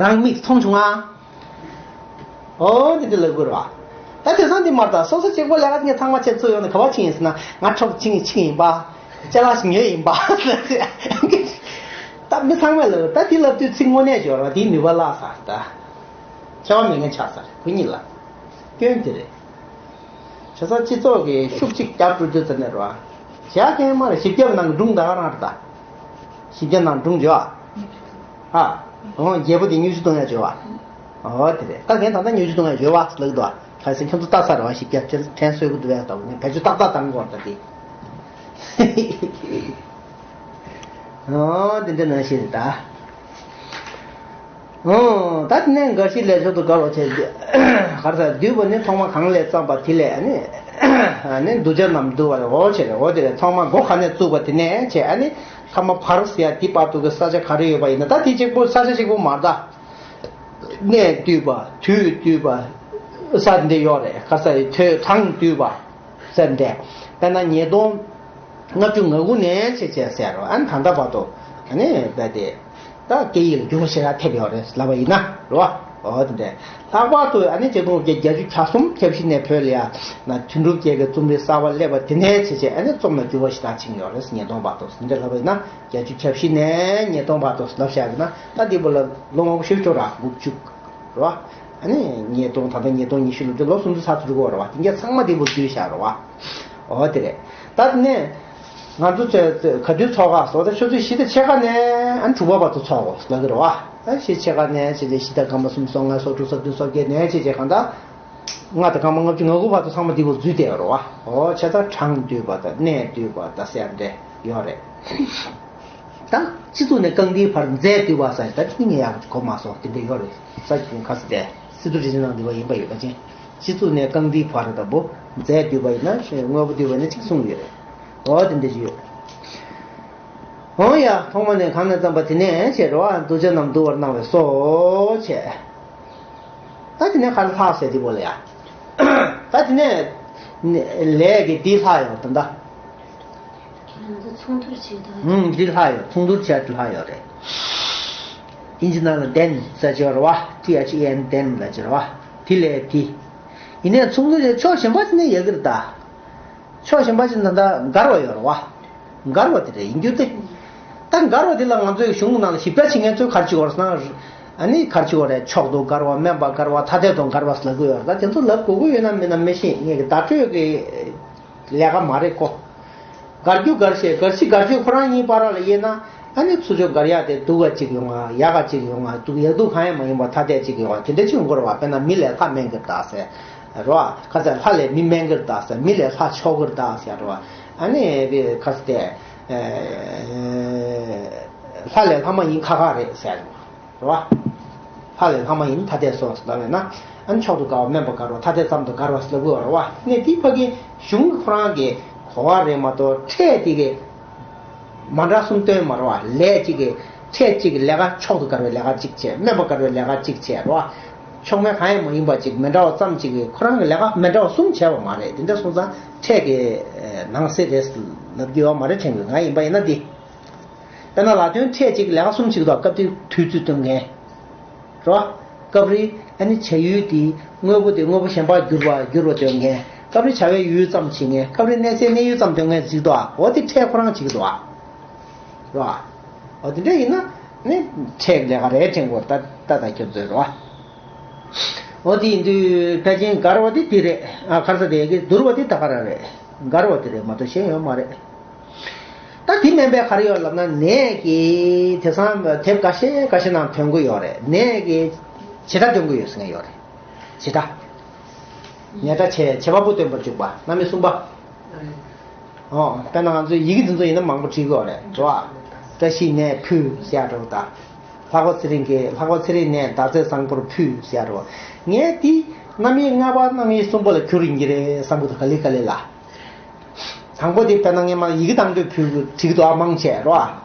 རང་མིག་མཐོང་བྱུང་ཨ། ཨོ་དེ་འདྲ་ལབ་དགོས་རེད་བ། ད་དེང་སང་འདི་མ་རེད་ད། སོ་སོ་གཅིག་པོ་ལས་ཀ་ངས་ཚང་མ་བྱས་ཚུར་ཡོང་ནས་ག་པར་ཕྱིན་ཡིན་ཟེར་ན། ང་ཁྲོམ་ཕྱིན་ཕྱིན་ཡིན་པ། ཅ་ལག་ཞིག་ཉོས་ཡིན་པ། ད་མི་ཚང་མས་ལབ། ད་དེ་ལབ་དུས་ཚིག་དངོས་གནས་སྦྱོར་བ་དེའི་ནུས་པ་བརླག་ཚར་ད། ཁྱད་པར་མེད་མཁན་ཆགས་ཚར་ཁོ་གཉིས་ལ། སྐྱོན་དེ་རེད། བྱས་ཙང་སྤྱི་ཚོགས་ཀྱི་ཤུགས་གཅིག་རྒྱབ་སྤྲོད་དུས་ཙམ་ནས་རེད་བ། བྱ་མཁན་མ་རེད། བཞི་བརྒྱ་ནང་སྒྲུང་ད་ག་རང་རེད་ད། བཞི་བརྒྱ་ནང་སྒྲུང་བརྗོད་ཨ། ཨ། འོ་རྒྱལ་པོ་དེ་མྱུལ་ཞིབ་གཏོང་ཡ་བརྗོད་ཨ། འོ་དེ་རེད། ད་ངས་ད་ལྟ་མྱུལ་ཞིབ་གཏོང་ཡ་བརྗོད་བ་ལབ་འདུག་ཨ། གལ་སྲིད་ཁྱོད་ཚོ་ལྟ་ས་རེད་བ། བཞི་བརྒྱ་དྲན་གསོ་གི་འདུག་བས་ལྟ་བུ་ནི་བེད་སྤྱོད་ཏག་ཏག་བཏང་དགོས་རེད་ད་དེ། འོ་དེ་འདྲ་ནང་བཞིན་རེད་ད། ཨོ། ད་དེ་ནས་འགའ་ཞིག་ལས་མཆོག་ཏུ་དགའ་བ་བྱས། ག་རེ་ཟེར། བསྡུས་པ་ནི་ཐོག་མ་གང་ལས་བརྩམས་པ་དེ་ལས་ནི། ནི་གདུལ་བྱ་རྣམས་བསྡུ་བ་ལས་འོ་བྱས་རེད། འོ་དེ་ལས་ཐོག་མ་འགོ་ག་ནས་བཙུགས་པ་དེ་ནས་བྱས། ཨ་ནི་ཐ་མ་བར་ཟེར་ཡ་དེ་བར་དུ་གི་ས་ཆ་ག་རེ་ཡོད་པ་ཡིན་ན། ད་དེ་གཅིག་པོ་ས་ཆ་གཅིག་པོ་མ་རེད་ད། གནས་བསྡུས་པ། དུས་བསྡུས་པ། ས་འདི་ཡོད་རེད། ག་རེ་ཟེར། དུས་གྲངས་བསྡུས་པ། ཟེར་འདྲ། དཔེར་ན་ཉིས་སྟོང་ལྔ་བཅུ་ང་དགུ་ནས་བྱས་བྱས་ཟེར་རོ། ཨ་ནི་ད་ལྟ་བར་དུ། ཨ་ནི་རྦད་དེ་ད་སྐད་ཡིག་ལ་འགྱུར་བ་ཞེ་དྲག་ཐེབས་ཡོད་རེད་ལབ་པ་ཡིན་ན་རེད་བ། འོ་དེ་འདྲ། ལྷག་པར་དུ་ཨ་ནི་ཆིག་སྟོང་དགུ་བརྒྱ་བརྒྱད་ཅུ་གྱ་གསུམ་གྱ་བཞི་ནས་བོད་ལ་ཡ་ན་དོན་གྲུབ་རྒྱལ་གྱི་རྩོམ་རིག་གསར་པ་སླེབས་པ་དེ་ནས་བྱས་བྱས། ཨ་ནི་རྩོམ་ལ་འགྱུར་བ་ཞེ་དྲག་ཕྱིན་ཡོད་རེད། ཉིས་སྟོང་བར་དུ་འདི་འདྲ་ལབ་པ་ཡིན་ན། བརྒྱད་ཅུ་གྱ་བཞི་ནས་ཉིས་སྟོང་བར་དུ་ལབ་བཞག་ཡོད་ན། ད་འདི་པོ་ལ་ལོ་མང་པོ་ཞིག་འགྲོ་ར། དགུ་བཅུ། རེད་བ། ཨ་ནི་ཉིས་སྟོང་། ད་ལྟ་ཉིས་སྟོང་ཉི་ཤུ་ལོ་དེ་ལོ་སུམ་ཅུ་ཚར་དུ་འགྲོ་གི་ཡོད་རེད་བ། དེ་གས་ཚང་མ་འདི་པོ་བསྡུས་བཞག་རེད་བ། འོ་དེ་རེད། ད་དེ་ནས་ང་ཚོ་ཚོས་ག་དུས་ཚོགས་ཁག་སོགས་ད་ཆུ་ཚོད་བཞི་དང་ཕྱེད་ཀ་ནས་ཨ་ནི་དྲུག་པ་བར་དུ་ཚོགས་དགོས་ལབ་ཀྱི་རེད་བ། ད་བཞི་ཕྱེད་ཀ་ནས་བྱས་ཏེ་བཞི་དང་སྐར་མ་གསུམ་སོ་ལྔ་སོ་དྲུག་སོ་བདུན་སོ་བརྒྱད་ནས་བྱས་ཏེ་གང་ལྟར་ལྔ་དང་སྐར་མ་ལྔ་བཅུ་ང་དགུ་བར་དུ་ཚང་མ་འདི་པོ་འཛུལ་བསྡད་ཡོད་རེད་བ། འོ་བྱས་ཙང་གྲངས་བསྡུས་པ་དང་གནས་བསྡུས་པ་དང་ཟེར་འདྲ་ཡོད་རེད། ད་སྤྱི་གཙུག་ནས་རྐང་མཐིལ་བར་མཛད་བསྡུས་པ་ཟེར། ད་དེ་ངས་ཡག་གོ་མ་སོང་། དེ་འདྲ་ཡོད་རེད། ས་ཁྱོན་ཁ་ས་དེ་སི་ཏུ་རི་ཅན་ནང་འདུས་པ་ཡིན་པ་ཡོད་པ་ཅན། སྤྱི་གཙུག་ནས་རྐང་མཐིལ་བར་ལྟ་བུ་མཛད་བསྡུས་པ་ཡིན་ན་དངོས་པོ་བསྡུས་པ་ནི་གཅིག་གསུངས་ཡོད་རེད། འོ་དེ་འདྲ་ཅིག་ཡོད། འོ་ཡ། ཐོག་མ་ནས་གང་ནས་བརྩམས་པ་དེ་ནས་བྱས་རེད་བ། གདུལ་བྱ་རྣམས་བསྡུ་བར་སྣང་བས་སོ་བྱས། ད་དེ་ནས་ག་རེ་ལྷག་ཟེར་དེ་པོ་ལ་ཡ། ད་དེ་ནས་ལས་ཀྱི་འདི་ལྷག་ཡོང་ད་ལྟ། ང་ཚོ་ཚོགས་འདུར་བྱེད་དོ། ཨུམ། འདི་ལྷག་ཡོད། ཚོགས་འདུར་བྱས་ཏེ་ལྷག་ཡོད་རེད། ཨིན་ཇི་ནང་ལ་དེན་ཟེར་གྱི་ཡོད་རེད་བ། ཊི་ཨེཆ་ཨི་ཨེན་དེན་ཟེར་གྱི་རེད་བ། དེ་ལས་དེ། ཡིན་ནའི་ཚོགས་འདུར་བྱས་ཕྱོགས་གཞན་པ་ཞིག་ནས་ཡོད་ཀྱི་རེད་ད། ཕྱོགས་གཞན་པ་ཞིག་ན་ད་མགར་བ་ཡོད་རེད་བ། མགར་བ་དེ་རེད་ཡིན་རྒྱུ་དེ། ད་མགར་བ་དེ་ལ་ང་ཚོའི་གཞུང་ནང་ལ་ཞིབ་ཕྲ་བྱེད་མཁན་ཚོས་ག་རེ་བྱེད་ཀྱི་ཡོད་རེད་ཟེར་ན། ཨ་ནི་ག་རེ་བྱེད་ཀྱི་ཡོད་རེད། མཆོག་ཏུ་མགར་བ། སྨན་པ་མགར་བ། ཐ་དད་དུ་མགར་བ་ཟེར་ལབ་ཀྱི་ཡོད་རེད། ད་དེ་ཚོ་ལབ་དགོས་ཀྱི་ཡོད་ན་མེད་ན་མི་ཤེས། ངས་ཀྱི་བརྡ་སྤྲོད་ཀྱི་ལས་ཀ་མ་རེད་ཀོ། མགར་རྒྱུ་མགར་བཤད། མགར་ཤི་མགར་བརྗོད་ཁོ་རང་གཉིས་བར་ལ་དབྱེ་ན། ཨ་ནི་ཚུར་ཕྱོགས་མགར་ཡག་དེ་སྡུག་ག་གཅིག་ཡོང་ང་། ཡག་ག་གཅིག་ཡོང་ང་། སྡུག་ཡག་སྡུག་གང་ཡང་མ་ཡིན་པ་ཐ་དད་གཅིག་ཡོང་ང་། དེ་འདྲ་གཅིག་ཡོང་གི་རེད་བ། དཔེར་ན་མི་ལས་ལྷ་དམན་གྱི་རེད་ད་ཟེར། རེད་བ། ཁ་ཟེར་ལྷ་ལས་མི་དམན་གྱི་རེད་ད་ཟེར། མི་ལས་ལྷ་མཆོག་གི་རེད་ད་ཟེར། རེད་བ། ཨ་ནི་ཁ་ཟེར་དེ། ལྷ་ལས་ལྷ་མ་ཡིན་ཁག་ཁག་རེད་ཟེར། རེད་བ། ལྷ་ལས་ལྷ་མ་ཡིན་ཐ་དད་སོ་ཟེར་ལབ་ཡོད་ན། ཨ་ནི་མཆོག་ཏུ་དགའ་བ། སྨན་པ་དགའ་བ། ཐ་དད་ཙམ་དུ་དགའ་བ་ཟེར་ལབ་དགོས་རེད་བ། ནས་དེའི་ཕ་གི་གཞུང་གི་ཁོ་རང་གི་གོ་བ་རེད་མ་གཏོགས། ཕྲད་དེ་གི་མ་འདྲ་གསུམ་སྟོན་མ་རེད་བ། ལས་གཅིག་གི་ཕྲད་གཅིག་གི་ལས་ཀ་མཆོག་ཏུ་དགའ་བའི་ལས་ཀ་གཅིག་བྱས། སྨན་པ་དགའ་བའི་ལས་ཀ་གཅིག་བྱས་རེད་བ། མཆོག་དམན་གང་ཡང་མ་ཡིན་པ་གཅིག་མི་འདྲ་བ་ཙམ་གཅིག་གི་ཁོ་རང་གི་ལས་ཀ་མི་འདྲ་བ་གསུམ་བྱས་པ་མ་རེད། དེ་འདྲ་སོང་ཙང་ཕྲད་ཀྱི་ནང་གསེས་རེད་ལབ་རྒྱུ་ཡོད་མ་རེད་དྲན་གི། ང་ཡིན་པ་ཡིན་ན་འདི། དཔེར་ན་ལ་དོན་ཕྲད་གཅིག་ལས་ཀ་གསུམ་བྱེད་ཀྱི་འདུག་སྐབས་དེ་དུས་ཚོད་སྟོན་མཁན། རེད་བ། སྐབས་རེ་ཨ་ནི་བྱ་ཡུལ་དེའི་དངོས་པོ་དེ་དངོས་པོ་གཞན་པར་འགྱུར་བ་འགྱུར་བ་སྟོན་མཁན། སྐབས་རེ་བྱ་བའི་ཡུལ་ཙམ་བྱེད་མཁན། སྐབས་རེ་གནས་ཚད་གནས་ཡུལ་ཙམ་སྟོན་མཁན་ཞིག་འདུག་འོ་དེ་ཕྲད་ཁོ་རང་བྱེད་ཀྱི་འདུག་རེད་བ། འོ་དེ་འདྲ་ཡིན་ན་ནི་ཕྲད་ལས་ཀ་རེད་དྲན་དགོས། ད་ད་ད་ཁྱོད་ཚོས་རེད་བ། འོ་དེ་ཡིན་དུས་ཕལ་ཆེར་མགར་བ་དེ་དེ་རེད། ཨ་ག་རེ་ཟེར། དེ་གི་བསྡུར་བ་དེ་ད་ག་རང་རེད། མགར་བ་དེ་རེད་མ་གཏོགས་གཞན་ཡོད་མ་རེད། ད་དེ་མིན་པའི་ག་རེ་ཡོད་ལབ་ན། ནས་ཀྱི་དེང་སང་དེབ་འགའ་ཤས་འགའ་ཤས་ནང་ཐོན་གྱི་ཡོད་རེད། ནས་ཀྱི་བྱེད་སྒྲ་སྟོན་གྱི་ཡོད་ཟེར་མཁན་ཡོད་རེད། བྱེད་སྒྲ། ནས་སྒྲ་བྱས། བྱེད་པ་པོ་སྟོན་པར་འཇུག་པ། རྣམ་དབྱེ་གསུམ་པ། ཨོ། དཔེར་ན་ང་ཚོས་ཡི་གེ་འདི་ཚོ་ཡིན་ན་མང་པོ་བྲིས་ཀྱི་ཡོད་རེད། རེད་བ། བཀྲ་ཤིས་ནས་ཕུལ་ཟེར་ཡ་འདྲ་བོ་དང་། ལྷག་པ་ཚེ་རིང་གིས། ལྷག་པ་ཚེ་རིང་ནས་ཟླ་ཚེས་བཟང་པོར་ཕུལ་ཟེར་ཡ་འདྲ་བོ། ངས་འདི་རྣམ་དབྱེ་ལྔ་པ་རྣམ་དབྱེ་གསུམ་པ་ལ་འགྱུར་ཡིན་གྱི་རེད་བསམ་གྱི་འདུག་ག་ལེ་ག་ལེ་ལ། དང་པོ་དེ་དཔེར་ན་སྔས་མ་ཡི་གེ་དང་དུ་ཕུལ་བྲིས་འདུག་ཨ། མང་ཆེ་རོ།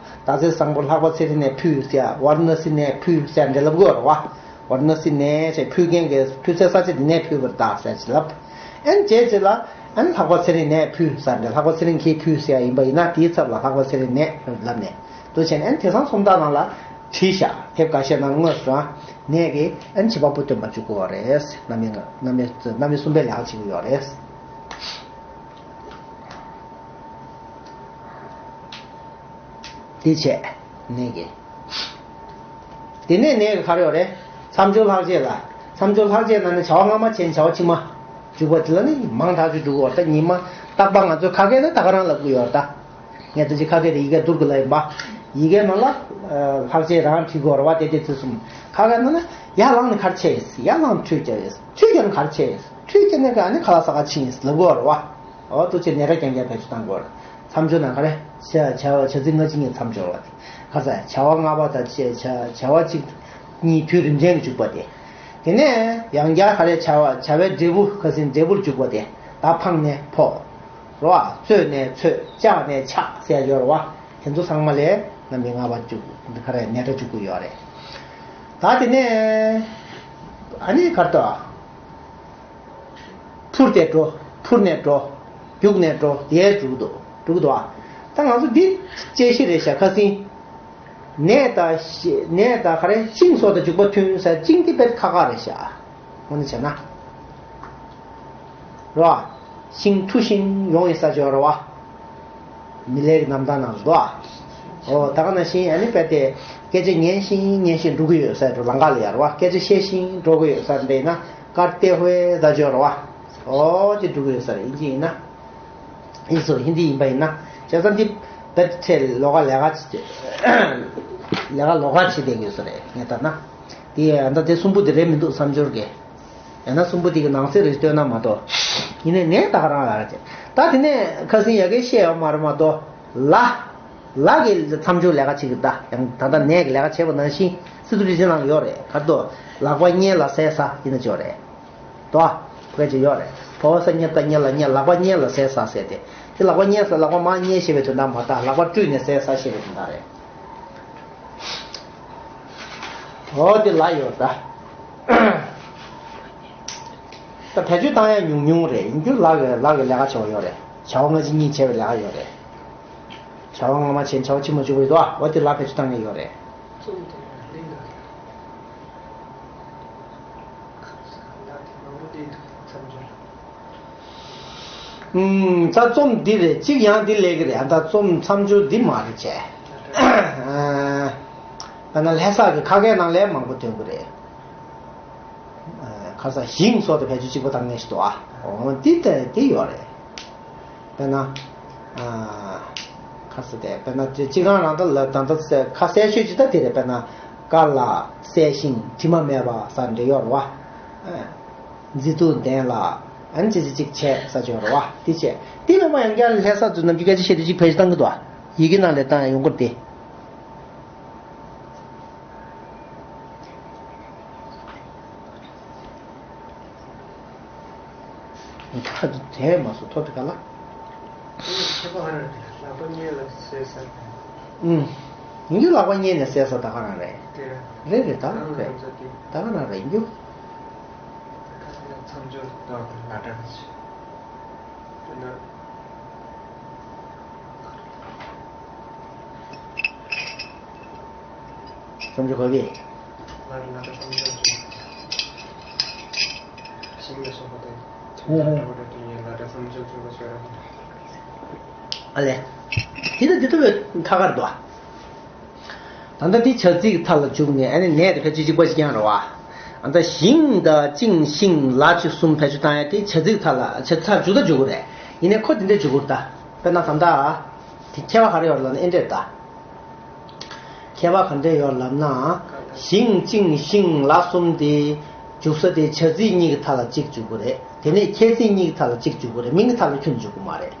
ཟླ་ཚེས་བཟང་པོ། ལྷག་པ་ཚེ་རིང་ནས་ཕུལ་ཟེར། ཝཱ་ར་ཎ་སི་ནས་ཕུལ་ཟེར་འདྲ་ལབ་དགོས་རོ། ཝཱ་ར་ཎ་སི་ནས་ཟེར། ཕུལ་མཁན་གྱི་ཕུལ་སའི་ས་ཆ་དེ་ནས་ཕུལ་བར་གདའ་ཟེར་ཅིག་ལབ། ཨན་བྱས་ཅིག་ལ། ཨན་ལྷག་པ་ཚེ་རིང་ནས་ཕུལ་ཟེར་འདྲ། ལྷག་པ་ཚེ་རིང་གིས་ཕུལ་ཟེར་ཡིན་པ་ཡིན་ན། དེའི་ཚབ་ལ་ལྷག་པ་ཚེ་རིང་ནས་ལབ་ནས། འདུག་བྱས་ནས་ཨན་དེང་སང་སུམ་རྟགས་ནང་ལ་བྲིས་ཤག་དེབ་འགའ་ཤས་ནང་དངོས་སུ་རང་ནས་ཀྱི་ཨན་བྱེད་པ་པོ་སྟོན་པ་འཇུག་གི་ཡོད་རེད། རྣམ་དབྱེ་རྣམ་དབྱེ་རྣམ་དབྱེ་གསུམ་པའི་ལས་ཀ་བྱེད་ཀྱི་ཡོད་རེད། དེ་བྱས་ནས་ཀྱི། དེ་ནས་ནས་ཀྱི་ག་རེ་ཡོད་རེད། མཚམས་སྦྱོར་ལྷག་བཅས་ལ། མཚམས་སྦྱོར་ལྷག་བཅས་ནང་ནས་བྱ་བ་སྔ་མ་བྱས་ནས་བྱ་བ་ཕྱི་མ་འཇུག་པ་དེ་ལ་ནི་མང་དག་ཅིག་འགྲོ་གི་ཡོད་རེད། ད་ཉི་མ་རྟག་པར་ང་ཚོའི་ཁ་སྐད་ནི་ད་ག་རང་ལབ་ཀྱི་ཡོད་རེད་ད། ངས་ད་ཅི་ཁ་སྐད་དེ་ཡི་གེ་བསྡུར་དགོས་ལབ་ཡིན་པ། ཡི་གེ་ནང་ལ་ལྷག་བཅས་རང་བྲིས་དགོས་རེད་བ། དེ་དེ་ཚོ་གསུམ། ཁ་སྐད་ནང་ལ་ཡར་ལངས་ནས་ག་རེ་བྱས་ཡིན། ཡར་ལངས་ནས་འཕྲུལ་རྒྱག་ཡིན། འཕྲུལ་རྒྱག་ནས་ག་རེ་བྱས་ཡིན། འཕྲུལ་རྒྱག་ནས་ག་ནས་ཁ་ལག་ཟ་ག་ཕྱིན་ཡིན་ལབ་དགོས་རེད་བ། འོ་དེ་ཚོ་ནས་སྒྲ་རྐྱང་རྐྱང་བེད་སྤྱོད་གཏང་དགོས་རེད། མཚམས་སྦྱོར་ནང་ག་རེ། བྱ་བྱ་བྱ་ཚིག་སྔ་ཕྱི་གཉིས་མཚམས་སྦྱོར་བ་དེ། ཁ་ས་བྱ་བ་ལྔ་པ་དང་བྱ་བྱ་བྱ་བ་གཅིག་གཉིས་དུས་རིམ་ཅན་གྱི་འཇུག་པ་དེ། དེ་ནས་ཡང་བསྐྱར་ག་རེ། བྱ་བ་བྱ་བའི་འབྲས་བུ་ཁ་སང་འབྲས་བུར་འཇུག་པ་དེ། ད་ཕངས་ནས་ཕོག་རོ་བ། རྩོད་ནས་ཚོད། བཅག་ནས་ཆག་ཟེར་ཡ་ཡོད་རེད་བ། དེ་ཚོ་ཚང་མ་ལ་རྣམ་དབྱེ་ལྔ་པ་འཇུག་ག་རེ། ནས་སྒྲ་འཇུག་གི་ཡོད་རེད། ད་དེ་ནས་ཨ་ནི་ག་རེ་ད། འཕུར་ཏེ་འགྲོ། འཕུར་ནས་འགྲོ། རྒྱུག་ནས་འགྲོ། དེ་འགྲོ་གི་འདུག་འགྲོ་གི་འདུག་ཨ། ད་ང་ཚོ་འདི་དཔྱད་གཞི་རེད་ཤག་ཁ་སང་། ནས་དང་ཤ་ནས་དང་ག་རེ། ཤིང་སོགས་དང་འཇུག་པ་མཐུན་ཟེར། ཤིང་འདི་དཔེ་ཁག་ཁག་རེད་ཤག་འོ་ན་བྱས་ན། རེད་བ། ཤིང་འཁྲུ་ཞིང་ཡོང་ཡི་ས་ཆ་རེད་བ། མི་ལའི་རྣམ་ཐར་ནང་ལ་འདུག་ཨ། ཨོ་ད་ག་ནང་བཞིན་ཨ་ནི་དཔེ་དེ་སྐད་ཆ་ཉན་ཞིང་ཉན་ཞིང་འགྲོ་གི་ཡོད་ས་རེད། ལམ་ཁ་ལ་ཡར་བ་སྐད་ཆ་བཤད་ཞིང་འགྲོ་གི་ཡོད་ས་རེད་ན། ཀར་ཏེ་ཧུའེ་ཟ་ཅོ་རེད་བ། ཨོ་དེ་འགྲོ་གི་ཡོད་ས་རེད། ཡིན་གྱི་ཡིན་ན། ཡིན་སོ་ཧིན་དི་ཡིན་པ་ཡིན་ན། བྱས་ཙང་འདི་བེད་ཁྲལ་ལོགས་ཀ་ལས་ཀ་བྱེད། ལས་ཀ་ལོགས་ཀ་བྱེད་བསྡད་ཡོད་ས་རེད་ངས་ལྟ་ན། དེ་ཡང་ད་དེ་གསུམ་པོ་དེ་རེད་མི་འདུག་བསམ་སྦྱོར་གྱི། ཡང་ན་གསུམ་པོ་དེ་གི་ནང་གསེས་རེ་བཏོན་ན་མ་གཏོགས། ཡིན་ནའི་ནས་ད་ག་རང་ལ་རེད། ད་དེ་ནས་ཁ་སང་ཡ་གིར་བཤད་ཡོད་མ་རེད་མ་གཏོགས། ལ། ལ་གི་མཚམས་སྦྱོར་ལས་ཀ་བྱེད་ཀྱི་ད། ཡང་ད་ལྟ་ནས་ཀྱི་ལས་ཀ་བྱེད་པ་ནང་བཞིན་སི་ཏུ་རི་ཅན་ནང་ཡོད་རེད། ག་རེ་འདུག་ལག་པ་གཉིས་ལ་ཟས་ཟ་ཡིན་ན་ཅོ་རེད། དོ། བོད་ཀྱི་ཡོད་རེད། བོ་ས་གཉིས་ད་གཉིས་ལ་གཉིས། ལག་པ་གཉིས་ལ་ཟས་ཟ་ཟེར་ཏེ། དེ་ལག་པ་གཉིས་ཟ། ལག་པ་མར་གཉིས་ཞེས་པའི་དོན་དག་མ་གཏོགས། ལག་པ་བཀྲུས་ནས་ཟས་ཟ་ཞེས་པའི་དོན་དག་རེད། འོ་དེ་ལ་ཡོད་ད། ད་བེད་སྤྱོད་བཏང་ཡ་ཉུང་ཉུང་རེད། ཡིན་རྒྱུ་ལག་གི་ལག་གི་ལས་ཀ་བྱེད་པ་ཡོད་རེད། བྱ་བ་སྔ་ཕྱི་གཉིས་བྱེད་པའི་ལས་ཀ་ཡོད་རེད། བྱ་བ་སྔ་མ་བྱས་བྱ་བ་ཕྱི་མ་བཅུག་པ་ཡོད་དོ། འོ་དེ་ལ་བེད་སྤྱོད་བཏང་ཡ་ཡོད་རེད། རྩོམ་དེ་ལ་གླེང་དགོས་ད། ད་དེ་མང་པོ་བལྟས་འདུག་མཚམས་སྦྱོར། ཨུམ། ད་རྩོམ་འདི་རེད། གཅིག་ཡང་འདི་ལས་ཀྱི་རེད། ད་རྩོམ་མཚམས་སྦྱོར་འདི་མ་རེད་བྱས། ཨ། དཔེར་ན་ལྷ་ས་གི་ཁ་སྐད་ནང་ལས་མང་པོ་ཐོན་གི་རེད། ཨ། ཁ་ས་ཞིང་སོགས་དེ་བེད་སྤྱོད་གཅིག་པ་བཏང་མཁན་ཞིག་འདུག་ཨ། འོ་འདི་དེ་དེ་ཡོད་རེད། དཔེར་ན། ཨ། ཁ་ས་དེ་དཔེར་ན་དེ་གཅིག་རང་རང་ད་ལ་ད་ལྟ་ཁ་གསལ་ཤོས་ཅིག་ད་དེ་རེད། དཔེར་ན་དཀར་ལ་གསལ་ཞིང་དྲི་མ་མེད་པ་ཟེར་འདྲ་ཡོད་རེད་བ། ཨ། མཛེས་སྡུག་ལྡན་ལ་ཨ་ནི་ཅི་ཅི་ཅིག་བྱས་ས་ཆོག་རེད་བ། དེ་བྱས་དེ་མེད་པ་ཡང་བསྐྱར་ལྷ་ས་ཚོ་ནམ་རྒྱུན་སྐད་ཆ་བཤད་དུས་ཅིག་བེད་སྤྱོད་བཏང་གི་འདུག་ཨ། ཡི་གེ་ནང་ལས་བཏང་ཡ་ཡོང་གི་རེད་དེ། ཁ་དུ་དྲན་མ་སོང་། ཐོ་དེ་ག་ལ། ཁྱད་པར་ཧ་ར་རེད། ལག་པ་གཉིས་ལ་ཟས་ཟ། ཨུམ། ཡིན་རྒྱུ་ལག་པ་གཉིས་ནས་ཟས་ཟ་ད་ག་རང་རེད། དེ་རེད་རེད་ད། རང་རེད། ང་ཚོ་དེ་ད་ག་རང་རེད་ཡིན་རྒྱུ། ཁ་ས་ལ་མཚམས་སྦྱོར་དང་ལ་འདྲ་ཞིག་དེ་ན། བསམ་ཚུལ་ག་གི། ང་རང་ལ་བསམ་ཚུལ་ཅིག་ཤིང་ལ་སོགས་པ་དང་། ཧུང་ཧུང་། ལ་བསམ་ཚུལ་ཅིག་ཨ་ལས། དེ་ལྟ་དེ་ལྟ་བའི་ཐ་གར་དུ། ད་ལྟ་དེ་བྱ་ཚིག་མཐའ་ལ་འཇུག་ནས་ཨ་ནི་ནས་དེ་ཕལ་ཆེར་གཅིག་པ་གཅིག་རྐྱང་རེད་བ། ཨ་ད་ཞིང་དང་ཅིང་ཤིང་ལ་ཅིག་གསུམ་ཕལ་ཆེར་བཏང་ཡ་དེ་བྱ་ཚིག་མཐའ་ལ་བྱ་ཚིག་མཐའ་འཇུག་ད་འཇུག་གི་རེད། ཡིན་ནའི་ཁོ་དེ་འདྲ་འཇུག་གི་རེད་ད། དཔེར་ན་ད་ལྟ། དེ་ཁྱད་པར་ག་རེ་ཡོད་ལབ་ན་ཨེ་འདྲས་ད། ཁྱད་པར་ག་འདྲས་ཡོད་ལབ་ན། ཞིང་ཅིང་ཤིང་ལ་གསུམ་དེ་འཇུག་ས་དེ་བྱ་ཚིག་གཉིས་ཀྱི་མཐའ་ལ་གཅིག་འཇུག་གི་རེད། དེ་ནས་ཁྱད་ཚིག་གཉིས་ཀྱི་མཐའ་ལ་གཅིག་འཇུག་གི་རེད། མིང་གི་མཐའ་ལ་ཁྱོན་འཇུག་གི་མ་རེད།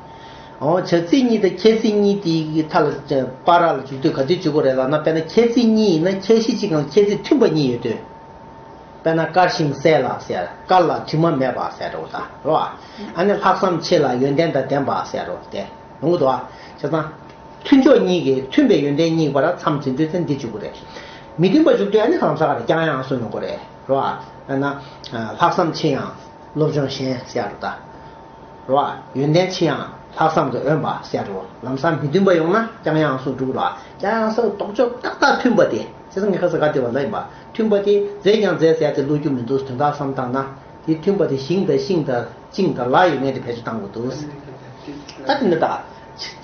འོ་བྱ་ཚིག་གཉིས་དང་ཁྱད་ཚིག་གཉིས་དེ་གི་མཐའ་ལ་བར་ལ་འཇུག་དུས་ག་དུས་འཇུག་གི་རེད་ལབ་ན། དཔེར་ན་ཁྱད་ཚིག་གཉིས་ཡིན་ན་ཁྱད་གཞི་གཅིག་དང་ཁྱད་ཚིག་མཐུན་པ་གཉིས་ཡོད་དུས། དཔེར་ན་དཀར་ཞིང་གསལ་ལ་ཟེར། དཀར་ལ་དྲི་མ་མེད་པ་ཟེར་རོ་ད་རོ། ཨ་ནི་ལྷག་བསམ་ཆེ་ལ་ཡོན་ཏན་དང་ལྡན་པ་ཟེར་རོ་དེ་ཡོང་གི་འདུག་ཨ། བྱས་ཙང་། མཐུན་ཕྱོགས་གཉིས་ཀྱི་མཐུན་པའི་ཡོན་ཏན་གཉིས་བར་མཚམས་འཛིན་དུས་ཚེ་འདི་འཇུག་གི་རེད། མི་མཐུན་པ་འཇུག་དུས་ཨ་ནི་གང་ཟག་ག་རེ་ཀྱང་ཡང་སུ་ཡོང་གི་རེད་རོ། ཨ་ན། ལྷག་བསམ་ཆེ་ཡང་སློབ་སྦྱོང་ཞན་ཟེར་རོ་ད། རོ། ཡོན་ཏན་ཆེ་ཡང་ལྷག་བསམ་དུ་འོན་པ་ཟེར་རོ། ལམ་སང་མི་མཐུན་པ་ཡོང་ན་ཀྱང་ཡང་སུ་འགྲུབ་རོ། ཀྱང་ཡང་སུ་ལྡོག་ཕྱོགས་ཏག་ཏག་མཐུན་པ་དེ་བྱས་ཙང་ངས་ཁ་ས་ག་དེ་བ་ལ་ཡིན་པ་མཐུན་པ་དེ་རྫས་ཀྱང་རྫས་ཟེར་ཏེ་བློ་རྒྱུ་མི་འདུག་དོན་དག་བསམ་བཏང་ན། དེ་མཐུན་པ་དེ་ཞིང་དང་ཤིང་དང་ཅིང་དང་ལ་ཡོད་ངེས་དེ་བེད་སྤྱོད་བཏང་དགོས་འདུག་ད་དེ་འདི་དག་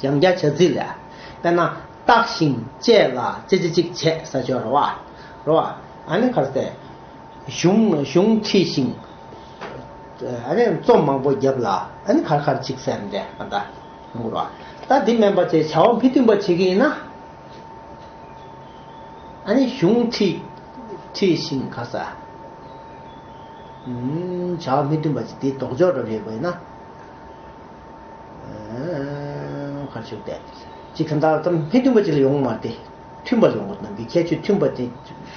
ཡང་བསྐྱར་བྱ་ཚིག་ལ། དཔེར་ན་བཏགས་ཤིང་བཅས་ལ་ཅི་ཅི་ཅིག་བྱས་ས་ཆོག་རོ་བ། རོ་བ། ཨ་ནི་ག་རེ་ཟེར། གཞུང་གཞུང་ཁྲིད་ཤིང་། ཨ་ནི་རྩོམ་མང་པོ་བརྒྱབ་ལ་ཨ་ནི་ག་རེ་ག་རེ་ཅིག་ཟེར་འདི་ཨ་ད་ཡོང་རོ་བ། ད་འདི་མིན་པ་བྱས་བྱ་བ་མི་མཐུན་པ་བྱེད་ཀྱི་ཡིན་ན། ཨ་ནི་གཞུང་ཁྲིད་ཁྲིད་ཤིང་ག་ས། ཨུམ། བྱ་བ་མི་མཐུན་པ་ཅིག་དེ་ལྡོག་ཕྱོགས་འགྲོ་བྱེད་པ་ཡིན་ན། ཨ། གར་ཞུགས་ཏེ། ཅིག་གང་ལྟར་ཙམ་མི་མཐུན་པ་ཅིག་ལ་ཡོང་མ་སྟེ། མཐུན་པ་ལ་ཡོང་དགོས་ན་འདི་ཁྱད་ཆོས་མཐུན་པ་དེ་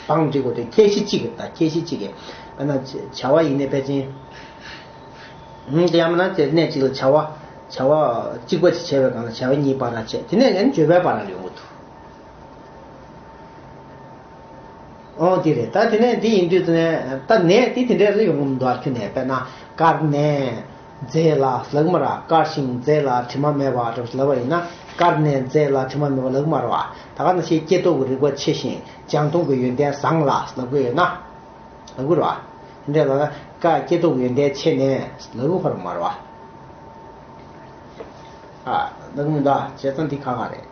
བང་སྒྲིག་དགོས་ཏེ་ཁྱད་གཞི་གཅིག་གི་ད་ཁྱད་གཞི་གཅིག་གི་ཨ་ན་བྱ་བ་ཡིན་ནའི་ཕལ་ཆེར། ཨུམ། དེ་ཡང་མིན་ན་དེ་གནས་གཅིག་ལ་བྱ་བ་བྱ་བ་གཅིག་པ་ཅིག་བྱས་པའི་སྒང་ལ་བྱ་བ་གཉིས་བར་ལ་བྱས་དེ་ནས་ཡང་བརྗོད་པའི་བར་ལ་ཡོང་གི་འདུག་ཨོ་དེ་རེད། ད་དེ་ནས་དེ་ཡིན་དུས་ནས་ད་ནས་དེ་དེ་འདྲས་རེ་ཡོང་གི་མི་འདུག་ཨ་ཁྱོད་ནས་དཔེར་ན་དཀར་ནས་མཛེས་ལ་ལབ་མ་ར། དཀར་ཞིང་མཛེས་ལ་དྲི་མ་མེད་པ་འདྲ་ལབ་པ་ཡིན་ན་དཀར་ནས་མཛེས་ལ་དྲི་མ་མེད་པ་ལབ་མ་ར་བ། ད་ག་ནང་བཞིན་སྐྱེ་སྟོབས་ཀྱི་རིག་པ་ཆེ་ཞིང་སྦྱང་སྟོབས་ཀྱི་ཡོན་ཏན་བཟང་ལ་ལབ་དགོས་ཡོད་ན་ལབ་དགོས་ར་བ། དེ་འདྲས་ལབ་ན་ཀ་སྐྱེ་སྟོབས་ཀྱི་ཡོན་ཏན་ཆེ་ནས་ལབ་དགོས་ཁ་ར་མ་ར་བ། ཨ། ནང་མི་འདའ་བྱས་ཙང་འདི་ཁག་ཁག་རེད།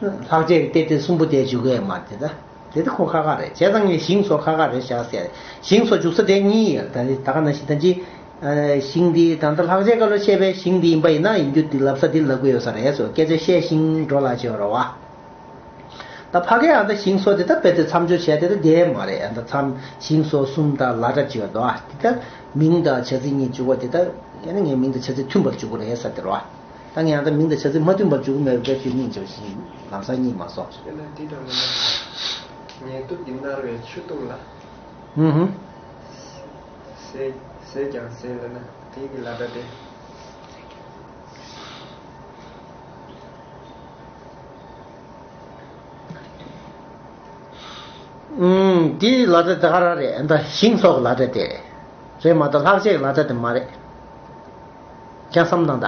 ལྷག་བཅས་ཀྱི་ཏེ་ཏེ་གསུམ་པོ་དེ་འཇུག་གི་མ་རེད་ད། དེ་ད་ཁོ་ཁག་ཁག་རེད། བྱས་ཙང་ངས་ཞིང་སོགས་ཁག་ཁག་རེད་བཞག་ཟེར། ཞིང་སོགས་འཇུག་ས་དེ་གཉིས་ཡོད་ད། ད་ག་ནང་བཞིན་ད་ཅི། ཞིང་འདི་ད་ལྟ་ལྷག་བཅས་སྐབས་ལ་བཤད་པའི་ཞིང་འདི་ཡིན་པ་ཡིན་ན་ཡིན་རྒྱུ་འདི་ལབ་ས་འདི་ལབ་གི་ཡོད་ས་རེད་སོ། སྐད་ཆ་བཤད་ཞིང་འགྲོ་ལ་བྱེད་རོ་བ། ད་ཕ་གིའི་ཨ་ད་ཞིང་སོགས་དེ་ད་དཔེ་དེ་མཚམས་སྦྱོར་བྱས་དེ་ད་བསྡད་མ་རེད། ཨ་ད་མཚམས་ཞིང་སོགས་གསུམ་དང་ལ་སྒྲ་བརྗོད་དོ། ཨ་དེ་ད་མིང་དང་བྱ་ཚིག་གཉིས་འཇུག་པ་དེ་ད་ཡང་ན་ངས་མིང་དང་བྱ་ཚིག་མཐུན་པར་འཇུག་གི་རེད་ཟེར་དེ་རོ། ཨ་ད་ངས་ཨ་ད་མིང་དང་བྱ་ཚིག་མ་མཐུན་པར་འཇུག་གི་མེད་པའི་བརྗོད་མིང་བྱ་ཞིང་ལམ་སང་གཉིས་མ་སོང་། དེ་ལ་འདི་འདྲ་མི་འདུག་ངལ་དུབ་ཀྱིས་མནར་བའི་ཆུ་བཏུང་ལ། ཧུམ་ཧུམ། ཟས་ཟས་ཀྱང་ཟས་ལ་ན་དེ་གི་ལ་སྒྲ་སྟེ། ཨུམ། དེའི་ལ་སྒྲ་དེ་ག་རང་རེད། ཨ་ད་ཞིང་སོགས་ལ་སྒྲ་དེ་རེད་མ་གཏོགས་ལྷག་བཅས་ཀྱི་ལ་སྒྲ་དེ་མ་རེད། ཁྱེད་བསམ་དང་ད།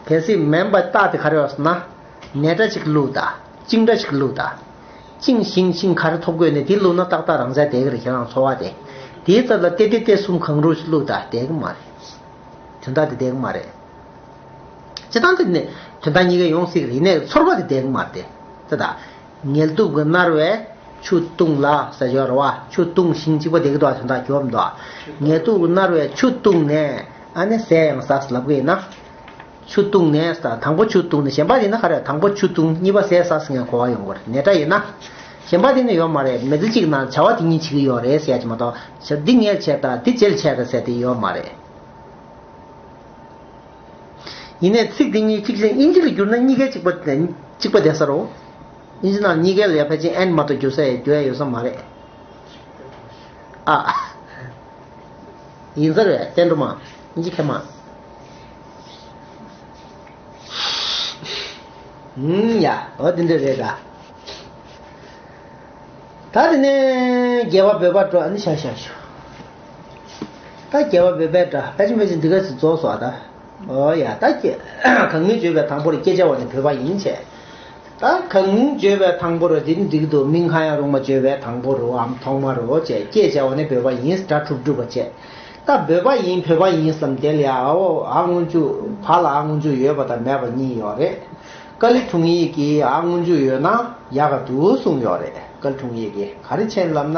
གལ་སྲིད་མིན་པ་རྟགས་དེ་ག་རེ་ཡོད་ཟེར་ན། ནས་སྒྲ་ཅིག་བླུགས་ད། ཅིང་སྒྲ་ཅིག་བླུགས་ད། ཅིང་ཞིང་ཤིང་ག་རེ་ཐོབ་དགོས་ནས་དེ་བླུགས་ན་ཏག་ཏག་རང་རྩལ་བསྡད་ཀྱི་རེད་ཁྱེད་རང་ཚོར་བ་དེ། དེའི་རྩ་ལ་ཏེ་ཏེ་ཏེ་གསུམ་གང་རུང་ཞིག་བླུགས་ད་བསྡད་ཀྱི་མ་རེད། དོན་དག་དེ་བསྡད་ཀྱི་མ་རེད། སྤྱིར་བཏང་དེ་ནི་དོན་དག་གཉིས་ཀ་ཡོང་སྲིད་ཀྱི་རེད། ཡིན་ནའི་ཚོར་བ་དེ་བསྡད་ཀྱི་མ་རེད་དེ། ད་ད། ངལ་དུབ་ཀྱིས་མནར་བའི་ཆུ་བཏུང་ལ་ཟེར་ཡོད་རེད་བ། ཆུ་བཏུང་ཞིང་གཅིག་པ་བསྡད་ཀྱི་འདུག་བ། དོན་དག་གྱོབ་མི་འདུག་བ། ངལ་དུབ་ཀྱིས་མནར་བའི་ཆུ་བཏུང་ནས་ཨ་ནི་ཟས་ཡང་ཟ་ཟེར་ལབ་ཀྱི་ཡིན་ན། ཆུ་བཏུང་ནས་ཟེར་དང་པོ་ཆུ་བཏུང་ནས་གཞན་པ་དེ་ན་ག་རེ། དང་པོ་ཆུ་བཏུང་གཉིས་པ་ཟས་ཟ་ཟེར་མཁན་གོ་བ་ཡོང་གི་རེད། ནས་སྒྲ་ཡིན་ན། གཞན་པ་དེ་ནི་ཡོད་མ་རེད། མི་ཚེ་གཅིག་ནང་བྱ་བ་དེ་གཉིས་བྱེད་ཀྱི་ཡོད་རེད་ཟེར་ཡ་ཅིག་མ་གཏོགས་བྱ་འདི་ངས་བྱས་དང་འདི་རྗེས་ལ་བྱས་དང་ཟེར་དེ་ཡོད་མ་རེད། ཡིན་ནའི་ཚིག་འདི་གཉིས་གཅིག་ཅན་དབྱིན་ཇི་ལ་བསྒྱུར་ན་གཉིས་ཀ་གཅིག་པ་གཅིག་པ་བསྡད་ས་རེད། དབྱིན་ཇི་ནང་གཉིས་ཀ་ལ་ཡ་ཕལ་ཆེར་ཨེན་མ་གཏོགས་བསྒྱུར་ས་ཡ་བསྒྱུར་ཡ་ཡོད་ས་མ་རེད། ཨ། ཡིན་ས་རེད་བསྟན་འགྲོ་མ། དབྱིན་ཇི་མཁས་མ། ཨུམ་ཡ། འོ་འདི་འདྲ་རེད་ད། ད་དེ་ནས་རྒྱས་པ་འབོད་པ་འགྲོ། ཨ་ནི་ཤ་ཤ་ཤ། ད་རྒྱས་པ་འབོད་པའི་སྒྲ་ཕལ་ཆེར་ཕལ་ཆེར་འདི་ག་ཚོད་རྫོགས་སོང་ཨ་ད། ཨོ་ཡ་ད་ཀྱེ། གང་མིང་བརྗོད་པའི་དང་པོ་རུ་སྐྱེ་བྱ་བ་ནི་བོད་པ་ཡིན་བྱས། ད་གང་མིང་བརྗོད་པའི་དང་པོ་རུ་འདི་ནི་འགྲིག་འདུག་མིང་གང་ཡང་རུང་མ་བརྗོད་པའི་དང་པོ་རུའམ་ཐོག་མ་རུ་བྱས་སྐྱེ་བྱ་བ་ནི་བོད་པ་ཡིན་སྒྲ་གྲུབ་གྲུབ་པ་བྱས། ད་བོད་པ་ཡིན་བོད་པ་ཡིན་བསམ་དེ་ལ་ཡ་ཨ་འོ་ཨ་སྔོན་འཇུག་བ་ལ་ཨ་སྔོན་འཇུག་ཡོད་པ་དང་མེད་པ་གཉིས་ཡོད་རེད། ཀ་ལི་དྲུང་ཡིག་གིས་ཨ་སྔོན་འཇུག་ཡོད་ན་ཡག་ག་འདུག་གསུངས་ཡོད་རེད། ཀ་ལི་དྲུང་ཡིག་གིས་ག་རེ་བྱས་ལབ་ན།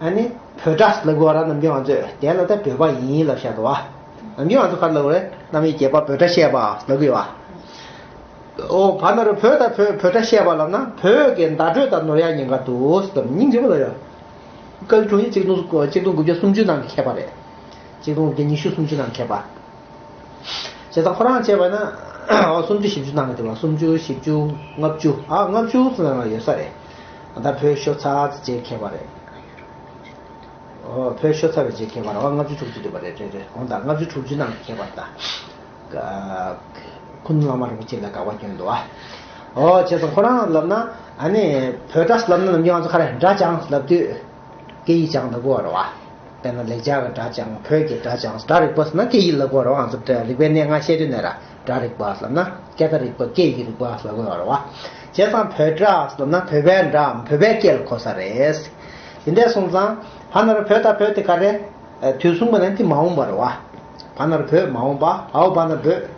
ཨ་ནི་བོད་སྒྲ་ལབ་དགོས་ར། ནམ་རྒྱུན་ང་ཚོས་དེ་ལ་ད་བོད་པ་ཡིན་ལབ་བཞག་འདུག་བ། ནམ་རྒྱུན་ང་ཚོ་ག་རེ་ལབ་དགོས་རེད། རྣམ་དབྱེ་བརྒྱད་པ་བོད་སྒྲ་བཤད་པ་ལབ་དགོས་བ། ཨོ་བ་ན་རོ་བོ་དང་བོ་བོད་སྒྲ་བཤད་པ་ལབ་ན་བོད་ཀྱི་བརྡ་སྤྲོད་དང་ནོར་ཡག་ཉེན་ཁ་འདུག་ཟེར་དམ་སྙིང་རྗེ་པོ་ལ་ཡོད། བཀའ་འགྱུར་ཡིན་གཅིག་སྟོང་གཅིག་སྟོང་དགུ་བརྒྱ་སུམ་ཅུ་ནང་གི་མཁས་པ་རེད། གཅིག་སྟོང་དགུ་བརྒྱ་ཉི་ཤུ་སུམ་ཅུ་ནང་གི་མཁས་པ། བྱས་ཙང་ཁོ་རང་བྱས་པ་ན་ཨོ་སུམ་ཅུ་བཞི་བཅུ་ནང་གི་དེ་བ་སུམ་ཅུ་བཞི་བཅུ་ལྔ་བཅུ་ཨ་ལྔ་བཅུ་ཙམ་ནང་ལ་ཡོད་ས་རེད། ད་བོད་ཤོ་ཚ་ཙི་ཅེས་མཁས་པ་རེད། ཨོ་བོད་ཤོ་ཚ་བའི་རྗེས་མཁས་པ་རེད་བ། ལྔ་བཅུ་དྲུག་ཅུ་འདུས་པ་རེད་རེད་རེད། འོང་ད་ལྔ་བཅུ་དྲུག་ཅུ་ནང་གི་མཁས་པ་ད། ཀ་ཁུ་ནུ་བླ་མ་རིན་པོ་ཆེ་ལ་དགག་པ་སྐྱོན་འདུག་བ། ཨོ་བྱས་ཙང་ཁོ་རང་ལབ་ན་ཨ་ནི་བོད་སྒྲ་ལབ་ན་ནམ་རྒྱུན་ང་ཚོ་ཁ་རེ་སྒྲ་སྦྱངས་ལབ་དུས་སྐད་ཡིག་སྦྱངས་ལབ་དགོས་བ་རེད་བ། དཔེར་ན་ལེགས་སྦྱར་གྱི་སྒྲ་སྦྱངས་བོད་ཀྱི་སྒྲ་སྦྱངས་སྒྲ་རིག་པ་ཟེར་ན་སྐད་ཡིག་ལབ་དགོས་བ་རེད་བ། ང་ཚོ་རིག་པའི་གནས་ལྔ་བཤད་དུས་ནས་ར་སྒྲ་རིག་པ་ལབ་ན་སྐད་བརྡ་རིག་པ་སྐད་ཡིག་རིག་པ་ལབ་དགོས་བ་རེད་བ། བྱས་ཙང་བོད་སྒྲ་ལབ་ན་བོད་པའི་སྒྲའམ་བོད་པའི་སྐད་ལ་གོ་ས་རེད། དེ་འདྲས་སོང་ཙང་བ་ན་རོ་བོ་དང་བོད་དེ་ག་རེ། དུས་གསུམ་པ་ན་དེ་མ་འོངས་པ་རེད་བ། བ་ན་རོ་བོ་མ་འོངས་པ། འ་འོག་བ་ན་རོ་བོ། ད་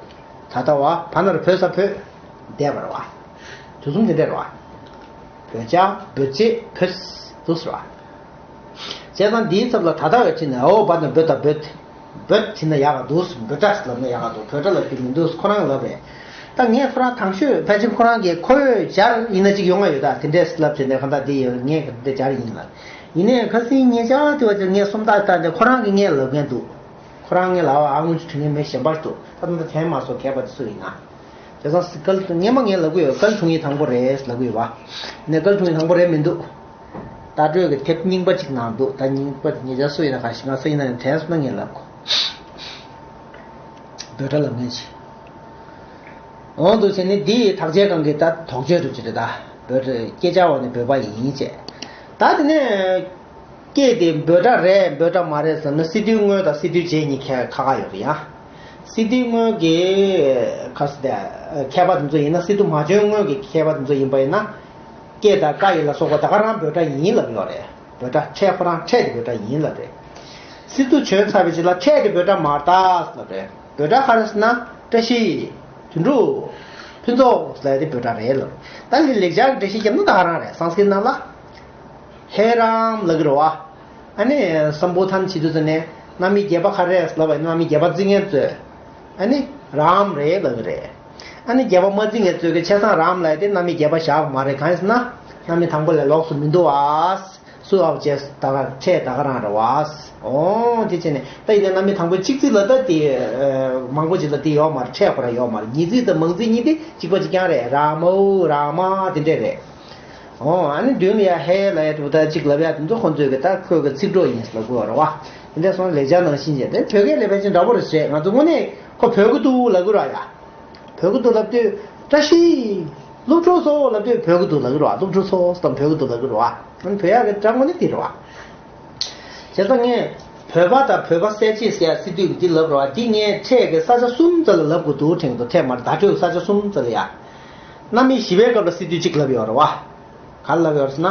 ལྟ་བ། བ་ན་རོ་བོ་ས་བོད། འདས་པ་རེད་བ། དུས་གསུམ་དེ་འདྲ་རེད་བ། བོད་ཅག་བོད་ཅེས་བོད་དུ་ཟེར་བ། བྱས་ཙང་འདིའི་ཚབ་ལ་ད་ལྟ་བའི་ཕྱིར་ནས་འ་འོག་བ་ན་རོ་བོ་དང་བོད། བོད་བྱས་ན་ཡག་ག་འདུག་བོད་སྒྲ་ལབ་ན་ཡག་ག་འདུག་བོད་སྒྲ་ལབ་རྒྱུ་མི་འདུག་ཁོ་རང་ལབ་རེད། ད་ངས་ཁོ་རང་དང་ཤོས་ཕལ་ཆེར་ཁོ་རང་གིས་ཁོ་བོས་སྦྱར་ཡིན་ན་ཅིག་ཡོང་ང་ཡོད། ད་དེ་འདྲས་ལབ་བྱས་ནས་གང་ལྟར་འདི་ཡོད་ངས་ག་འདི་སྦྱར་ཡིན་ལ། ཡིན་ནའི་ཁ་སང་ཉེ་ཆར་དེ་བ་ཅིག་ངས་སོམ་རྟགས་བལྟས་ཏེ་ཁོ་རང་གིས་ངས་ལབ་མཁན་འདུག་ཁོ་རང་ངས་ལབ་པ་ཨ་སྔོན་ཆད་དྲི་ངན་མེད་གཞན་པ་ཞིག་འདུག་ད་ལྟ་དྲན་མ་སོང་མཁས་པ་དེ་སུ་ཡིན་ན། བྱས་ཙང་སི་སྐལ་སྔོན་མ་ངས་ལབ་གི་ཡོད། སྐལ་དྲུང་ཡིག་དང་པོ་རེད་ལབ་གི་ཡོད་བ། ནས་སྐལ་དྲུང་ཡིག་དང་པོ་རེད་མི་འདུག་ལྟ་གྲོས་ཀྱི་དེབ་རྙིང་པ་ཅིག་ནང་འདུག་ད་རྙིང་པ་ཉེ་ཆར་སུ་ཡིན་ན་ག་ཞིག་ང་སུ་ཡིན་ན་ནས་དྲན་སོང་ན་ངས་ལབ་གོ་བོད་སྒྲ་ལབ་མཁན་ཞིག་འོང་འདུག་བྱས་ནས་འདི་ཐག་བཅད་གང་གི་ད་དོགས་གཅོད་དུ་ཅི་རེད་ད། བོད་སྐད་ཆ་བ་ནི་བོད་པ་ཡིན་བྱས། ད་དེ་ནས་སྐད་དེ་བོད་སྒྲ་རེད་བོད་སྒྲ་མ་རེད་ཟེར་ན་སི་ཏུའི་སྔོན་དང་སི་ཏུའི་རྗེས་གཉིས་ཁ་ཁ་ཁ་ཡོད་རེད་ཡ། སི་ཏུའི་སྔོན་གྱི་ཁ་ས་དེ་མཁས་པ་དེ་ཚོ་ཡིན་ན་སི་ཏུ་མ་བྱོན་སྔོན་གྱི་མཁས་པ་དེ་ཚོ་ཡིན་པ་ཡིན་ན། སྐད་དང་ཀ་ཡིག་ལ་སོགས་པ་ད་ག་རང་བོད་སྒྲ་ཡིན་ལབ་ཡོད་རེད། བོད་སྒྲ་ཕྲད་ཁོ་རང་ཕྲད་དེ་བོད་སྒྲ་ཡིན་ལབ་རེད། སི་ཏུ་བྱོན་ཚར་བའི་རྗེས་ལ་ཕྲད་དེ་བོད་སྒྲ་མ་རེད་ལབ་རེད། བོད་སྒྲ་ག་རེ་ཟེར་ན་བཀྲ་ཤིས། དོན་གྲུབ། ཕུན་ཚོགས་ལབ་དེ་བོད་སྒྲ་རེད་ལབ། ད་ལི་ལེགས་སྦྱར་གྱི་འགྲེལ་བཤད་བརྒྱབ་ན་ད་ག་རང་རེད། སཾ་སྐྲྀ་ཏ་ནང་ལ། ཧེ་རམ་ལབ་ཀྱི་རེད་བ། ཨ་ནི་སམ་བྷོ་ཐན་བྱེད་དུས་ཙམ་ནས་རྣམ་དབྱེ་བརྒྱད་པ་ག་རེ་རེད་ལབ་པ་ཡིན་ན་རྣམ་དབྱེ་བརྒྱད་པ་རྩི་མཁན་ཚོས། ཨ་ནི་རམ་རེད་ལབ་ཀྱི་རེད། ཨ་ནི་བརྒྱད་པ་མ་རྩི་མཁན་ཚོས་ཀྱི་ཆ་ཚང་རམ་ལབ་དེ་རྣམ་དབྱེ་བརྒྱད་པ་བཞག་པ་མ་རེད། གང་ཡིན་ཟེར་ན། རྣམ་དབྱེ་དང་པོ་ལས་ལོགས་སུ་མི་འདུག་ཨ། སུ་ཨའོ་ཅེས་ད་ག་ཁྲས་ད་ག་རང་རེད་བ། ཨོ་དེ་བྱས་ནས་ད་ཡིན་ན་རྣམ་དབྱེ་དང་པོ་གཅིག་རྩིས་ལ་ད་དེ་མང་པོ་ཅིག་ལ་དེ་ཡོད་མ་རེད། ཁྲས་ཁོ་རང་ཡོད་མ་རེད། ཉིས་རྩིས་དང་མང་རྩིས་གཉིས་དེ་གཅིག་པ་གཅིག་རྐྱང་རེད། ར་མའོ་ར་མ་དེ་འདྲས་རེད། ཨོ་ཨ་ནི་མདུན་ལ་ཡ་ཧེ་ལ་ཡ་དེ་ད་གཅིག་ལབ་ཡ་དེ་ཚོ་ཁོ་ཚོས་གི་ད་ཁོས་གི་ཚིག་གྲོགས་ཡིན་ལབ་དགོས་རེད་བ། དེ་འདྲས་སོང་ལེགས་སྦྱར་ནང་བཞིན་བྱས་དེ་བོད་སྐད་ལས་ཕལ་ཆེར་འདྲ་པོ་རེད་ཟེར། ང་ཚོ་དངོས་གནས་ཁོ་བོད་གི་འདུག་ལབ་དགོས་ར་ཡ། བོད་སྐད་དུ་ལབ་དུས་བཀྲ་ཤིས། སློབ་ཕྲུག་ཚོ་ལབ་དུས་བོད་སྐད་དུ་ལབ་ཀྱི་རེད་བ། སློབ་ཕྲུག་ཚོ་དང་བོད་སྐད་དུ་ལབ་ཀྱི་རེད་བ། ཨ་ནི་བོད་ཡག་གི་སྒྲ་དངོས་གནས་དེ་རེད་བ། བྱས་ཙང་ངས་བོད་པ་དང་བོད་པ་གསལ་བྱེད་ཟེར་ཡ་སི་ཏུ་གི་འདི་ལབ་རེད་བ། འདི་ངས་ཕྲད་ཀྱི་ས་ཆ་གསུམ་ཙམ་ལ་ལབ་དགོས་འདུག་དྲན་གྱི་འདུག་ཕྲད་མ་རེད། བརྡ་སྤྲོད་ས་ཆ་གསུམ་ཙམ་ལ་ཡ། རྣམ་དབྱེ་བཞི་པའི་སྐབས་ལ་སི་ཏུ་གཅིག་ལབ་ཡོད་རེད་བ། ག་ལ་ལབ་ཡོད་རེད་ཟེར་ན།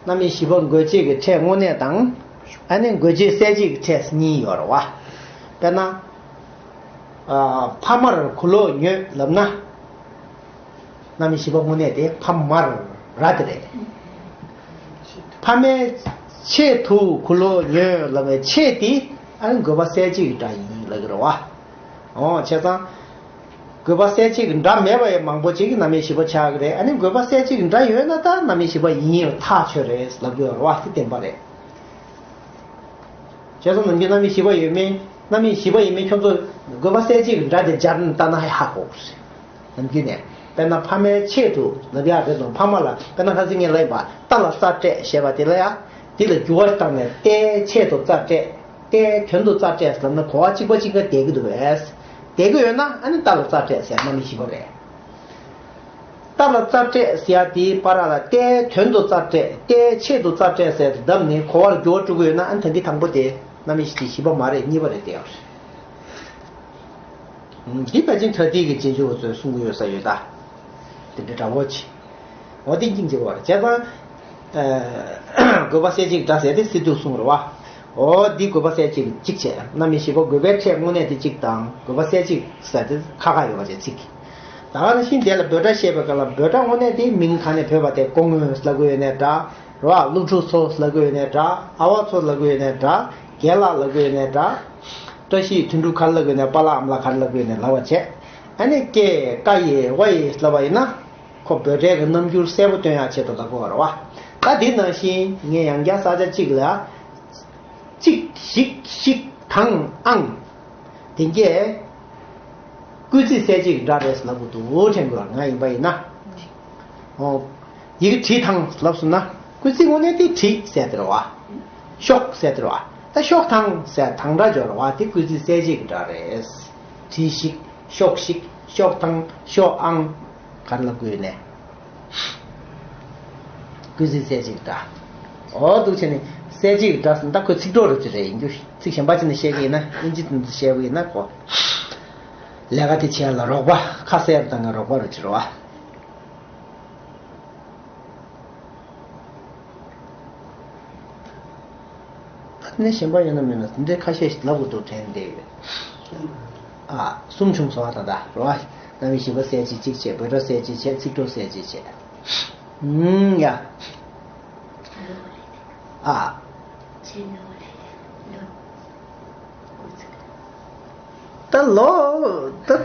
རྣམ་དབྱེ་བཞི་པ་འགོད་བྱེད་ཀྱི་ཕྲད་དངོས་གནས་དང་། ཨ་ནི་འགོད་བྱེད་གསལ་བྱེད་ཀྱི་ཕྲད་གཉིས་ཡོད་རེད་བ། དཔེར་ན། ཨ། ཕ་མར་གུ་ལོག་ཉོས་ལབ་ན། རྣམ་དབྱེ་བཞི་པ་དངོས་གནས་དེ་ཕ་མར་ར་དེ་རེད། ཕ་མའི་ཆེད་དུ་གུ་ལོག་ཉོས་ལབ་པའི་ཆེད་དེ་ཨ་ནི་འགོད་པ་གསལ་བྱེད་ཀྱི་སྒྲ་ཡིན་ལབ་ཀྱི་རེད་བ། འོ་བྱས་ཙང་། འགོད་པ་གསལ་བྱེད་ཀྱི་སྒྲ་མེད་པ་ཡང་མང་པོ་ཅིག་གི་རྣམ་དབྱེ་བཞི་པ་ཆགས་ཀྱི་རེད། ཨ་ནི་འགོད་པ་གསལ་བྱེད་ཀྱི་སྒྲ་ཡོད་ན་ད་རྣམ་དབྱེ་བཞི་པ་ཡིན་ཡང་ཐག་ཆོད་རེད་ལབ་ཀྱི་ཡོད་རེད་བ། དེ་བདེན་པ་རེད། བྱས་ཙང་ནམ་རྒྱུན་རྣམ་དབྱེ་བཞི་པ་ཡོད་མེད། རྣམ་དབྱེ་བཞི་པ་ཡིན་མིན་ཁྱོད་ཚོ་འགོད་པ་གསལ་བྱེད་ཀྱི་སྒྲ་དེ་སྦྱར་ནས་བལྟས་ན་ཧ་ཧ་གོ་གི་རེད། ནམ་རྒྱུན་ནས་དཔེར་ན་ཕ་མའི་ཆེད་དུ་ལབ་ཡག་རེད་དང་། ཕ་མ་ལ་དཔེར་ན་ཁ་སང་ངས་ལབ་ཡིན་པ་རྟ་ལ་རྩྭ་སྤྲད་ཞེས་པ་དེ་ལ་ཡ། དེ་ལ་འགྱུར་བ་བཏང་ནས་རྟའི་ཆེད་དུ་རྩྭ་སྤྲད། རྟའི་དོན་དུ་རྩྭ་སྤྲད་ཟེར་ན་གོ་བ་གཅིག་པ་གཅིག་པ་བསྡད་ཀྱི་འདུག་པས། བསྡད་ཀྱི་ཡོད་ན་ཨ་ནི་རྟ་ལ་རྩྭ་སྤྲད་ཟེར་རྣམ་དབྱེ་བཞི་པ་རེད། རྟ་ལ་རྩྭ་སྤྲད་ཟེར་ཡ་དེའི་བར་ལ་རྟའི་དོན་དུ་རྩྭ་སྤྲད། རྟའི་ཆེད་དུ་རྩྭ་སྤྲད་ཟེར་བརྡབས་ནས་གོ་བར་འགྱུར་བ་འགྲོ་གི་ཡོད་ན་ཨ་ནི་ད་གིན་དང་པོ་དེ་རྣམ་དབྱེ་བཞི་པ་མ་རེད། གཉིས་པ་རེད་བསྡད་ཡོད་རེད། འདི་ཕལ་ཆེར་པྲ་ཏི་གི་རྗེས་འཇུག་པ་ཚོས་གསུང་གི་ཡོད་ས་ཡོད་ད། དེ་འདྲ་འདྲ་བོ་ཆེ། འོ་དེ་སྙིང་རྗེ་བོ་རེད། བྱས་ཙང་། འགོད་པ་གསལ་བྱེད་ཀྱི་སྒྲ་ཟེར་དེ་སི་ཏུ་གསུངས་རེད་བ། འོ་འདི་འགོད་པ་གསལ་བྱེད་ཀྱི་གཅིག་བྱས། རྣམ་དབྱེ་བཞི་པ་འགོད་པའི་ཕྲད་དངོས་གནས་དེ་གཅིག་དང་འགོད་པ་གསལ་བྱེད་ཟེར་དེ་ཁ་ཁ་ཡོད་པ་བྱས་ཚིག་ད་ག་ནང་བཞིན་དེ་ལ་བོད་སྒྲ་བཤད་པའི་སྐབས་ལ་བོད་སྒྲ་དངོས་གནས་དེ་མིང་གང་ནས་བོས་པ་དེ་སྐུ་ངོ་ལབ་དགོས་ཡོད་ནའི་འདྲ། རེད་བ། སློབ་ཕྲུག་ཚོ་ལབ་དགོས་ཡོད་ནའི་འདྲ། ཨ་བ་ཚོ་ལབ་དགོས་ཡོད་ནའི་འདྲ། རྒན་ལགས་ལབ་དགོས་ཡོད་ནའི་འདྲ། བཀྲ་ཤིས་དོན་གྲུབ་ག་རེ་ལབ་དགོས་ཡོད་ནའི་པཱ་ལགས་ཨ་མ་ལགས་ག་རེ་ལབ་དགོས་ཡོད་ནའི་ལབ་པ་བྱས། ཨ་ནི་ཀེ་ཀ་ཡེ་ཝ་ཡེ་ལབ་པ་ཡིན་ན། ཁོ་འབོད་སྒྲའི་གི་རྣམ་འགྱུར་གསལ་པོ་སྟོན་ཡག་ཆེད་དུ་ལབ་དགོས་པ་རེད་བ། ད་དེ་ནང་བཞིན་ངས་ཡང་བསྐྱར་ས་ཆ་གཅིག་ལ། གཅིག་ཞིག་ཞིག་དང་ཨང་། དེ་གས། སྐུལ་ཚིག་གསལ་བྱེད་ཀྱི་སྒྲ་རེད་ལབ་དགོས་འདུག་དྲན་དགོས་ང་ཡིན་པ་ཡིན་ན། ཨོ། ཡི་གེ་བྲིས་དང་ལབ་སོང་ན། སྐུལ་ཚིག་དངོས་གནས་དེ་བྲིས་ཟེར་དེ་རེད་བ། ཤོག་ཟེར་དེ་རེད་བ། ད་ཤོག་དང་ཟེར་དང་སྒྲ་སྦྱོར་བ་དེ་སྐུལ་ཚིག་གསལ་བྱེད་ཀྱི་སྒྲ་རེད། བྲིས་ཤིག་ཤོག་ཤིག་ཤོག་དང་ཤོག་ཨང་། ག་རེ་ལབ་དགོས་ནས། སྐུལ་ཚིག་གསལ་བྱེད་ཀྱི་སྒྲ། འོ་འདུག་བྱས་ནས་གསལ་བྱེད་ཀྱི་སྒྲ་ཟེར་ད་ཁོའི་ཚིག་གྲོགས་རུ་ཅི་རེད་ཡིན་རྒྱུ། ཚིག་གཞན་པ་ཅི་ནས་བཤད་ཀྱི་ཡིན་ན་ཨིན་ཇི་དེ་ཚོ་བཤད་པ་ཡིན་ན་གོ། ལས་ཀ་དེ་བྱས་ལ་རོགས་པ་ཁ་གསལ་རུ་བཏང་ན་རོགས་པ་རུ་ཅི་རེད་བ། ད་ནི་གཞན་པ་ཡོད་ན་མེད་ན་འདི་འདྲའི་ཁ་ཤས་ཤིག་ལབ་དགོས་འདུག་དྲན་བསྡད་ཡོད། ཨ་གསུམ་བྱུང་སོང་ཨ་ད་ལྟ་རོ། རྣམ་དབྱེ་བཞི་པ་གསལ་བྱེད་གཅིག་བྱས། འབོད་སྒྲ་གསལ་བྱེད་བྱས། ཚིག་གྲོགས་གསལ་བྱེད་བྱས། ཨུམ་ཡ། ཨ། ད་ལོ་ད་བོད་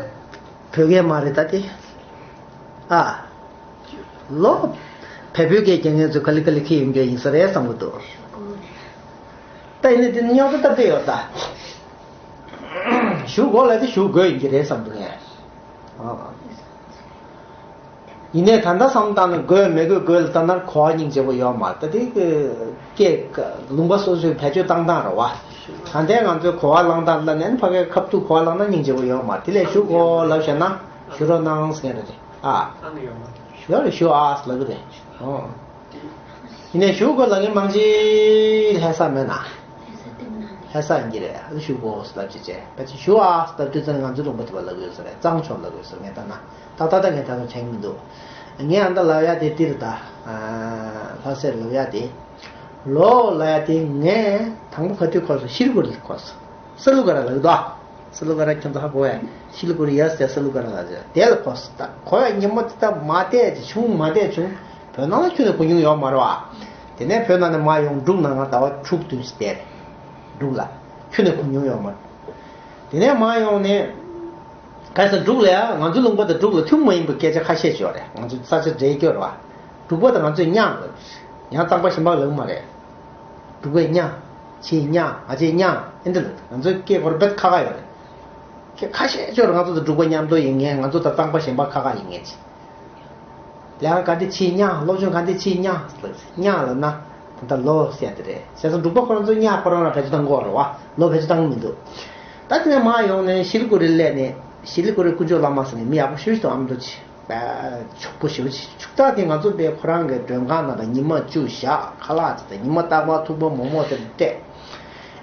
སྐད་མ་རེད་ད་དེ། ཨ། ལོ། བལ་པོའི་སྐད་རྒྱག་མཁན་ཚོས་ག་ལེ་ག་ལེ་ཁྱེར་ཡོང་རྒྱུ་ཡིན་ས་རེད་བསམ་གི་འདུག་ད་ཡིན་ནའི་དེ་ནི་རྙོག་དྲ་སྟབས་བདེ་ཡོད་ད། ཞུ་དགོས་ལ་དེ་ཞུ་དགོས་ཡིན་གྱི་རེད་བསམ་འདུག་ངས། ཨ། ཡིན་ནའི་ད་ལྟ་བསམ་བཏང་ན་དགོས་མི་དགོས་དགོས་ལ་ལྟ་ན་གོ་བ་སྙིང་རྗེ་པོ་ཡོད་མ་རེད་ད་དེ་གི་སྐད་ལུང་པ་སོ་སོའི་བེད་སྤྱོད་བཏང་སྟངས་རེད་བ། ད་ལྟའི་ང་ཚོའི་གོ་བ་བླངས་སྟངས་ལ་ནན་ཕ་གའི་ཁ་ཐུག་གོ་བ་བླངས་ན་སྙིང་རྗེ་པོ་ཡོད་མ་རེད་དེ་ལས་ཞུ་དགོས་ལབ་བཤད་ན་ཞུ་རོགས་གནང་ཟེར་མཁན་རེད་དེ། ཨ། ཨང་ཡོད་མ་རེད། ཡོད་རེད་ཞུ་ཨ་ལབ་གི་རེད། ཨོ། ཡིན་ནའི་ཞུ་དགོས་ལབ་མཁན་མང་ཆེ་ལྷ་ས་མེད་ན། ལྷ་ས་ཡིན་གྱི་རེད་ཨ་ཞུ་དགོས་ལབ་ཅི་བྱས་ཕལ་ཆེར་ཞུ་ཨ་ལབ་དུས་ཙམ་ང་ཚོའི་ལུང་པ་དེ་བ་ལབ་ཡོད་ས་རེད། གཙང་ཕྱོགས་ལབ་ཡོད་ས་ངས་ལྟ་ན་ཏག་ཏག་ཏག་ངས་ད་དུང་དྲན་གྱི་མི་འདུག་ངས་ཨ་མདའ་ལབ་ཡ་དེ་ཏིར་ད། ལྷ་སར་ལབ་ཡ་དེ། ལོ་ལབ་ཡ་དེ་ངས་དང་པོ་ག་དུས་གོ་སོང་ཤིལ་གུ་རི་གོ་སོང་། ས་ལུ་ག་ར་ལབ་འདུག་ཨ། ས་ལུ་ག་ར་ཁྱོད་ཚོ་ཧ་གོ་ཡ། ཤིལ་གུ་རི་ཡ་ཟེར་ས་ལུ་ག་ར་ལབ་ཟེར་དེ་ལ་གོ་སོང་ད་གོ་ཡ་ཉིན་མོ་དེ་ད་མ་བལྟས་ཅི་བྱུང་མ་བལྟས་བྱུང་། བོད་ནང་ལ་ཁྱོན་ནས་གོ་མྱོང་ཡོད་མ་རེད་བ། དེ་ནས་བོད་ནང་ནས་མར་ཡོང་འབྲུག་ནང་ང་ཟླ་བ་དྲུག་བདུན་ཞིག་བསྡད་རེད། འབྲུག་ལ་ཁྱོན་ནས་གོ་མྱོང་ཡོད་མ་རེད། དེ་ནས་མར་ཡོང་ནས། ག་ས་འབྲུག་ལ་ཡ་ང་ཚོ་ལུང་པ་དང་འབྲུག་ལ་ཐུན་མོང་མ་ཡིན་པའི་སྐད་ཆ་ཁ་ཤས་ཅིག་ཡོད་རེད། ང་ཚོ་ས་ཆ་འདྲེས་སྐྱོར་བ། འབྲུག་པ་དང་ང་ཚོས་གཉའ་ལབ། ཡང་གཙང་པ་གཞན་པ་ལབ་མ་རེད། འབྲུག་པས་གཉའ། ཁྱེད་གཉའ། ང་ཚོས་གཉའ། ཨེ་འདྲ་ལབ། ང་ཚོའི་སྐད་ཁོ་ར་རྦད་ཁ་ཁ་ཡོད་རེད། སྐད་ཁ་ཤས་ཅིག་ཡོད་རེད། ང་ཚོ་དང་འབྲུག་པ་མཉམ་དུ་ཡིན་མཁན་ང་ཚོ་དང་གཙང་པ་གཞན་པ་ཁ་ཁ་ཡིན་མཁན་ཅིག་ལས་ཀ་ག་འདི་ཕྱིན་ཉག་སློབ་སྦྱོང་ག་འདི་ཕྱིན་ཉག་ཉག་ལབ་ན་ད་ལྟ་ལོ་ཟེར་དེ་རེད། བྱས་ཙང་འབྲུག་པ་ཁོ་རང་ཚོ་ཉག་ཁོ་རང་ལ་བེད་སྤྱོད་བཏང་གི་ཡོད་རེད་བ། ལོ་བེད་སྤྱོད་བཏང་གི་མི་འདུག་ད་དེ་ནས་མར་ཡོང་ནས་ཤི་ལི་ཀུ་རི་སླེབས་ནས་ཤི་ལི་ཀུ་རི་དཀོན་མཆོག་བླ་མ་ཟེར་ནས་མི་ཡག་པོ་ཞེ་པོ་ཞིག་འདུག་ཨ་མདོ་ཆེ། ཕྱུག་པོ་ཞེ་པོ་ཅིག་ཕྱུག་བདག་དེ་ང་ཚོ་པའི་ཁོ་རང་གི་མགྲོན་ཁང་ནང་ལ་ཉི་མ་བཅུ་བཞག་ཁ་ལག་ཅིག་དང་ཉི་མ་རྟག་པར་ཐུག་པ་མོག་མོག་དེ་སྤྲད།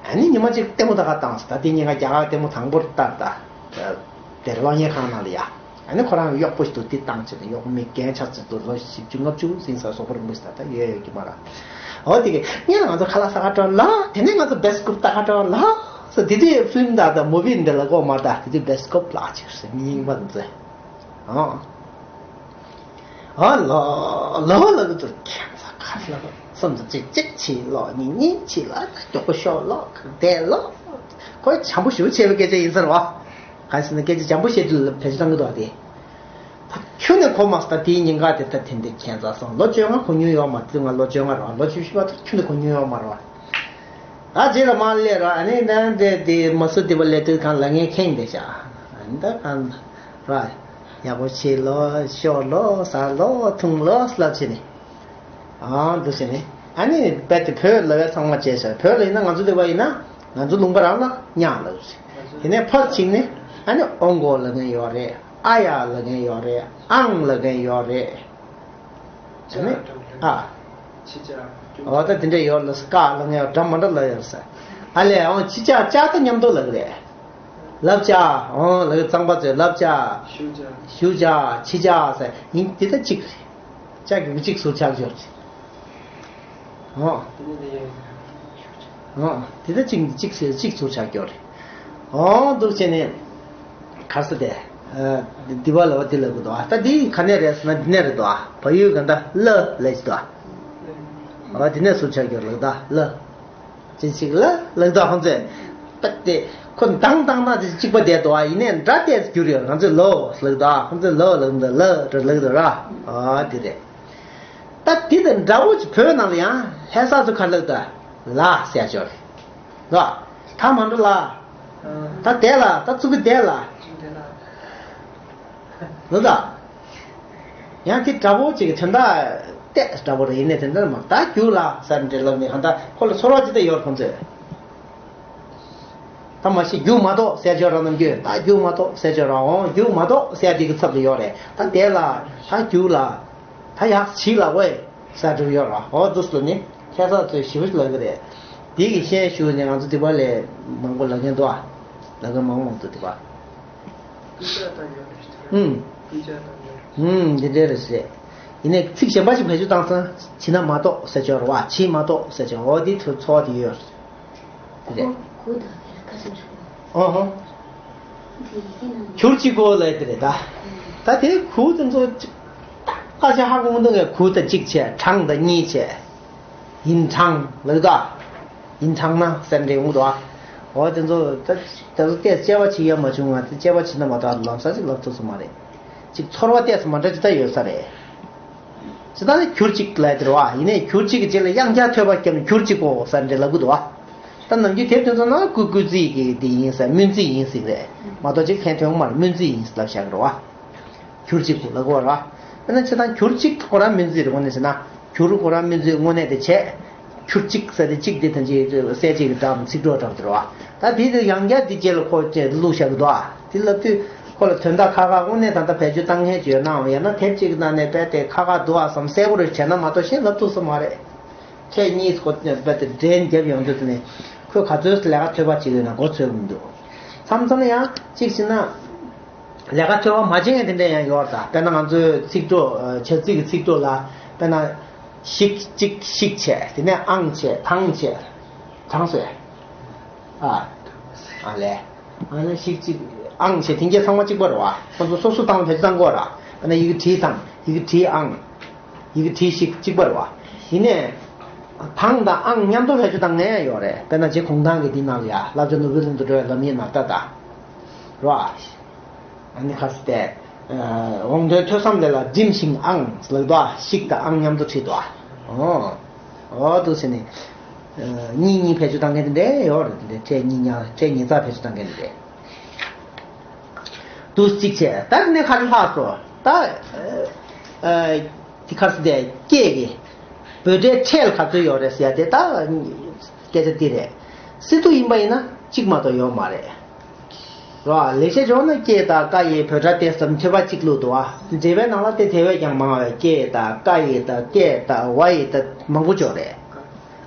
ཨ་ནི་ཉི་མ་གཅིག་ལྟད་མོ་ལྟ་ག་བཏང་སོང་། ད་དེ་ཉིན་ཀ་རྒྱ་གར་ལྟད་མོ་དང་པོར་ལྟར་ད། དེར་གློག་བརྙན་ཁང་ནང་ལ་ཡ། ཨ་ནི་ཁོ་རང་གཡོག་པོ་ཞིག་འདུག་དེ་བཏང་བྱས་ནས་གཡོག་མི་རྒན་ཆགས་ཚུལ་དུ་ལོ་བཞི་བཅུ་ལྔ་བཅུ་ཟིན་ས་སོག་པོར་མི་ས་ད་ཡོད་ཡོད་ཀྱི་མ་ར། འོ་དེ་གི་ངས་ང་ཚོ་ཁ་ལག་ཟ་ག་འགྲོ་ལ་དེ་ནས་ང་ཚོ་བེ་སི་ཀོབ་ལྟ་ག་འགྲོ་ལ་སོ་དེ་དུས་ཕིལམ་དང་དང་མུ་བི་འདི་ལ་གོ་མ་ད་དེ་དུས་བེ་སི་ཀོབ་ལ་ཆེར་སེ་མི་ཡིན་པ་མཛོད། ཨོ། ཨོ་ལོ་ལོ་ལོ་གི་ཚོ་ཁྱད་མཚར་ཁ་ལ་སུམ་ཚོ་གཅིག་གཅིག་ཆི་ལོ་གཉིས་གཉིས་ཆི་ལ་ད་མགྱོགས་པོ་ཤོག་ལོ་གང་བསྡད་ལོ། ཁོས་བྱམས་པོ་ཞུ་བྱས་པའི་སྐད་ཆ་ཡིན་ས་རེད་བ། གང་ཟེར་ན་སྐད་ཆ་བྱམས་པོ་བཤད་དུས་ལ་བེད་སྤྱོད་གཏང་གི་འདུག་བ་དེ། ད་ཁྱོན་ནས་གོ་མ་སོང་། ད་དེའི་ཉིན་ག་དེ་ད་དེ་འདྲའི་ཁྱད་མཚར་སོང་། ལོ་བཅོ་ལྔ་གོ་མྱོང་ཡོད་མ་རེད། ང་ལོ་བཅོ་ལྔ་རེད་བ། ལོ་བཅུ་བཞི་བ་ད་ཁྱོན་ནས་གོ་མྱོང་ཡོད་མ་རེད་བ། ད་རྗེས་ལ་མར་སླེབས་ར་ཨ་ནི་ད་འདི་འདི་མ་སུ་དེ་བ་སླེབས་དུས་གང་ལ་ངས་ཁེངས་བསྡད་ཤག་ཨ་ནི་ད་གང་ར་ཡག་པོ་བྱེད་ལོ་ཤོག་ལོ་ཟ་ལོ་འཐུང་ལོ་ལབ་བྱས་ནས་ཨང་འདུག་བྱས་ནས་ཨ་ནི་རྦད་དེ་བོད་ལབ་ཡ་ཚང་མ་བྱས་ཤག་བོད་ལ་ཡིན་ན་ང་ཚོ་འདི་བ་ཡིན་ན་ང་ཚོ་ལུང་པ་རང་ལ་ཉག་ལབ་ཟེར། དེ་ནས་ཕར་ཕྱིན་ནས་ཨ་ནི་ཨོང་གོ་ལབ་མཁན་ཡོད་རེད། ཨ་ཡ་ལབ་མཁན་ཡོད་རེད། ཨང་ལབ་མཁན་ཡོད་རེད། ཨ་ནི། ཨ། ཕྱི་ལྕགས། འོ་ད་དེ་འདྲ་ཡོད་ལ་སྐ་ལ་ངས་འདྲ་མ་འདྲ་ལ་ཡོད་ས། ཨ་ལས་འོ་ཕྱི་ལྕགས་ལྕགས་ད་མཉམ་དུ་ལ་གི་རེད། ལབ་ལྕགས། འོ་ལ་གི་གཙང་པ་ཚོས་ལབ་ལྕགས། ཞུ་ལྕགས། ཞུ་ལྕགས་ཕྱི་ལྕགས་ཟེར་ཡིན་དེ་ད་གཅིག་རེད། ལྕགས་ཀྱི་གཅིག་ཟུར་ཆག་ཆོག་རེད། འོ། དེ་ནས་ལས། འོ། དེ་ད་གཅིག་གཅིག་ཟེར་གཅིག་ཟུར་ཆག་ཀྱོག་རེད། འོ་འདུག་བྱས་ནས། ག་ས་དེ། འདི་བ་ལ་བ་དེ་ལ་གི་དོ། ད་འདི་ག་ནས་རེད་ཟེར་ན་འདི་ནས་རེད་དོ། བ་ཡུལ་ག་འདྲ་ལ་ལས་ཀྱི་དོ། འོ་འདི་ནས་ཟུར་ཆག་ཀྱོག་ལ་གི་དོ་ལ། ཅི་ཞིག་ལ་ལ་གི་དོ་ཧང་ཚེ། པ་དེ་ཁོ་མདང་མདང་ན་དེ་གཅིག་པ་བསྡད་འདུག་ཨ། ཡིན་ནའི་སྒྲ་ཏོག་ཙམ་འགྱུར་ཡོད། ང་ཚོས་ལོ་ལབ་འདུག་ཨ། ཁོ་ཚོས་ལོ་ལབ་འདུག་ལ་འདྲ་ལབ་འདུག་ར། ཨ་དེ་རེད། ད་དེ་དང་འདྲ་བོ་ཅིག་བོད་ནང་ལ་ཡང་ལྷ་ས་ཚོ་ག་ལབ་འདུག་ལ་ཟེར་ཅིག་ཡོད་རེད། ལ། ད་མ་འགྲོ་ལ། ད་བསྡད་ལ། ད་ཙུ་གུ་བསྡད་ལ། ལོ་ད། ཡང་དེ་འདྲ་བོ་ཅིག་གི་དོན་དག་ཏོག་ཙམ་འདྲ་བོ་རེད། ཡིན་ནའི་དེ་འདྲ་མ་ད་རྒྱུགས་ལ་ཟེར་འདྲ་ལབ་ནས་ཧ་ད་ཁོ་ལ་ཚོར་བ་ཅི་ལྟར་ཡོད་རེད་ཁོང་ཚོས། ད་མ་གཞི་རྒྱུགས་མ་གཏོགས་ཟེར་ཅིག་ཡོད་ར། ནམ་རྒྱུན་ད་རྒྱུགས་མ་གཏོགས་ཟེར་ཅིག་ཡོད་ར། འོང་རྒྱུགས་མ་གཏོགས་ཟེར་དེ་གི་ཚབ་ཏུ་ཡོད་རེད། ད་བསྡད་ལ། ད་རྒྱུགས་ལ། ད་ཡག་བྱིས་ལ་ཝེ་ཟེར་འགྲོ་ཡོད་ར། འོ་འདུག་སེ་ནི་ལྷ་ས་ཚོས་ཞེ་པོ་ཅིག་ལབ་ཀྱི་རེད། དེ་གི་ཤན་ཞུགས་ནས་ང་ཚོ་འདི་པ་ལས་མང་པོ་ལབ་མཁན་འདུག་ཨ། ལབ་མཁན་མང་མང་འདུག་འདི་པ། ཨུམ། ཨུམ། འདི་འདྲ་རེད་ཟེར། ཡིན་ནའི་ཚིག་གཞན་པ་ཞིག་བེད་སྤྱོད་བཏང་ཙང་བྱིས་ན་མ་གཏོགས་ཟེར་ཅིག་ཡོད་ར་བ། བྱིས་མ་གཏོགས་ཟེར་ཅིག་འོ་འདི་ཚོ་ཚོར་བ་དེ་ཡོད་རེད། དེ་རེད། གུ་དང་ཁ་སང་ཞུ། ཨོ་ཧོ། འདི་ཡི་གེ་ནང་གྱུར་ཅིག་གོ་ལབ་དེ་རེད་ད། ད་དེ་གུ་དེ་ཚོ་ཅིག་སྐད་ཆ་ཧ་གོ་མི་འདུག་ངས། གུ་དང་གཅིག་བྱས། གྲངས་དང་གཉིས་བྱས། ཡིན་གྲངས་ལབ་ད། ཡིན་གྲངས་ན་ཟེར་འདྲ་ཡོང་གི་འདུག་ཨ། འོ་དེ་ཚོ་ད་དེ་ཚོ་ཏོག་ཙམ་དཔྱད་པ་བྱེད་ཡ་མ་བྱུང་ང་། དེ་དཔྱད་པ་བྱེད་ན་མ་གཏོགས་ལམ་སང་ཅིག་ལབ་ཐུབ་ས་མ་རེད། ཅིག་ཚོར་བ་ཏོག་ཙམ་མ་འདྲ་ཅིག་ད་ཡོད་ས་རེད། ཅི་ལྟར་ན་གྱུར་ཅིག་ལབ་དེ་རེད་བ། ཡིན་ནའི་གྱུར་ཅིག་གི་རྗེས་ལ་དབྱངས་འཆར་ཐོད་པ་བརྒྱབ་ནས་གྱུར་ཅིག་གོ་ཟེར་འདྲ་ལབ་གི་འདུག་བ། ད་ནམ་རྒྱུན་དེབ་དེ་ཚོ་ནང་སྐུལ་སྐུལ་ཚིག་གི་དེ་ཡིན་ཟེར། སྨོན་ཚིག་ཡིན་ཟེར་གི་རེད་མ་གཏོགས་ཅིག་ཕན་ཐོགས་མ་རེད། སྨོན་ཚིག་ཡིན་ལབ་བཞག་གི་རེད་བ། གྱུར་ཅིག་གོ་ལབ་གོ་ར། དཔེར་ན་ཆ་ཚང་གྱུར་ཅིག་ཁོ་རང་སྨོན་ཚིག་རེད། དངོས་གནས་བྱས་ན་གྱུར་ཁོ་རང་སྨོན་ཚིག་དངོས་གནས་དེ་བྱས། གྱུར་ཅིག་ཟེར་དེ་ཅིག་དེ་ཐམས་ཅད་གསལ་བྱེད་ཀྱི་སྒྲ་ཚིག་གྲོགས་སྒྲ་དེ་རེད་བ། ད་དེ་དེ་ཡང་བསྐྱར་དེ་རྗེས་ལ་ཁོ་ཅེས་བླུགས་བཞག་གི་འདུག་ཨ། དེ་ལབ་དུས་ཁོ་ལ་དོན་དག་ཁག་ཁག་དངོས་གནས་ད་ལྟ་བེད་སྤྱོད་བཏང་མཁན་ཅིག་ཡོད་ནའང་། ཡང་ན་དེབ་ཅིག་གི་ནང་ནས་རྦད་དེ་ཁག་ཁག་འདུག་ཨ་བསམ་གསལ་པོ་རེ་བྱས་ན་མ་གཏོགས་ཤེས་ལབ་ཐུབ་ས་མ་རེད། ཕྲད་གཉིས་ཁོ་རྦད་དེ་འདྲེན་རྒྱབ་ཡོང་དུས་དེ་ནས་ཁོས་ག་ཚོད་ལས་ཀ་ཐོད་པ་བྱེད་ཀྱི་ཡོད་ན་མགོ་ཚོས་ཀྱི་མི་འདུག་མཚམས་མཚམས་ལ་ཡང་གཅིག་བྱས་ན། ལས་ཀ་ཐོད་པ་མ་བྱེད་མཁན་དེ་འདྲ་ཡང་ཡོད་རེད་ད། དཔེར་ན་ང་ཚོའི་ཚིག་གྲོགས་བྱ་ཚིག་གི་ཚིག་གྲོགས་ལ་དཔེར་ན་ཤིག་གཅིག་ཤིག་བྱས། དེ་ནས་ཨང་བྱས། ཐང་བྱས། གྲངས་སུ་ཨ་ཨ་ལས་ཨ་ནི་ཤིག་གཅིག་ཨང་བྱས། དེ་གྱད་ཚང་མ་གཅིག་པ་རེད་བ། ཁོ་ཚོ་སོ་སོ་བཏང་བེད་སྤྱོད་བཏང་གི་ཡོད་རེད། དཔེར་ན་ཡི་གེ་བྲིས་ཐང་། ཡི་གེ་བྲིས་ཨང་། ཡི་གེ་བྲིས་ཤིག་གཅིག་པ་རེད་བ། ཡིན་ནའི་ཐང་དང་ཨང་མཉམ་དུ་བེད་སྤྱོད་བཏང་མཁན་ཡང་ཡོད་རེད། དཔེར་ན་རྗེ་གུང་ཐང་གི་འདི་ནང་ལ་ཡ་བསླབ་བྱ་ནོར་བུའི་གླིང་དུ་འགྲོ་བའི་ལམ་ཡིན་ན་ད་ད། རོ། ཨ་ནི་ཁ་སི་ཏེ། དབང་དོན་ཐོས་བསམ་ལས་ལ་བསྒྲིམས་ཤིང་ཨང་ལབ་དོ། ཤིག་དང་ཨང་མཉམ་དུ་བྲིས་དོ། ཨོ། ཨོ་འདུག་སེ་ནི། གཉིས་གཉིས་བེད་སྤྱོད་བཏང་མཁན་དེ་འདྲ་ཡོད་རེད། དེ་འདྲ་ཕྲད་གཉིས་ཉག་ཕྲད་ཉིས་རྩ་བེད་སྤྱོད་བཏང་མཁན་དེ་འདྲ། འདུག་གཅིག་བྱས། ད་ནི་ཁ་རི་ལྷག་སོ། ད། དེ་ཁ་སི་ཏེ་སྐད་ཀྱི་འབོད་སྒྲའི་ཕྲད་ལ་ག་ཚོད་ཡོད་རེད་ཟེར་ཡ་དེ་ད་སྐད་ཆ་དེ་རེད། སི་ཏུ་ཡིན་པ་ཡིན་ན་གཅིག་མ་གཏོགས་ཡོད་མ་རེད། རོ། ལེགས་བཤད་ལྗོན་ནང་ཀྱེ་དང་ཀ་ཡི་འབོད་སྒྲ་དེ་ཙམ་ཐོད་པ་གཅིག་བླུགས་འདུག་ཨ། འགྲེལ་པའི་ནང་ལ་དེ་དེ་བས་ཀྱང་མང་བས་ཀྱེ་དང་ཀ་ཡི་དང་ཀྱེ་དང་ཝ་ཡི་དང་མང་པོ་ཅིག་རེད།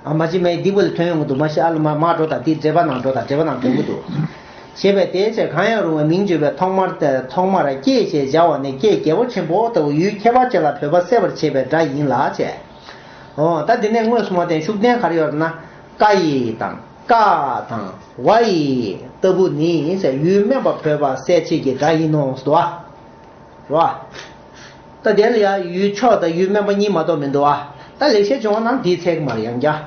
ཨ་མ་གཅིག་མའི་འདི་བུ་ལ་ཐོན་ཡོང་གི་འདུག་མ་གཞི་ཨ་ལ་མ་མ་འགྲོ་དང་དེ་འགྲེལ་པ་ནང་འགྲོ་དང་འགྲེལ་པ་ནང་འགྲོ་གི་འདུག་ཞེས་པས་དེའི་ཕྱིར་གང་ཡང་རུང་བའི་མིང་བརྗོད་པའི་ཐོག་མར་ཐོག་མར་ཀྱེ་ཞེས་སྦྱར་བ་ནི་ཀྱེ་རྒྱལ་པོ་ཆེན་པོ་ལྟ་བུ་ཡུལ་ཁྱད་པར་ཅན་ལ་བོད་པ་གསལ་བར་བྱེད་པའི་སྒྲ་ཡིན་ལ་བྱས། འོ་ད་འདི་ནས་དངོས་སུ་མ་བསྟན་ཤུགས་བསྟན་ག་རེ་ཡོད་ན། ཀ་ཡི་དང་ཀ་དང་ཝ་ཡི་ལྟ་བུ་ནི་ཟེར་ཡུལ་དམན་པ་བོད་པ་གསལ་བྱེད་ཀྱི་སྒྲ་ཡིན་ནོ་ཟེར་བ། རོ། ད་དེ་ལ་ཡང་ཡུལ་ཕྱོགས་དང་ཡུལ་དམན་པ་གཉིས་མ་གཏོགས་མི་འདུག་བ། ད་ལེགས་བཤད་ལྗོན་ནང་འདིའི་ཚད་ཀྱི་མར་ཡང་བསྐྱར།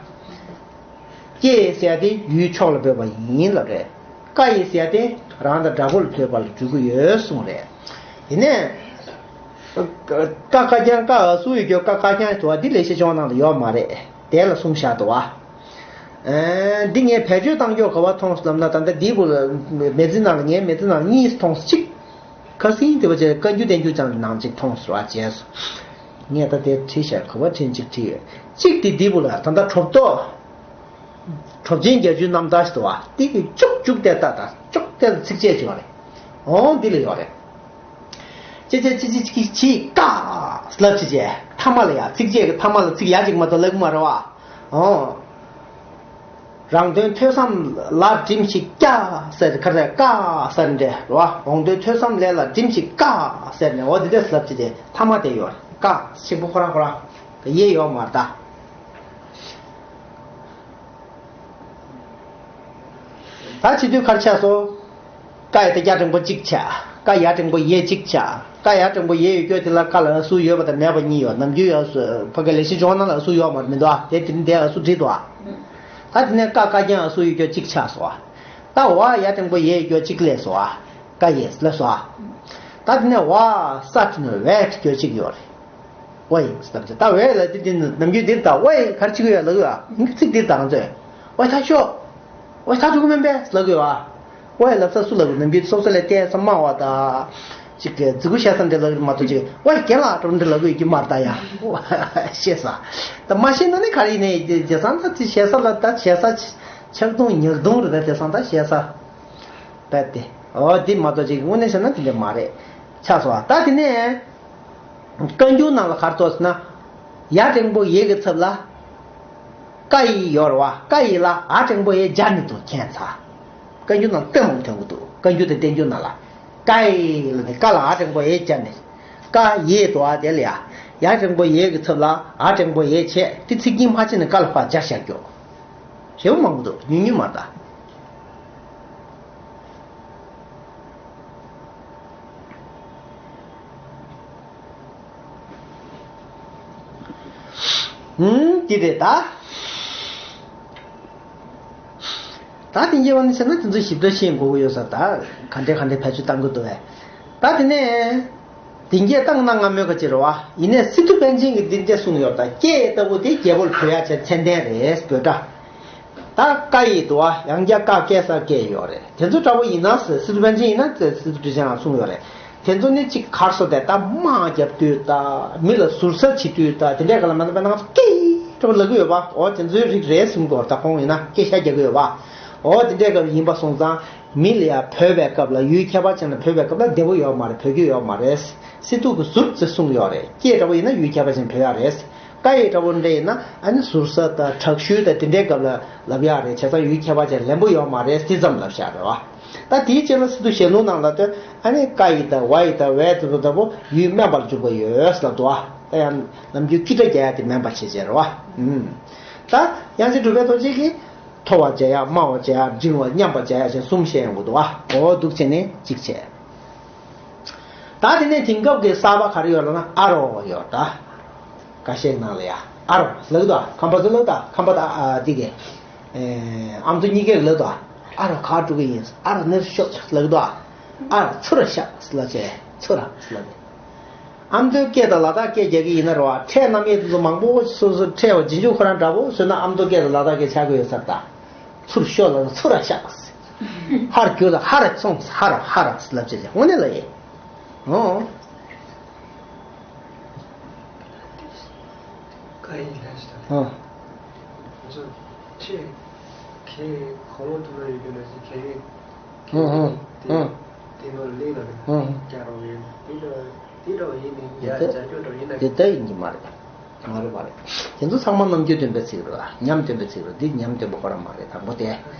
ཀྱེ་ཟེར་ཡ་དེ་ཡུལ་ཕྱོགས་ལ་འབོད་པ་ཡིན་ལབ་རེད། ཀ་ཡི་ཟེར་ཡ་དེ་རང་དང་འདྲ་པོ་ལ་འབོད་པ་ལ་འགྲོ་གི་ཡོད་གསུངས་རེད། ཡིན་ནའི། ཀ་ཀ་རྐྱང་ཀ་འ་གསུམ་ཡོད་རྒྱུ་ཀ་ཀ་རྐྱང་དུ་བ་འདི་ལེགས་བཤད་ལྗོན་ནང་ལ་ཡོད་མ་རེད། དེ་ལ་གསུངས་བཞག་འདུག་བ། འདི་ངས་བེད་སྤྱོད་བཏང་རྒྱུ་ག་བ་མཐོང་སོང་ལབ་ན། ད་ལྟ་འདི་བུ་ལ་མེ་ཚིག་ནང་ལ་ངའི་མེ་ཚིག་ནང་གཉིས་མཐོང་སོང་། གཅིག་ཁ་སིང་དེ་བ་ཅེ་བཀའ་འགྱུར་བསྟན་འགྱུར་ཅང་ནང་གཅིག་མཐོང་ཟེར་བ་བྱས་སོ། ངས་ད་དེ་བྲིས་ཤག་ག་བ་ཕྲན་གཅིག་བྲིས་ཡོད། གཅིག་དེ་འདི་བུ་ལ་ད་ལྟ་གྲུབ་ཐོབ། གྲུབ་ཆེན་བརྒྱད་ཅུའི་རྣམ་ཐར་ཞིག་འདུག་བ། དེ་གི་ཅུག་ཅུག་དེ་ལྟ་ད་ཅུག་དེ་ཚིགས་བཅད་ཅིག་ཡོད་རེད། འོང་འདི་ལ་ཡོད་རེད། ཅེ་ཅེ་ཅེ་ཅེ་ཅེ་ཅེ་ཀ་ལབ་ཅེ་ཅེ་ཐ་མ་ལ་ཡ་ཚིགས་བཅད་ཀྱི་ཐ་མ་ལ་ཚིག་ཡ་གཅིག་མ་གཏོགས་ལབ་ཀྱི་མ་རེད་བ། འོང་། རང་དོན་ཐོས་བསམ་ལ་བསྒྲིམས་ཤིག་ཀྱ་ཟེར་ཁ་ཟེར་ཀ་ཟེར་འདྲ་རེད་བ། རང་དོན་ཐོས་བསམ་ལས་ལ་བསྒྲིམས་ཤིག་ཀ་ཟེར་ནས་འོ་འདི་འདྲ་ལབ་ཅེ་ཅེ་ཐ་མ་དེ་ཡོད་རེད། ཀ་གཅིག་པོ་ཁོ་རང་ཁོ་རང་ཡེ་ཡོད་མ་རེད་ད། ད་བྱེད་དུས་ག་རེ་ཆགས་སོང་། ཀ་ཡ་ད་རྒྱ་འགྲེང་པོ་གཅིག་ཆགས། ཀ་ཡ་འགྲེང་པོ་ཡེ་གཅིག་ཆགས། ཀ་ཡ་འགྲེང་པོ་ཡེ་ཡོད་རྒྱུ་དེ་ལ་ཀ་ལ་ཨ་གསུམ་ཡོད་པ་དང་མེད་པ་གཉིས་ཡོད། ནམ་རྒྱུན་ཨ་གསུམ་ཕ་གི་ལེགས་བཤད་ལྗོན་ནང་ལ་ཨ་གསུམ་ཡོད་མ་རེད་མི་འདུག་ཨ། དེ་དེ་འདྲའི་ཨ་གསུམ་བྲིས་འདུག་ཨ། ད་དེ་ནས་ཀ་ཀ་རྐྱང་ཨ་གསུམ་ཡོད་རྒྱུ་གཅིག་ཆགས་སོང་ཨ། ད་ཝ་ཡ་འགྲེང་བུ་ཡེ་སྐྱོ་གཅིག་ལས་སོ་ཨ། ཀ་ཡེ་ལ་སོ་ཨ། ད་དེ་ནས་ཝ་ས་ཏི་ནས་ཝེ་སྐྱོ་གཅིག་ཡོད་རེད། ཝེ་ལབ་ཅེ། ད་ཝེ་ལ་དེ་དེ་ནམ་རྒྱུན་འདིར་ད་ཝེ་གར་ཅིག་ཡོད་ལ་གི་ཨ། ཚིག་འདིར་དང་ཚོད། ཝེ་ད་ཤོ། ཝེ་ད་འགྲོ་གི་མིན་པས་ལ་གི་ཨ། ཝེ་ལབ་ས་སུ་ལ་གི་ནམ་རྒྱུན་སོ་སོ་ལས་བལྟས་ས་མང་བ་ད། ཅིག་གི་རྫི་གུ་བཤད་ས་འདི་ལ་གི་མ་གཏོགས་ཅིག་ཝེ་རྒན་ལགས་འགྲོ་འདི་ལ་གི་ཡོད་ཀྱི་མར་ད་ཡ། ཤེས་ས། ད་མ་ཤེས་ན་ནི་ག་རེ་ཡིན་ནའི་དེ་སང་ད་དེ་ཤེས་ས་ལ་ད་ཤེས་ས་ཆག་དུང་ཉག་དུང་རེད། ད་དེ་སང་ད་ཤེས་ས། རྦད་དེ། འོ་འདི་མ་གཏོགས་ཅིག་དངོས་གནས་བཤད་ན་དེ་འདྲ་མ་རེད། ཆགས་སོང་བ། ད་དེ་ནས། བཀའ་འགྱུར་ནང་ལ་ག་རེ་འདུག་ཟེར་ན། ཡ་འགྲེང་བུ་ཡེ་གི་ཚབ་ལ། ཀ་ཡེ་ཡོད་རེད་བ། ཀ་ཡེ་ལ་འ་འགྲེང་བུ་ཡེ་སྦྱར་ནས་འདུག་ཁྱད་མཚར། བཀའ་འགྱུར་ནང་དཔེ་མང་པོ་ཐོན་གི་འདུག་བཀའ་འགྱུར་དང་བསྟན་འགྱུར་ནང་ལ། ཀ་ཡེ་ལ་ནི་ཀ་ལ་འ་འགྲེང་བུ་ཡེ་སྦྱར་ནས། ཀ་ཡེ་འདུག་བ་དེ་ལ་ཡ། ཡ་འགྲེང་བུ་ཡེ་གི་ཚབ་ལ་འ་འགྲེང་བུ་ཡེ་བྱས་དེ་ཚིག་རྒྱན་ཕར་ཕྱེ་ནས་ཀ་ལ་ཕར་སྦྱར་བཞག་རྒྱུ། ཞེ་པོ་མང་པོ་འདུག་ཉུང་ཉུང་མ་རེད་ད། ཧུམ། འདི་རེད་ད། ད་དེ་འདྲ་བ་ནི་བྱས་ན་དེ་ཚོ་ཞིབ་ཕྲ་ཤེས་དགོས་ཀྱི་ཡོད་ས། ད་ག་འདྲས་ག་འདྲས་བེད་སྤྱོད་གཏང་གི་འདུག་བས། ད་དེ་ནས། དེ་འདྲས་བཏང་ན་སྔ་མོའི་ག་ཅི་རེད་བ། ཡིན་ནའི་སི་ཏུ་པཎ་ཆེན་གྱིས་འདི་འདྲས་གསུངས་ཡོད་ད། སྐད་ལྟ་བུ་དེ་རྒྱལ་པོར་བོད་ཡ་བྱས་མཚན་ལྡན་རེད་བོད་སྒྲ། ད་ཀ་ཡེ་འདུག་བ། ཡང་བསྐྱར་ཀ་སྐད་གསར་སྐད་ཡོད་རེད། དེ་ཚོ་འདྲ་པོ་ཡིན་ན་ཟེར། སི་ཏུ་པཎ་ཆེན་ཡིན་ན་ཟེར། སི་ཏུ་ཁྲི་ཆེན་ལ་གསུངས་ཡོད་རེད། དེ་ཚོ་ནི་གཅིག་གར་སོ་དེ་ད་དམག་རྒྱབ་དུས་ད་མི་ལ་ཟུར་ཟ་བྱེད་དུས་ད་དེ་འདྲའི་སྐབས་ལ་མ་ན་པ་ན་ང་ཚོ་སྐད་འདྲ་པོ་ལབ་ཀྱི་ཡོད་པ། འོ་དེ་ཚོའི་རིགས་རེད་གསུང་གི་ཡོད་རེད། ད་ཁོང་ཡིན་ན་སྐད་ཤ་རྒྱག་གི་ཡོད་པ། འོ་དེ་འདྲའི་སྐབས་ཡིན་པ་སོང་ཙང་མི་ལ་ཡ་བོས་པའི་སྐབས་ལ་ཡུལ་ཁྱད་པར་ཅན་ལ་བོས་པའི་སྐབས་ལ་བདེ་པོ་ཡོད་མ་རེད། བོས་རྒྱུ་ཡོད་མ་རེད། སི་ཏུ་གིས་ཟུར་ཙམ་གསུངས་ཡོད་རེད། སྐད་འདྲ་པོ་ཡིན་ན་ཡུལ་ཁྱད་པར་ཅན་བོས་ཡ་རེད། ཀ་ཡེ་འདྲ་པོ་འདྲ་ཡིན་ན་ཨ་ནི་ཟུར་ཟ་དང་དྲག་ཤུལ་དང་དེ་འདྲའི་སྐབས་ལ་ལབ་ཡག་རེད། བྱས་ཙང་ཡུལ་ཁྱད་པར་ཅན་ལན་པོ་ཡོད་མ་རེད། དེ་ཙམ་ལབ་བཞག་རེད་བ། ད་དེའི་རྗེས་ལ་སི་ཏུ་ཞལ་ལུང་ནང་ལ་ད་ཨ་ནི་ཀ་ཡེ་དང་ཝ་ཡེ་དང་ཝེ་དེ་ཚོ་ལྟ་བུ་ཡུལ་དམན་པར་འཇུག་པ་ཡོད་ལབ་འདུག་བ། ད་ཡང་ནམ་རྒྱུན་ཀི་སྒྲ་རྒྱག་ཡག་དེ་མིན་པ་བྱས་བྱས་རེད་བ། ཨུམ། ད་དབྱངས་ཅན་གྲུབ་པའི་རྡོ་རྗེ་གིས་མཐོ་བ་བྱེད་ཡག་དམའ་བ་བྱེད་ཡག་འབྲིང་བ་མཉམ་པ་བྱེད་ཡག་བྱས་གསུམ་བཤད་ཡོང་གི་འདུག་བ། འོ་འདུག་བྱས་ནས་གཅིག་བྱས། ད་དེ་ནས་དེང་སྐབས་ཀྱི་གསར་པ་ག་རེ་ཡོད་ལབ་ན་ཨ་རོ་ཡོད་ད། ཁ་ཤས་ནང་ལ་ཡ་ཨ་རོ་ལབ་ད། ཁམས་པ་ཚོ་ལབ་ད། ཁམས་པ་དང་ཨ་འདི་གས། ཨེ། ཨ་མདོ་གཉིས་ཀས་ལབ་ད། ཨ་རོ་ག་འགྲོ་གི་ཡིན། ཨ་རོ་ནེར་ཤོག་ལབ་ད། ཨ་རོ་ཚུར་ཤག་ལབ་བྱས་ཚུར་ལབ་ད། ཨ་མདོའི་སྐད་དང་ལ་དྭགས་སྐད་རྒྱག་གི་ཡིན་ན་རེད་བ། ཕྲད་རྣམ་དབྱེ་དེ་ཚོ་མང་པོ་སོ་སོ་ཕྲད་པ་རྗེས་འཇུག་ཁོ་རང་འདྲ་པོ་བཟོས་ན་ཨ་མདོ་སྐད་དང་ལ་དྭགས་སྐད་ཆགས་ཀྱི་ཡོད་ས་རེད་ད། ཚུར་ཤོག་ལབ་ན་ཚུར་ར་ཤག་ཧར་རྒྱུག་ལ་ཧར་ར་སོང་ཧར་ར་ཧར་ར་ལབ་བྱས་བྱས་དངོས་གནས་ལ་ཡིན། ཨོ། ཀ་ཡེ་ལ་ཞིག་དང་། ཨོ། ང་ཚོ་ཁྱེད་ཁྱེད་གོང་འོག་དུ་མ་ཡོད་རྒྱུ་ན་ཞིག་ཁྱེད་ཨོ་ཨོ་དེ་ཨོ་དེ་ནོར་ལེགས་ལ་ཨོ་རྒྱ་རོགས་ཡོད་དེ་འདྲ་དེ་འདྲ་ཡིན་ནི་ཡ་དེ་ལྟ་རྒྱ་སྐྱོ་འདྲ་ཡིན་ན་དེ་ལྟ་ཡིན་གྱི་མ་རེད། མ་རེད་མ་རེད། དེ་ཚོ་ཚང་མ་རྣམ་འགྱུར་སྟོན་པའི་ཚིག་རེད་བ། ཉམས་སྟོན་པའི་ཚིག་རེད། འདི་ཉམས་སྟོན་པ་ཁོ་རང་མ་རེད། དང་པོ་དེ།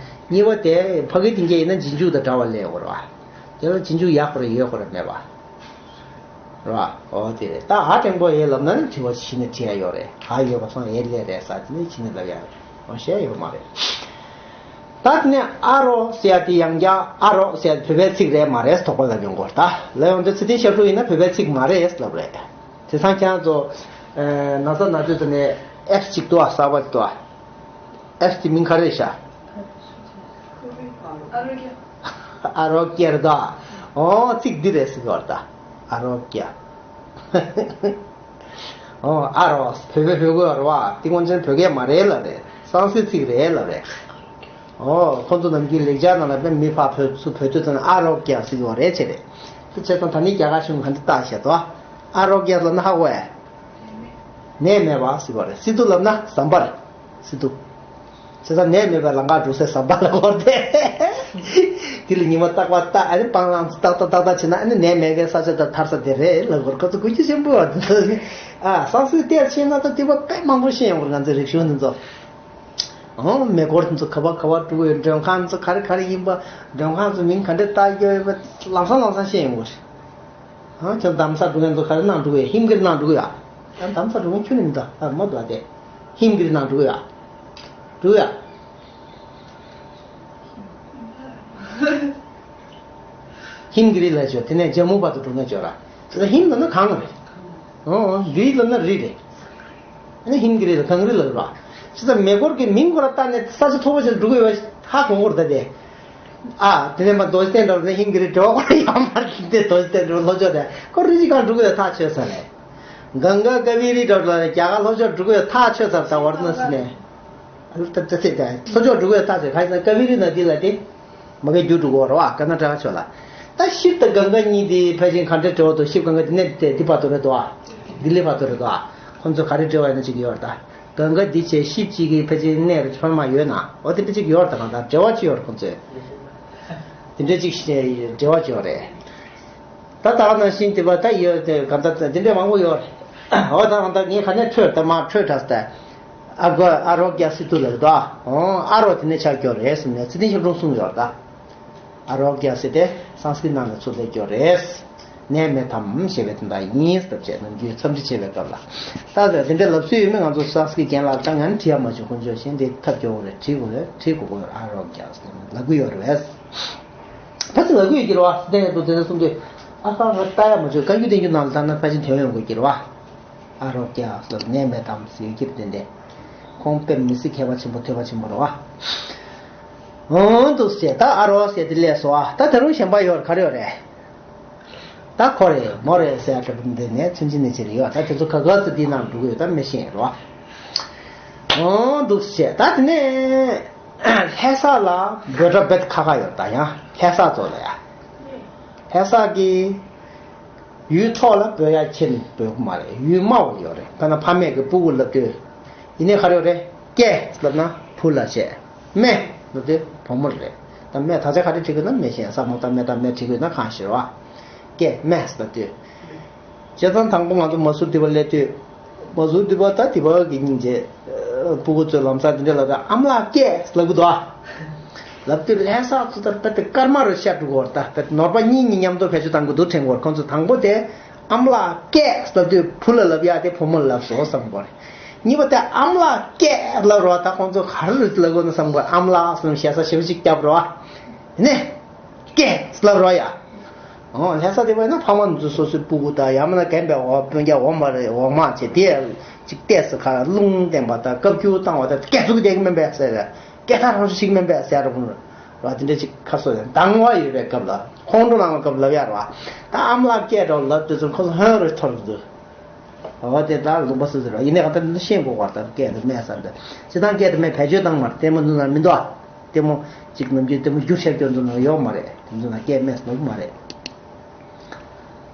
གཉིས་པ་དེ་ཕ་གི་དེ་འདྲ་ཡིན་ན་རྗེས་འཇུག་དང་འདྲ་བ་ལས་ཡོད་རེད་བ། དེ་ལ་རྗེས་འཇུག་ཡག་ཁོ་རང་ཡོད་ཁོ་རང་མེད་པ། རེད་བ། འོ་དེ་རེད། ད་འ་འགྲེང་བུ་ཡེ་ལབ་ན་ནི་དྲི་བ་ཕྱི་ནས་དྲི་ཡ་ཡོད་རེད། འ་ཡོད་པ་སོང་ཡེ་ལས་རེད་ས་དེ་ནི་ཕྱི་ནས་ལབ་ཡ་རེད། འོ་བཤད་ཡོད་མ་རེད། ད་དེ་ནས་ཨ་རོ་ཟེར་ཡ་དེ་ཡང་བསྐྱར་ཨ་རོ་ཟེར་ཡ་བོད་པའི་ཚིག་རེད་མ་རེད། དོགས་པ་ལབ་ཡོང་གི་ཡོད་རེད། ད་ལབ་ཡོང་དུས་ཚེ་བརྟན་ཞབས་དྲུང་ཡིན་ན་བོད་པའི་ཚིག་མ་རེད་ལབ་རེད། དེང་སང་ཁྱེད་རང་ཚོ། ཨ། ན་ཚ་ན་དུས་ཚོད་ནས་ཨེབ་ཅིག་འདུག་ཨ། གསར་པ་ཅིག་འདུག་ཨ། ཨེབ་ཅིག་དེ་མིང་ག་རེ་རེད་ཤག་ཨ་རོ་ཀྱ་རེད་ད། ཨོ་ཚིག་འདི་རེད་ཟེར་གྱི་ཡོད་རེད་ད། ཨ་རོ་ཀྱ། ཨོ་ཨ་རོ་བོད་པའི་བོད་སྐད་རེད་བ། དེ་སྔོན་ཆད་བོད་སྐད་མ་རེད་ལབ་རེད། སང་སི་ཚིག་རེད་ལབ་རེད། ཨོ་ཁོང་ཚོ་ནམ་རྒྱུན་ལེགས་སྦྱར་ནང་ལ་དཔེ་མི་ཕར་བོད་ཚུར་བོད་དུས་ཙམ་ཨ་རོ་ཀྱ་ཟེར་གྱི་ཡོད་རེད་བྱས་རེད། དེ་བྱས་ཙང་ད་ནི་རྒྱ་གར་གཞུང་ག་འདྲ་བཏགས་བཞག་འདུག་ཨ་རོ་ཀྱ་ལབ་ན་ཧ་གོ་ཨེ། ནད་མེད་པ་ཟེར་གྱི་ཡོད་རེད། སི་ཏུ་ལབ་ན་ཟམ་པ་རེད། སི་ཏུ། བྱས་ཙང་ནད་མེད་པའི་ལམ་ཁ་འགྲོ་སའི་ཟམ་པ་ལ་བོར་ཏེ། དེ་ལ་ཉི་མ་རྟག་པར་ལྟ། ཨ་ནི་སྤང་བླང་ཏག་ཏག་ཏག་ཏག་བྱས་ན་ཨ་ནི་ནད་མེད་མཁན་ས་ཆ་དང་ཐར་ས་དེ་རེད་ལབ་དགོས་རེད། ཁོ་ཚོ་དགོས་རྒྱུ་ཆེན་པོ་བ་དེ་ཚོ་ནི། ཨ་སང་སི་གཏེར་ཕྱིན་ན་ད་དེ་བ་དཔེ་མང་པོ་ཤེས་ཡོང་གི་རེད། ང་ཚོའི་རིག་གཞུང་འདི་ཚོ། ཨོ་མེ་འཁོར་འདི་ཚོ་ག་བ་ག་བ་འགྲོ་གི་ཡོད། མགྲོན་ཁང་འདི་ཚོ་ག་རེ་ག་རེ་ཡིན་པ། མགྲོན་ཁང་ཚོ་མིང་ག་འདྲ་བཏགས་ཀྱི་ཡོད་པ་ལམ་སང་ལམ་སང་ཤེས་ཡོང་གི་རེད། ཨ་ཁྱོད་གདམ་ས་འགྲོ་མཁན་ཚོ་ག་རེ་གནང་འགྲོ་གི་ཡ། ཧིམ་གྱིར་གནང་འགྲོ་གི་ཡ། ཨ་གདམ་ས་འགྲོ་མཁན་ཁྱོད་ནི་མི་འདུག་ཨ་མ་འདུག་ཨ་དེ། ཧིམ་གྱིར་གནང་འགྲོ་གི་ཡ། འགྲོ་གི་ཡ། ཧིམ་གྱི་རི་ལ་འབྱོར། དེ་ནས་ཇམ་མུ་བར་དུ་འགྲོ་མཁན་འབྱོར་ར། དེ་ལ་ཧིམ་ལབ་ན་གངས་རེད། ཨོ་གྱི་རི་ལབ་ན་རི་རེད། ཨ་ནི་ཧིམ་གྱི་རི་ལ་གངས་རི་ལབ་ར། ཅི་ད་མེ་འཁོར་གྱི་མིང་ཁོ་ར་བཏགས་ནས་ས་ཆ་མཐོ་པོ་ཅིག་ལ་འགྲོ་གི་ཡོད་པ་ཧ་གོ་གི་རེད་ད་དེ། ཨ་དེ་ནས་མ་རྡོ་རྗེ་གདན་འགྲོ་ནས་ཧིན་གི་རི་འགྲོ་བ་ཡང་མར་དེ་རྡོ་རྗེ་གདན་འགྲོ་ལྷོ་ཕྱོགས་དེ་ཁོ་རི་ཅི་གང་འགྲོ་གི་ཡོད་ཐག་ཆོད་ས་རེད། གངྒཱ་ཀ་བེ་རི་འགྲོ་ལ་རྒྱ་གར་ལྷོ་ཕྱོགས་འགྲོ་གི་ཡོད་ཐག་ཆོད་ས་རེད། ད་ཝར་ན་སི་ནས་ལྷོ་ཕྱོགས་འགྲོ་གི་ཡོད་ཐག་ཆོད། ག་ས་ཀ་བེ་རི་ན་དེ་ལ་དེ་མ་གི་རྒྱུ་འགྲོ་གི་ཡོད་རེད་བ། ཀར་ན་ཊ་ཀ་ཕྱོགས་ལ། ད་ཤིབ་དང་གངྒཱ་གཉིས་དེ་ཕལ་ཆེར་ག་འདྲ་འབྲེལ་བ་འདུག་ཤིབ་གངྒཱ་དེ་ནས་དེ་དེ་བར་དུ་རེད་འདུག་ཨ། ལྡི་ལི་བར་དུ་རེད་འདུག་ཨ། ཁོང་ཚོ་ག་རེ་འབྲེལ་བ་ཡོད་ན་ཅིག་ཡོད་རེད་ད། གངྒཱ་འདི་བྱས་ཤིབ་གཅིག་གིས་ཕལ་ཆེར་གནས་རུ་ཕར་མ་ཡོད་ན། འོ་དེ་འདྲ་ཅིག་ཡོད་རེད་ད། གང་ལྟར་འབྲེལ་བ་ཅིག་ཡོད་རེད་ཁོང་ཚོས། དེ་འདྲ་ཅིག་འབྲེལ་བ་ཅིག་ཡོད་རེད། ད་ད་ག་ནང་བཞིན་དེ་བ་ད་ཡོད་དེ་གང་ལྟར་དེ་འདྲ་མང་པོ་ཡོད་རེད། འོ་ད་གང་ལྟར་ངས་ག་ནས་འཕྲོས་ད་མར་འཕྲོས་དྲགས་ད། ཨ་གོ་ཨ་རོ་ཀྱ་སི་ཏུ་ལ་རེད་ད། འོ་ཨ་རོ་དེ་ནས་ཆགས་ཀྱི་ཡོད་རེད་གསུངས་ནས་ཚེ་བརྟན་ཞབས་དྲུང་གསུངས་ཡོད་རེད་ད། ཨ་རོ་ཀྱ་ཟེར་ཏེ་སཾ་སྐྲྀཏ་ནང་ལ་ཚུར་སླེབས་ཀྱི་ཡོད་རེད། ནད་མེད་དམ་ཞེས་པའི་དོན་དག་ཡིན་ཟེར་བྱས་ནམ་རྒྱུན་འཚམས་འདྲི་བྱེད་པའི་སྐབས་ལ། ད་ལྟ་དེ་འདྲའི་ལབ་སྲོལ་ཡོད་མེད་ང་ཚོ་སཾ་སྐྲྀཏ་རྒན་ལགས་ད་ང་ནི་བྲིས་ཡ་མ་བྱུང་། དཀོན་མཆོག་གཞན་དེ་ཐབས་སྐྱོ་བོ་རེད། བྲིས་དགོས་རེད། བྲིས་དགོས་ཀྱི་ཡོད་རེད། ཨ་རོ་ཀྱ་ཟེར་ལབ་ཀྱི་ཡོད་རེད། ཕལ་ཆེར་ལབ་ཀྱི་ཡོད་ཀྱི་རེད་བ། སི་ཏན་ཡ་དུ་དེ་འདྲ་གསུང་དུས་ཨ་ཁ་ང་ལྟ་ཡ་མ་བྱུང་། བཀའ་འགྱུར་བསྟན་འགྱུར་ནང་ལ་ལྟ་ན་ཕལ་ཆེར་ཐོན་ཡོང་དགོས་ཀྱི་རེད་བ། ཨ་རོ་ཀྱ་ཟེར་ནད་མེད་དམ་ཟེར་ཡོད་ཀྱི་རེད། དེ་འདྲའི་ཁོང་དཔེ་མི་སྲིད་མཁས་པ་ཆེན་པོ་ཐོས་པ་ཆེན་པོ་རེད་བ། འོང་འདུག་ཟེར་ད་ཨ་རོ་ཟེར་དེ་ལས་སོ། ཨ་ད་ད་རུང་གཞན་པ་ཡོད་རེད། ག་རེ་ཡོད་རེད། ད་ཁོ་རེད་མོ་རེད་ཟེར་ཡ་འདྲ་པོ་འདི་ནས་ཚུན་ཆད་ནས་བྱེད་རེད་ཡོད། ད་དེ་ཚོ་ག་ག་ཚོད་འདི་ནང་འགྲོ་གི་ཡོད་ད་མི་ཤེས་རོ། འོང་འདུག་ཟེར་ད་དེ་ནས་ལྷ་ས་ལ་འབོད་སྒྲ་རྦད་ཁ་ཁ་ཡོད་ད། ཡང་ལྷ་ས་ཚོ་ལ་ཡ། ལྷ་ས་གི་ཡུལ་ཐོག་ལ་འབོད་ཡ་ཁྱེད་འབོད་གི་མ་རེད། ཡུལ་དམའ་བོ་ཡོད་རེད། ཁ་ན་ཕ་མེས་ཀྱི་སྤུ་གུ་ལབ་དུས་ཡིན་ནའི་ག་རེ་ཡོད་རེད། སྐྱེ་ལབ་ན་བུ་ལ་བྱས། སྨད་ལབ་དུས་བུ་མོ་རེད། ད་སྨད་ད་ཆ་ག་རེ་བྲིས་དགོས་ན་མི་ཤེས། ས་མོ་ད་སྨད་ད་སྨད་བྲིས་དགོས་ན་གང་ཤེས་བ། སྐྱེ་སྨད་ལབ་དུས། བྱས་ཙང་དང་པོ་ང་ཚོ་མ་སུར་དི་པ་སླེབས་དུས། མ་སུར་དི་པ་ད་དི་པ་གི་སྙིང་རྗེ། སྤུ་གུ་ཚོས་ལམ་སང་དེ་འདྲ་ལབ་དུས་ཨ་མ་ལགས་སྐྱེ་ལབ་གི་འདུག་ཨ། ལབ་དུས་ལྷ་ས་ཚོ་ད་དཔེ་དེ་སྐར་མ་རུ་ཤར་འགྲོ་གི་ཡོད་རེད། ད་དཔེ་ནོར་པ་གཉིས་གཉིས་མཉམ་དུ་བེད་སྤྱོད་བཏང་གི་འདུག་དྲན་གི་ཡོད་རེད། ཁོང་ཚོ་དང་པོ་དེ། ཨ་མ་ལགས་སྐྱེ་ལབ་དུས་བུ་ལ་ལབ་ཡ་དེ་བུ་མོ་ལ་ལབ་སོང་བསམ་གི་ཡོད་རེད། གཉིས་པ་དེ་ཨ་མ་ལགས་སྐྱེ་ལབ་རོགས། ད་ཁོང་ཚོ་ག་རེ་ལབ་དགོས་ན་བསམ་གི་ཡོད་རེད། ཨ་མ་ལགས་སོང་ཞེ་ས་ཞེ་པོ་ཅིག་བརྒྱབ་རོགས། ནས། སྐྱེ་ལབ་རོགས་ཡ། འོ་ལྷ་ས་དེ་བས་ན་ཕ་མ་ཚོ་སོ་སོའི་སྤུ་གུ་དང་ཡང་མིན་ན་རྒན་པའི་འོ་སྤུན་ཀྱག་འོ་མ་རེད་འོ་མ་བྱས་དེ་ཅིག་ལྟས་སུ་ཁ་རླུང་བསྟན་པ་དང་བཀའ་བཀྱོན་བཏང་བ་དང་སྐྱེ་ཚུགས་བསྡད་ཀྱི་མིན་པས་ཟེར། སྐྱེ་ཐག་རང་ཤིག་མིན་པས་ཟེར་རོ། ར་དེ་འདྲ་ཅིག་ཁ་སོ་ཡང་སྡང་བ་ཡོད་པའི་སྐབས་ལ་ཁོང་ཁྲོ་ལངས་པའི་སྐབས་ལབ་ཡ་ར་བ། ད་ཨ་མ་ལགས་སྐྱེ་འགྲོ་ལབ་དུས་ཙམ་ཁོ་ཚོ་ཧོན་རུ་ཐོར་འདུག་འོ་དེ་ལྟར་ལུང་པ་སོ་སོ་ར་ཡིན་ནའི་གང་ལྟར་འདི་ཤེས་དགོས་པར་ལྟར་སྐད་དུ་སྨྲས་ས་འདི་སྤྱི་བཏང་སྐད་དུ་སྨྲས་བེད་སྤྱོད་བཏང་མར་ལྟད་མོ་འདི་ན་མི་འདུག་ཨ། ལྟད་མོ་གཅིག་ནམ་རྒྱུན་ལྟད་མོ་རྒྱུ་ཤར་སྐྱོན་འདི་ན་ཡོག་མ་རེད། དེ་ཚོ་ན་སྐད་སྨྲས་ལུགས་མ་རེད།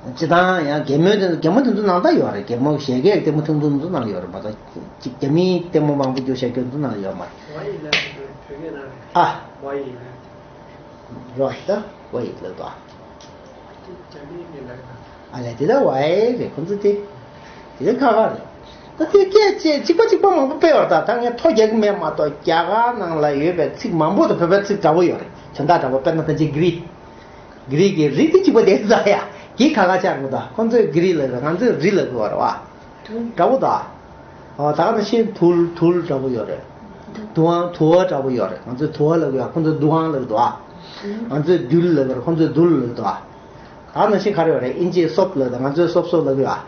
སྤྱི་བཏང་ཡང་རྒན་མོའི་དེ་ཚོ་རྒན་མོ་དེ་ཚོ་ནང་ད་ཡོད་རེད། རྒན་མོ་ཞལ་སྐད་ལྟད་མོ་ཐུང་ཐུང་དེ་ཚོ་ནང་ཡོད་རེད་མ་གཏོགས་གཅིག་རྒྱ་མིའི་ལྟད་མོ་མང་པོ་རྒྱུ་ཤར་སྐྱོན་འདི་ན་ཡོག་མ་རེད། ཨ། རོ་ད་ཝ་ཡིག་ལ་དོ། ཨ་ལས་དེ་ད་ཝའི་རེད་ཁོང་ཚོ་དེ། དེ་ཁ་ཁ་རེད། ད་དེ་སྐད་ཅེས་གཅིག་པ་གཅིག་པ་མང་པོ་སྤེལ་བར་ད་ད་ངས་ཐོ་རྒྱག་གི་མེད་མ་གཏོགས་རྒྱ་གར་ནང་ལ་ཡོད་པའི་ཚིག་མང་པོ་དང་བོད་པའི་ཚིག་འདྲ་པོ་ཡོད་རེད། དོན་དག་འདྲ་པོ་དཔེར་ན་ད་ཅི་གི་རི། གི་རི་གི་རི་དེ་གཅིག་པ་དེ་ད་ཡ་གི་ཁ་ཁ་ཆགས་འགྲོ་ད་ཁོང་ཚོས་གི་རི་ལབ་རེད། ང་ཚོས་རི་ལབ་དགོས་པ་རེད་བ། འདྲ་པོ་ད། ཨོ་ད་ག་ནང་བཞིན་དུལ་དུལ་འདྲ་པོ་ཡོད་རེད། དུའང་དུ་བ་འདྲ་པོ་ཡོད་རེད། ང་ཚོས་དུ་བ་ལབ་ཡོད། ཁོང་ཚོས་དུའང་ལབ་འདུག་ཨ། ང་ཚོས་དུལ་ལབ་ཡོད་རེད། ཁོང་ཚོས་དུལ་ལབ་འདུག་ཨ། ད་ག་ནང་བཞིན་ག་རེ་ཡོད་རེད། ཨིན་ཇིས་སོབ་ལབ་དང་ང་ཚོས་སོབ་སོབ་ལབ་ཡོད་ཨ།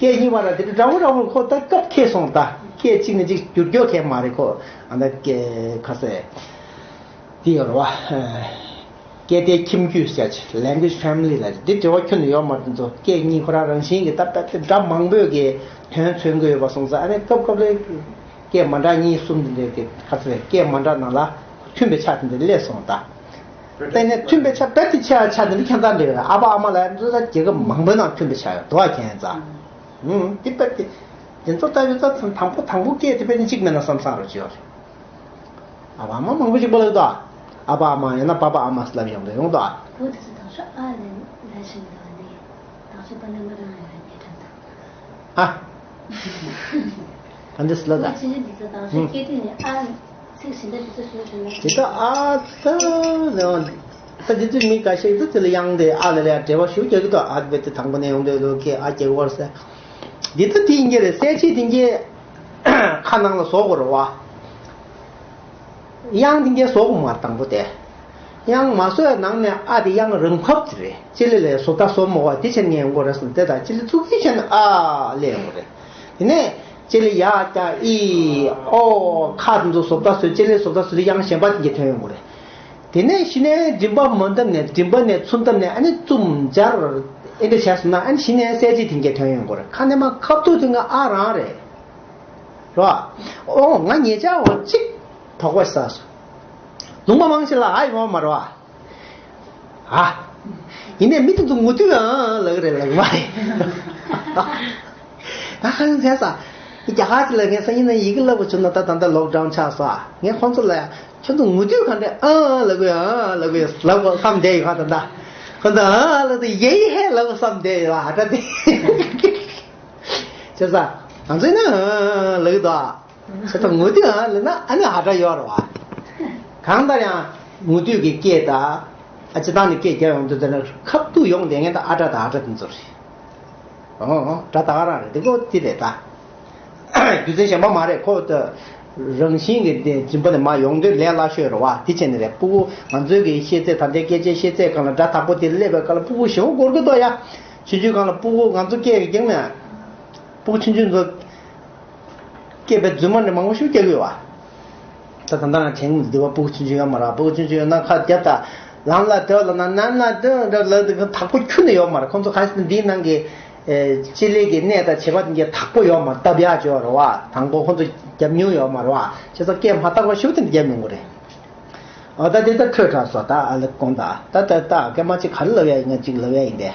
སྐད་གཉིས་བར་ལ་དེ་འདྲ་འདྲ་པོ་འདྲ་པོ་ཁོ་ད་སྐབས་འཁེལ་སོང་། ད་སྐད་གཅིག་ནས་གཅིག་བསྒྱུར་སྐྱོར་མཁན་མ་རེད་ཁོ། ཨ་ད་སྐད་ཁ་ཟས། འདི་ཡོད་རེད་བ། སྐད་བརྡའི་ཁྱིམ་རྒྱུད་ཟེར་ཅིག་language family ལ་འདི་འབྲེལ་བ་ཁྱོན་ནས་ཡོད་མ་རེད། འདི་ཚོ་སྐད་གཉིས་ཁོ་རང་རང་བཞིན་གྱིས་ད་ལྟ་དེ་སྒྲ་མང་པོས་ཀྱི་དོན་མཚོན་གྱི་ཡོད་པ་སོང་ཙང་ཨ་ནི་སྐབས་སྐབས་ལ་སྐད་མ་འདྲ་གཉིས་གསུམ་འདི་འདྲའི་གི་ཁ་ཚ་སྐད་མ་འདྲ་ནང་ལ་མཐུན་པའི་ཆ་དེ་འདྲ་སླེབས་སོང་ད། དེ་ནས་མཐུན་པའི་ཆ་རྦད་དེ་ཆེ་བ་ཆ་དེ་འདྲ་ཁྱད་མཚར་འདྲ་ཡོད་རེད། ཨ་ཕ་ཨ་མ་ལ་ཡང་འདི་ཚོ་རྒྱལ་ཁབ་མང་པོའི་ནང་མཐུན་པའི་ཆ་ཡོད་དོ་ཁྱད་མཚར། ཧུམ་དེ་རྦད་དེ་དེ་ཚོ་ལྟ་བུ་ཚོ་དང་པོ་དང་པོ་སྐད་དེ་རྦད་དེ་གཅིག་མེད་ན་བསམ་བསམ་རོ་ཅིག་ཡོད་རེད། ཨ་བ་ཨ་མ་མང་པོ་ཞིག་པོ་ལབ་དོ། ཨ་བ་ཨ་མ་ཡང་ན་པ་པ་ཨ་མ་ལབ་ཡོང་དོ་ཡོང་དོ། བོད་དུ་སུ་དང་ཤོ་ཨ་ལེ་ལ་ཞིག་དང་ནི་དང་ཤོ་པ་ལེ་མ་རང་ཡང་ཉེ་དྲན་དང་། ཨ། ག་འདྲ་སུ་ལ་ད། ཕྱི་ནི་འདི་ཚོ་དང་ཤོ་སྐད་དུས་ནི་ཨ་ཚིག་ཞིག་འདི་ཚོ་ཞུ་ཞུ་ན། དེ་ད་ཨ་ད་ད་འདི་ཚོ་མི་འགའ་ཤས་ཚོ་དེ་ལ་དབྱངས་དེ་ཨ་ལ་ལ་ཡང་འབྲེལ་བ་ཞུ་རྒྱག་གི་དོ། ཨ་བེ་དེ་དང་པོ་ནས་ཡོང་དོ་ལོ་ཀེ་ཨ་རྒྱག་བར་ཟེར། འདི་ད་དེ་ཡིན་གྱི་རེད། གསལ་བྱེད་དེ་གྱི་ཁ་ནང་ལ་བཟོ་དགོས་རེད་བ། དབྱངས་དེ་འགའི་བཟོ་དགོས་མ་དང་པོ་དེ། དབྱངས་མ་བཟོས་ནང་ནས་ཨ་དེ་དབྱངས་རང་ཕབ་དེ་རེད། ཅི་ལི་ལས་བཟོ་ལྟ་བཟོ་མོ་བ་དེ་བྱས་ནས་ཡོང་དགོས་རེད་ཟེར་ནས་དེ་དང་ཅི་ལི་ཚུགས་ཀྱི་བྱས་ནས་ཨ་ལས་ཡོང་གི་རེད། དེ་ནས་ཅི་ལི་ཡ་ཀྱ་ཨི་ཨོ་ཁ་དེ་ཚོ་བཟོ་ལྟ་བཟོས་ཅི་ལི་བཟོ་ལྟ་བཟོས་དེ་དབྱངས་གཞན་པ་དེ་འགའི་ཐོན་ཡོང་གི་རེད། དེ་ནས་གཞི་ནས་མགྲིན་པ་མོ་འདབ་ནས་མགྲིན་པ་ནས་ཚུར་འདབ་ནས་ཨ་ནི་བཙུམ་སྦྱར་ཨེ་འདྲ་བྱས་སོང་ན་ཨ་ནི་གཞི་ནས་གསལ་བྱེད་དེ་འགས་ཐོན་ཡོང་གི་རེད། ཁ་ནས་མ་ཁ་ཐུག་དེ་ང་ཨ་རང་རེད། རོ། ཨོ་ང་ཉེ་ཆར་འོ་གཅིག་དོགས་པ་ཟ་སོང་། ལུང་པ་མང་ཆེ་ལ་ཨ་ཡོང་མ་རོ། ཨ། ཡིན་ནའི་མི་དེ་ཚོ་ངུ་དུས་ཨ་ལབ་ཀྱི་རེད་ལབ་ཀྱི་མ་རེད། ད་ཁ་སང་ཟས་ས། རྒྱ་གར་ཅིག་ལ་ངས་སང་ཉིན་ན་ཡི་གེ་བསླབ་པ་བྱུང་ན་ད་ད་ལྟ་ལོག་ཌའུན་ཆགས་སོ། ངས་ཁོང་ཚོ་ལ་ཡ་ཁྱོད་ཚོ་ངུ་དུས་ག་འདྲ་ཨ་ལབ་དགོས་ཨ་ལབ་དགོས་ལབ་དགོས་བསམ་བསྡད་ཡོད་ཁ་ད་ད། ཁོ་ཚོ་ཨ་ལབ་དུས་ཡེ་ཡེ་ཧེ་ལབ་དགོས་བསམ་བསྡད་ཡོད་ཨ་ད་དེ། བྱས་ཙང་ང་ཚོས་ནི་ལབ་ཀྱི་འདུག་བྱས་ཙང་ངུ་དུས་ཨ་ལབ་ན་ཨ་ནི་ཨ་སྒྲ་ཡོད་རེད་བ། གང་ལྟར་ཡང་ངུ་དུས་ཀྱི་སྐད་དང་ཨ་སྤྱིར་བཏང་ནས་སྐད་རྒྱག་ཡོང་དུས་དེ་ནི་ཁ་ཐུག་ཡོང་བསྡད་མཁན་དང་ཨ་སྒྲ་དང་ཨ་སྒྲ་དེ་ཚོ་རེད། ཨོ་ཨོ་སྒྲ་ད་ག་རང་རེད་དེ་ཁོ་དེ་རེད་ད། རྒྱུ་མཚན་གཞན་པ་མ་རེད་ཁོ་ད། རང་བཞིན་གྱི་དེ་སྦྱིན་པ་ནས་མ་ཡོང་དུས་ལས་སླ་ཤོས་རེད་བ་དེ་བྱས་ནས་རེད། སྤུ་གུ་ང་ཚོའི་གི་ཤེས་ཚད་ད་ལྟའི་སྐད་ཆའི་ཤེས་ཚད་སྒང་ལ་སྒྲ་དག་པོ་དེ་སླེབས་པའི་སྐབས་ལ་སྤུ་གུ་ཞེ་པོ་འགོར་གི་འདུག་ཡ། ཆུང་ཆུང་སྒང་ལ་སྤུ་གུ་ང་ཚོ་སྐད་ཀྱི་རྒྱང་ནས། སྤུ་གུ་ཆུང་ཆུང་ཚོ། སྐད་པའི་རྫུན་མ་འདྲ་མང་པོ་ཞིག་རྒྱག་གི་ཡོད་བ། ད་ད་ལྟ་ང་དྲན་གི་འདུག་བ་སྤུ་གུ་ཆུང་ཆུང་ཡོད་མ་རེད། སྤུ་གུ་ཆུང་ཆུང་ཡོད་ན་ཁ་རྒྱབ་ད། ལམ་ལ་སྡོད་ལ་ན་ནམ་ལ་སྡོད་འདྲ་ལབ་དུས་དག་པོ་ཁྱོན་ནས་ཡོད་མ་རེད། ཁོང་ཚོ་ག་ས་འདིའི་ནང་གི་ཨེ་སྤྱི་ལས་ཀྱི་གནས་དང་བྱེད་པ་དེ་འདྲ་དག་པོ་ཡོད་མ་རེད། སྟབས་ཡག་ཅིག་ཡོད་རེད་བ། དང་པོ་ཁོང་ཚོ་རྒྱབ་མྱོང་ཡོད་མ་རེད་བ། བྱས་ཙང་སྐད་མ་དག་པ་ཞིག་དེ་འདྲ་རྒྱབ་མྱོང་གི་རེད། ཨ་ད་དེ་ད་འཕྲོས་དྲགས་སོ། ད་ཨ་ལེ་དགོངས་དག་ད་ད་ད་སྐད་མ་གཅིག་ག་རེ་ལབ་ཡ་ཡིན་ན་གཅིག་ལབ་ཡ་ཡིན་པས།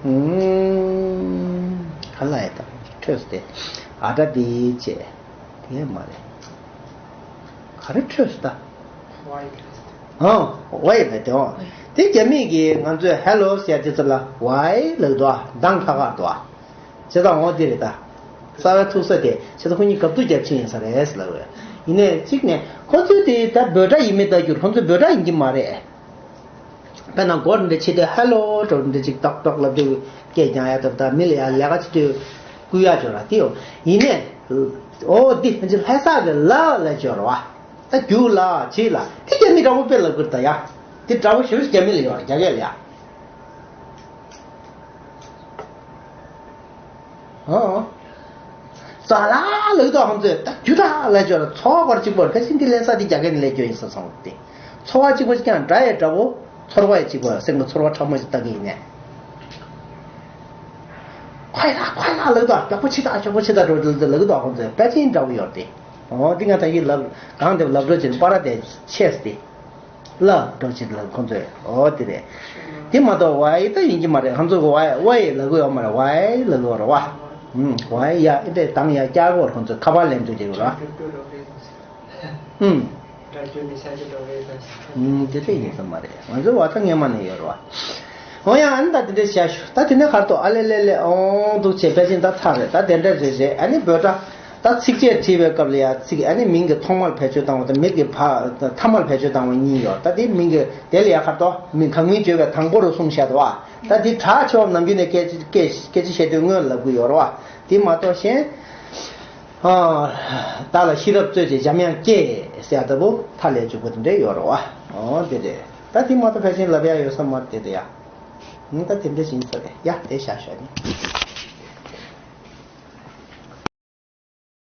ཨུམ། ག་རེ་ལབ་ཡ་ད་འཕྲོས་སོ་དེ། ཨ་ད་དེ་བྱས། དེ་མ་རེད། ག་རེ་འཕྲོས་སོ་ད། ཨང་། ཝའི་ལབ་དེ་ཨང་། དེ་རྒྱ་མིས་ཀྱིས་ང་ཚོས་ཧེ་ལོ་ཟེར་ཡ་དེ་ཚོ་ལ་ཝའི་ལབ་འདུག་ཨ། གདངས་ཁ་ཁ་འདུག་ཨ། བྱས་ཙང་འོ་དེ་རེད་ད། རྩ་བའི་ཐུག་ས་དེ་བྱས་ཙང་ཁོ་གཉིས་གབ་ཏུ་རྒྱབ་ཕྱིན་ཡིན་ས་རེད་ཟེར་ལབ་རེད། ཡིན་ནའི་གཅིག་ནས་ཁོ་ཚོས་དེ་ད་འབོད་སྒྲ་ཡིན་མིན་ལྟ་རྒྱུར་ཁོ་ཚོས་འབོད་སྒྲ་ཡིན་གྱི་མ་རེད། དཔེར་ན་སྒོར་འདི་ཕྱི་དེ་ཧེ་ལོ་འགྲོ་འདི་ཅིག་ཏོག་ཏོག་ལབ་དུས་སྐད་རྒྱག་ཡ་ད་ད་མི་ལ་ཡ་ལས་ཀ་བྱེད་དུས་བསྐུལ་ཡ་བྱོས་ར་དེ་ཡོ། ཡིན་ནའི་འོ་འདི་ཕན་ཚུན་ལྷ་ས་གི་ལ་ལ་བྱོས་ར་བ། ད་རྒྱུགས་ལ་བྱེད་ལ་དེ་རྒྱ་མི་འདྲ་པོ་དཔེ་ལབ་གི་རེད་ད་ཡ། དེ་འདྲ་པོ་ཞེ་པོ་ཞིག་རྒྱ་མི་ལ་ཡོད་ར་རྒྱ་སྐད་ལ་ཡ། ཨོ། ཙ་ལ་ལག་ཏུ་ཧང་ཚོས་ད་རྒྱུ་དག་ལ་སྦྱོར་ཚོར་བ་གཅིག་པོར་ཕལ་ཆེར་འདི་ལེན་ས་འདི་རྒྱ་སྐད་ནས་ལས་སྐྱོ་ཡིན་ས་སོང་སྟེ། ཚོར་བ་གཅིག་པོ་ཞིག་ཀྱང་སྒྲ་ཡི་སྒྲ་བོ་ཚོར་བ་ཡི་གཅིག་པོ་སེམས་ཀྱི་ཚོར་བ་ཕྲ་མོ་ཞིག་ལྟ་གི་ཡིན་ནས། ཁོ་ཡ་ཁོ་ཡ་ལག་ཏུ་མགྱོགས་པོ་ཆེ་དག་མགྱོགས་པོ་ཆེ་དག་འགྲོ་འགྲོ་ལག་ཏུ་ཧང་ཚོས་ཕལ་ཆེར་འདྲ་བོ་ཡོད་དེ། ཨོ་འདི་ང་ད་ཡིག་ལབ་གང་དེ་ལབ་འགྲོ་ཅིག་པ་ར་དེ་ཆེས་ཏེ། ལ་འགྲོ་ཅིག་ལ་ཁོང་ཚོས་ཨོ་དེ་རེད། དེ་མ་གཏོགས་ཝའི་ད་ཡིན་གྱི་མ་རེད། ཁོང་ཚོ་ཝའི་ཝའི་ལ་གོ་ཡོད་མ་རེད། ཝའི་ལ་གོ་ར་བ། ཝའི་ཡ་ཨི་དེ་དང་ཡ་སྐྱ་གོ་ཁོང་ཚོས་ཁ་པར་ལེན་དུས་དེ་ར། ཨུམ། དེ་དེ་ཡིན་ས་མ་རེད། ང་ཚོ་བ་ད་སྔན་མ་ནས་ཡོད་ར་བ། ཨོ་ཡ་ཨ་ནི་ད་དེ་འདྲ་བྱ་ཞུ། ད་དེ་ནས་ཁར་ཏོ་ཨ་ལེ་ལེ་ལེ་ཨོང་འདུག་བྱས་པས་ཅིན་ད་ཚར་རེད། ད་དེ་འདྲ་རེད་རེད། ཨ་ནི་བོད་སྒྲ། ད་ཚིགས་བཅད་བྲིས་པའི་སྐབས་ལ་ཡང་ཚིག་ཨ་ནི་མིང་གི་ཐོག་མར་བེད་སྤྱོད་བཏང་བ་དང་མིང་གི་བ་ཐ་མར་བེད་སྤྱོད་བཏང་བ་གཉིས་ཡོད། ད་དེ་མིང་གི་དེ་ལ་ཡང་ཁ་དོག་མིང་གང་མིང་བརྗོད་པའི་དང་པོ་རུ་གསུངས་བཞག་འདུག་བ། ད་དེ་གྲགས་ཆེ་བ་ནམ་རྒྱུན་ནས་སྐད་ཆ་སྐད་སྐད་ཆ་བཤད་དུས་སྔོན་ལབ་ཀྱི་ཡོད་རེད་བ། དེ་མ་གཏོགས་གཞན། ཨ། བདག་ལ་ཤེས་རབ་སྩོལ་ཅིག་འཇམ་དབྱངས་སྐྱེས་ཟེར་ཡ་ལྟ་བུ་མཐའ་ལས་འཇུག་པ་དེ་འདྲ་ཡོད་རེད་བ། འོ་དེ་རེད། ད་དེ་མ་གཏོགས་ཕལ་ཆེར་ལབ་ཡ་ཡོད་ས་མ་རེད་དེ་ཡ། ད་དེ་འདྲ་ཞིག་ཡིན་ས་རེད་ཡ། དེ་བཞག་བཞག་ནི།